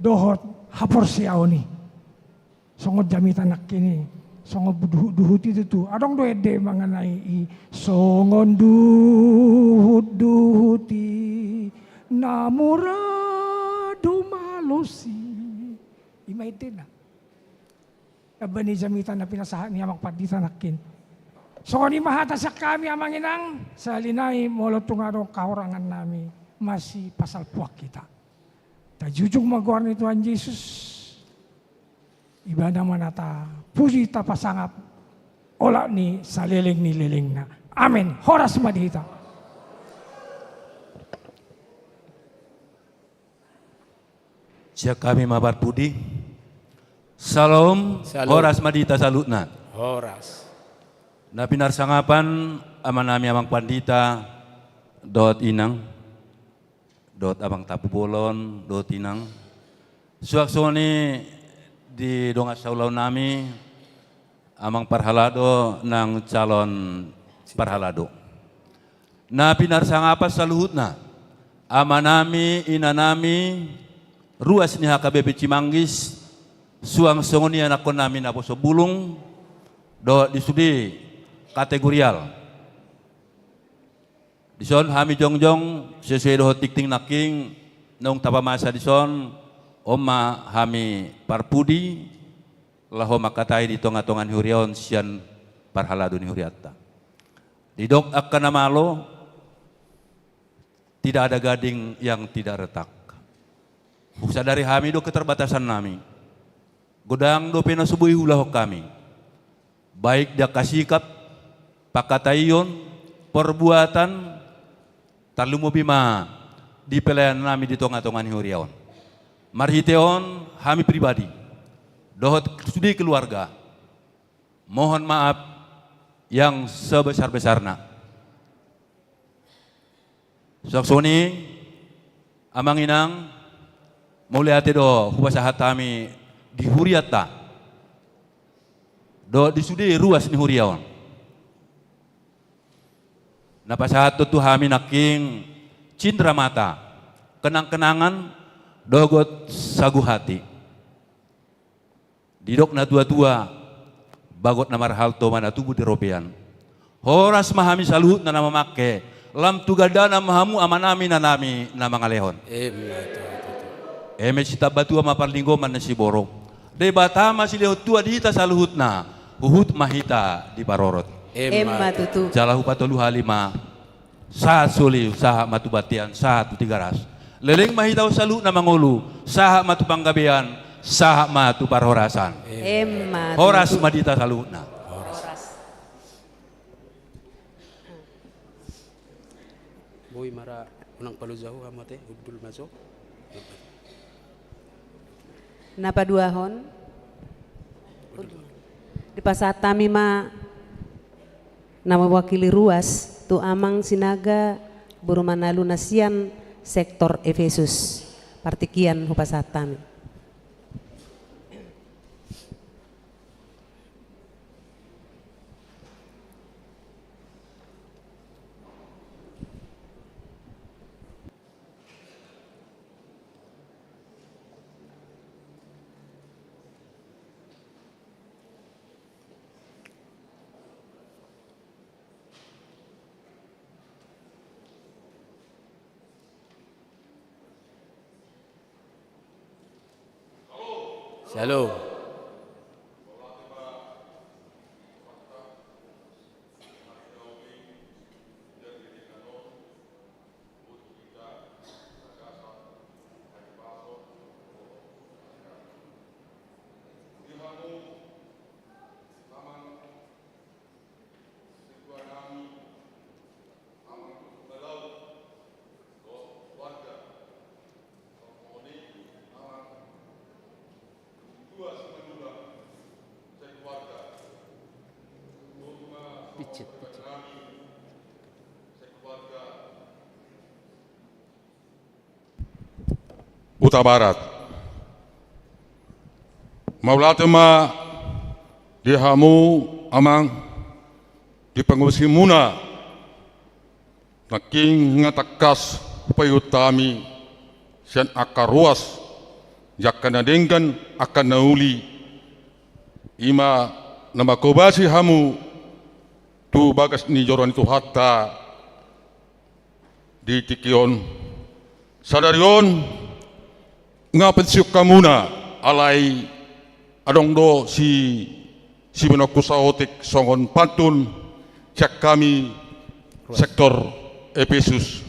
dohot haporseaon i. Songon jamita nangkin i, songon duhut-duhut i tutu. Adong do ende mangenai i, songon duhut-duhut i na mura do malosi. I ma endena. Tamba ni jamita na pinasahat ni amang pandita nangkin. Songon i ma hata sian hami amang inang, sahali nai molo tung adong hahurangan nami, masipasalpuan hita. Tajujung ma goar ni Tuhan Jesus. Ibana ma na tapuji tapasangap, olat ni saleleng ni lelengna. Amen. Horas ma di hita. Sian hami ma parpudi. Syalom. Syalom. Horas ma di hita saluhutna. Horas. Na pinarsangapan amanami amang pandita dohot inang, dohot amang tapu bolon dohot inang. Suang songon i di dongan saulaon nami, amang parhalado nang calon parhalado. Na pinarsangapan saluhutna, amanami, inanami, ruas ni H K B P Cimanggis, suang songon i anakkonnami naposo bulung, dohot di sude kategorial. Dison hami jongjong, sesuai dohot tingting nangkin, naung tapamasa dison, on ma hami parpudi, laho mangkatai di tonga-tonga ni huria on sian parhalado ni hurianta. Didok angka na malo, tidak ada gading yang tidak retak. Husadari hami do keterbatasannami. Godang dope na so boi huulahon hami. Baik di angka sikap, pangkataion, perbuatan, tarlumobi ma di pelayanannami di tonga-tonga ni huria on. Marhite on hami pribadi, dohot sude keluarga, mohon maaf yang sebesar-besarna. Suang songon i, amang inang, mauliate do hupasahat hami di hurianta, dohot di sude ruas ni huria on. Na pasahathon tu hami nangkin cindera mata, kenang-kenangan, dohot sagu hati. Didok na tua-tua, bagot na marhalto ma na tubu di robean. Horas ma hami saluhutna na mamangke, lam tu gandana ma hamu amanami, inanami na mangalehon. Emma tutu. Eme sitamba tua ma parlinggoman ni siborok. Debata ma silehon tua di hita saluhutna, huhut ma hita diparorot. Emma tutu. Jala hupatolu hali ma. Sahat soli, sahat ma tu bontean, sahat tu Tigaras. Leleng ma hita on saluhutna mangolu, sahat ma tu panggabean, sahat ma tu parhorasan. Emma tutu. Horas ma di hita saluhutna. Horas. Boi ma ra, unang paloja ho hamu ate, hundul ma jo. Na paduahon, dipasahat hami ma na mewakili ruas tu Amang Sinaga boru Manalu na sian sektor Efesus. Partingkian hupasahat hami. Shalom. Picit, picit. Hutabarat. Mauliate ma di hamu amang, di pangubasimuna. Nangkin nga tangkas hupaihut hami sian angka ruas, angka na denggan, angka na uli, i ma na mangkobasi hamu tu bagas ni joro ni Tuhanta di tingki on. Sadari on nga pensiun hamuna, alai adong do si, si binoku saotik songon pantun sian hami sektor Epesus.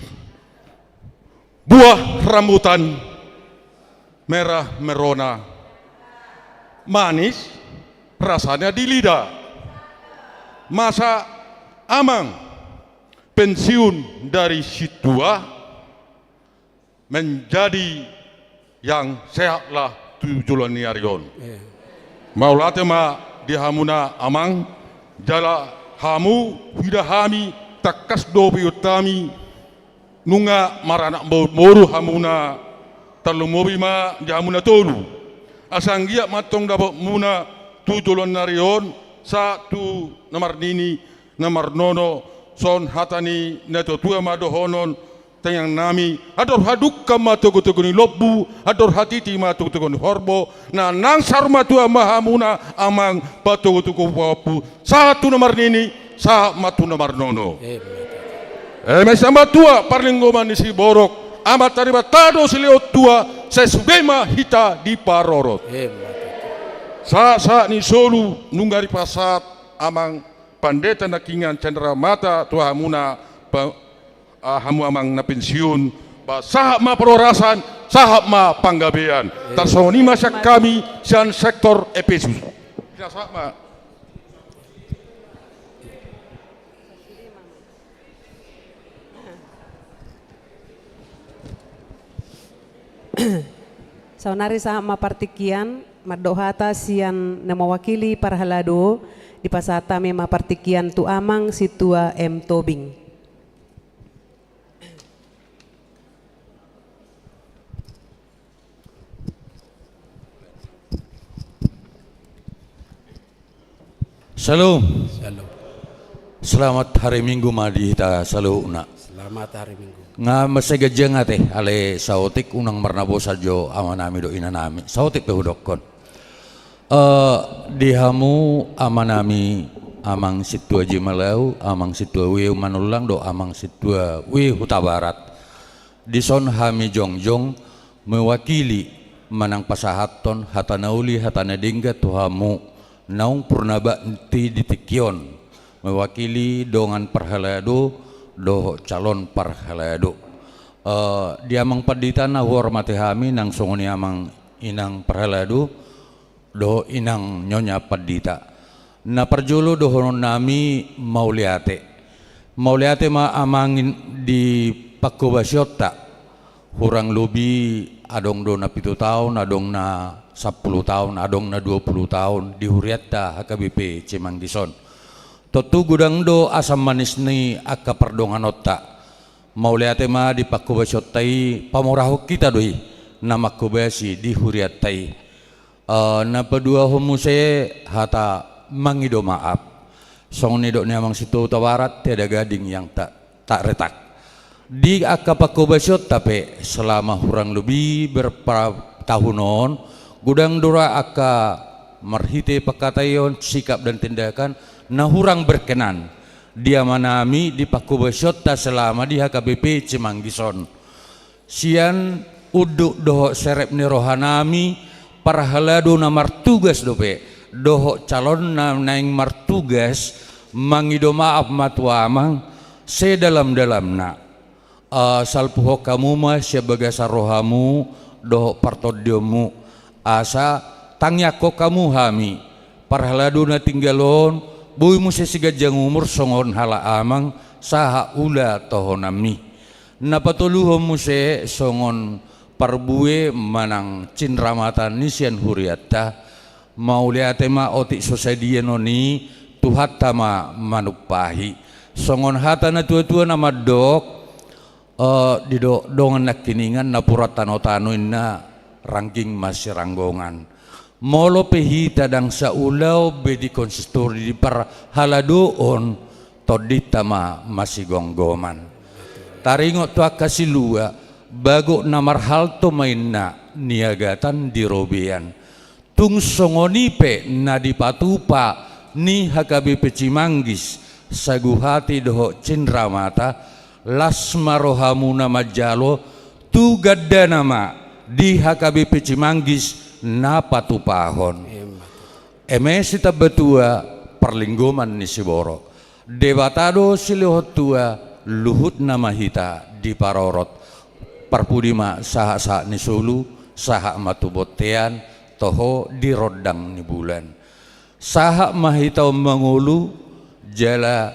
Buah rambutan merah merona, manis rasanya di lidah. Masa amang pensiun dari situa menjadi yang sehatlah tu joloan ni ari on. Iya. Mauliate ma di hamuna amang, jala hamu huida hami tangkas do hupaihut hami, nunga maranak boru hamuna, tarlumobi ma di hamuna tolu. Asa anggiat ma antong dapotmuna tu joloan ni ari on, sahat tu na marnini na marnono, songon hata ni natuatua ma dohonon, tangiang nami, andor hadungka ma togutogu ni lombu, andor hatiti ma togutogu ni horbo, na nang saur matua ma hamuna amang patogutogu pahompu, sahat tu na marnini, sahat ma tu na marnono. Amen. Eme samba tua parlinggoman ni siborok, Amanta Debata do silehon tua, sai sude ma hita diparorot. Amen. Sahat, sahat ni solu nunga dipasahat amang Pandita Nangkiningan Candramata tu hamuna pa-, ah, hamu amang na pensiun, ba sahat ma parhorasan, sahat ma panggabean. Amen. Tarsongon i ma sian hami sian sektor Epesus. Ya, sahat ma. Saonari sahat ma partingkian, mandok hata sian na mewakili parhalado, dipasahat hami ma partingkian tu Amang Sintua M Tobing. Shalom. Shalom. Selamat hari Minggu ma di hita saluhutna. Selamat hari Minggu. Nga mansai ganjang ate, alai saotik unang marnabosan jo amanami dohot inanami. Saotik pe hudokkon. Eh, di hamu amanami, Amang Sintua Jemalaw, Amang Sintua W Manullang dohot Amang Sintua W Hutabarat. Dison hami jongjong mewakili manang pasahathon hata na uli, hata na denggan tu hamu naung purna bakti di tingki on, mewakili dongan parhalado dohot calon parhalado. Eh, di Amang Pandita na huhormati hami, nang songon i Amang Inang Parhalado dohot Inang Nyonya Pandita. Na parjolo dohononnami mauliate. Mauliate ma Amang di pangkobasionta. Hurang lobi adong do na pitu taon, adong na sampulu taon, adong na dua pulu taon di hurianta H K B P Cimanggis on. Tontu godang do asam manis ni angka pardonganonta. Mauliate ma di pangkobasionta i, pamorahon hita do i na mangkobasi di hurianta i. Eh, na paduahon muse hata mangido maaf. Songon nidok ni Amang Sintua Hutabarat, tiada gading yang tak, tak retak. Di angka pangkobasionta pe selama hurang lobi berapa tahun on, godang do ra angka marhite pangkataion, sikap dan tindakan na hurang berkenan di amanami, di pangkobasionta selama di H K B P Cimanggis on. Sian unduk dohot serep ni rohanami, Parhalado na martugas dope dohot calon na naeng martugas, mangido maaf ma tu amang sedalam-dalamna. Ah, salpuhon hamu ma sian bagasan rohamu dohot partondionmu, asa tangiangkon hamu hami, parhalado na tinggal on, boi muse siganjang umur songon halak amang sahat ulaonmi. Na patoluhon muse songon parbue manang cinramata ni sian hurianta, mauliate ma otik so sadia on i, Tuhanta ma manumpahi. Songon hata na tua-tua na mandok, eh, didok dongan nangkiningan, napuran tano-tano inna, rangging ma siranggongan. Molo pe hita ndang saulaon be di konsistori, di parhaladoon, tondinta ma masigomgoman. Taringot tu angka silua, bagot na marhalto ma inna niagatan di robean. Tung songon i pe na dipatupa ni H K B P Cimanggis, Sagu Hati dohot Cinramata, las ma rohamuna manjalo, tu gandana ma di H K B P Cimanggis na patupahon. Eme sitambatua parlinggoman ni siborok. Debata do silehon tua, luhutna ma hita diparorot. Parpudi ma sahat-sahat ni solu, sahat ma tu bontean, toho di rondang ni bulan. Sahat ma hita on mangolu, jala,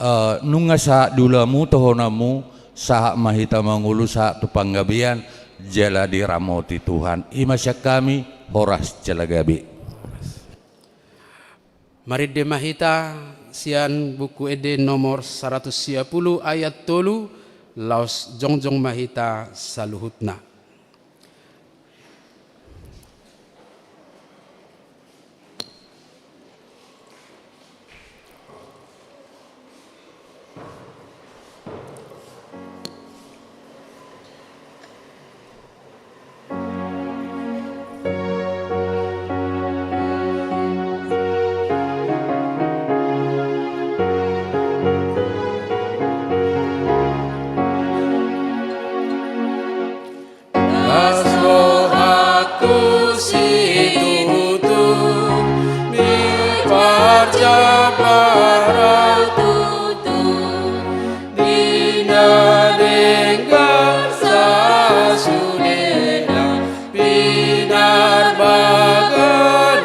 eh, nunga sahat di ulamu, tohonanmu, sahat ma hita mangolu, sahat tu panggabean, jala diramoti Tuhan. I ma sian hami, horas jala gabe. Marende ma hita sian Buku Ende nomor saratus sia pulu ayat tolu, laos jongjong ma hita saluhutna. Las rohangku situtu, miparjambar au tutu, di na denggan sasudena, pinarbaga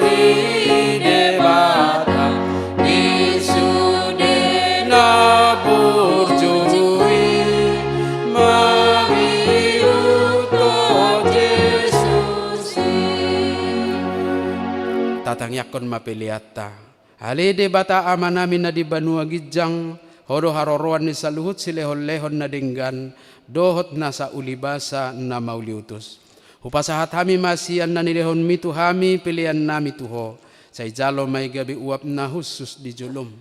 ni Debata, di sude na burju i, mangihuthon Jesus i. Tatangiangkon ma peleanta. Ale Debata Amanami na di banua ginjang, Ho do haroroan ni saluhut silehon-lehon na denggan, dohot nasa ulibasa na mauliutus. Hupasahat hami ma sian na nilehonmi tu hami peleannami tu Ho, sai jalo ma i gabe uap na hushus di jolom.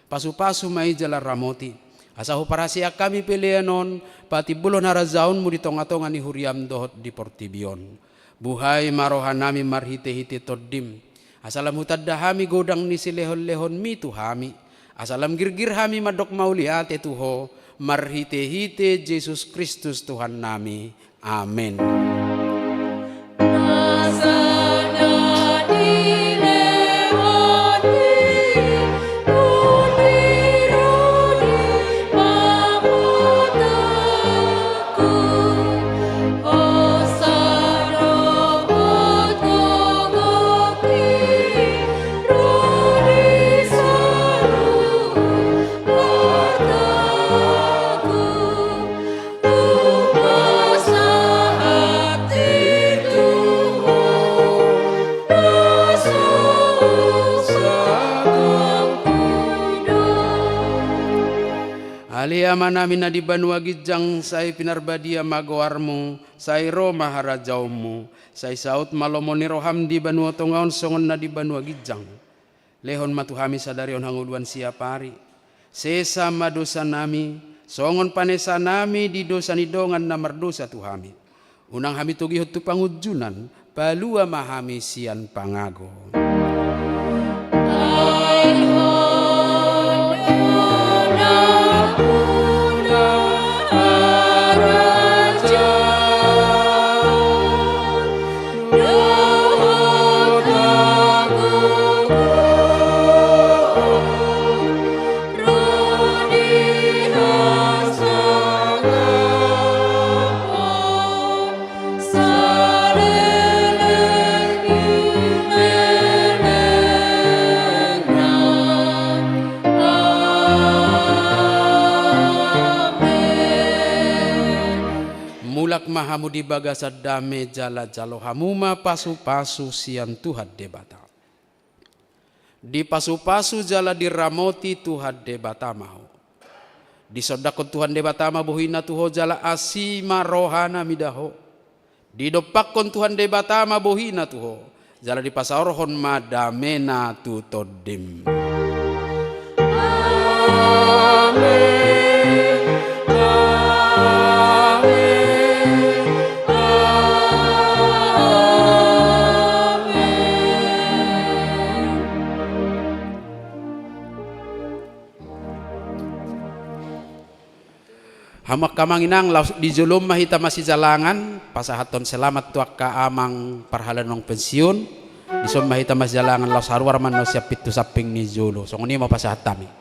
Pasu-pasu ma i jala ramoti. Asa huparhaseang hami pelean on, patimbulhon harajaonmu di tonga-tonga ni huriam dohot di portibi on. Buhai ma rohanami marhite-hite Tondim. Asa lam hutanda hami godang ni silehon-lehonmi tu hami. Asa lam girgir hami mandok mauliate tu Ho, marhite-hite Jesus Kristus Tuhannami. Amen. Ale Amanami na di banua ginjang, sai pinarbadia ma goarmu, sai ro ma harajaonmu, sai saut ma lomo ni roham di banua tonga on songon na di banua ginjang. Lehon ma tu hami sadari on hangoluan siapari. Sesa ma dosanami, songon panesanami di dosa ni dongan na mardosa tu hami. Unang hami togihon tu pangunjunan, palua ma hami sian pangago. Mulak ma hamu di bagasan dame jala jalo hamu ma pasupasu sian Tuhan Debata. Dipasupasu jala diramoti Tuhan Debata ma ho. Disondangkon Tuhan Debata ma bohina tu ho jala asi ma rohana mida ho. Didompakkon Tuhan Debata ma bohina tu ho jala dipasaorhon ma damena tu tondim. Amen. Amen. Amen. Hamu angka amang inang, laos di jolo on ma hita masijalangan pasahathon selamat tu angka amang parhalado naung pensiun. Dison ma hita masijalangan laos haruar ma na sian pintu samping ni jolo. Songon i ma pasahat hami.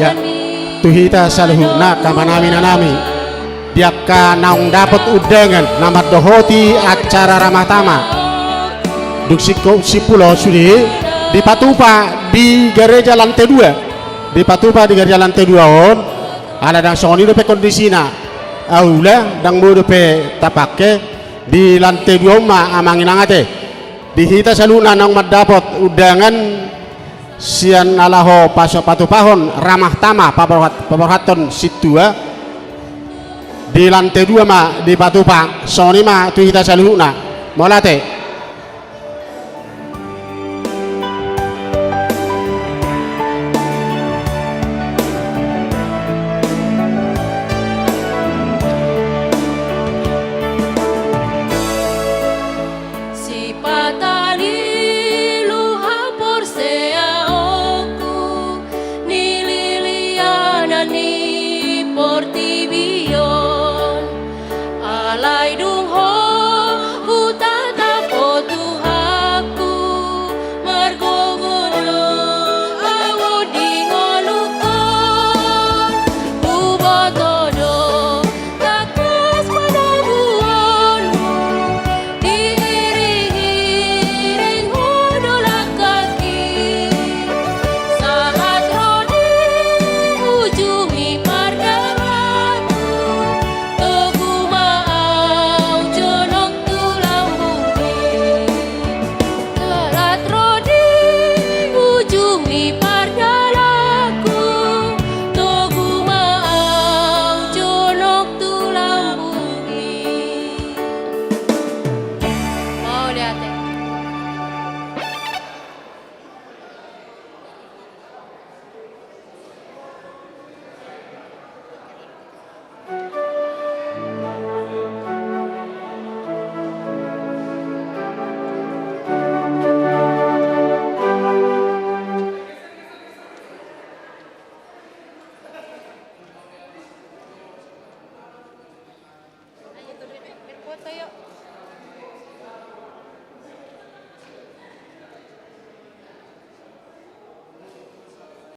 Ya, tu hita saluhutna, angka amanami, inanami, di angka naung dapot undangan na mandohoti acara Ramah Tamah dung singkop sipulo sude, dipatupa di gareja lantai dua. Dipatupa di gareja lantai dua on, ala ndang songon i dope kondisina. Aula ndang boi dope tapangke, di lantai dua on ma, amang inang ate. Di hita saluhutna naung mandapot undangan sian na laho paso-, patupahon Ramah Tamah, paborhat-, paborhathon sintua, di lantai dua ma dipatupa. Songon i ma tu hita saluhutna. Mauliate.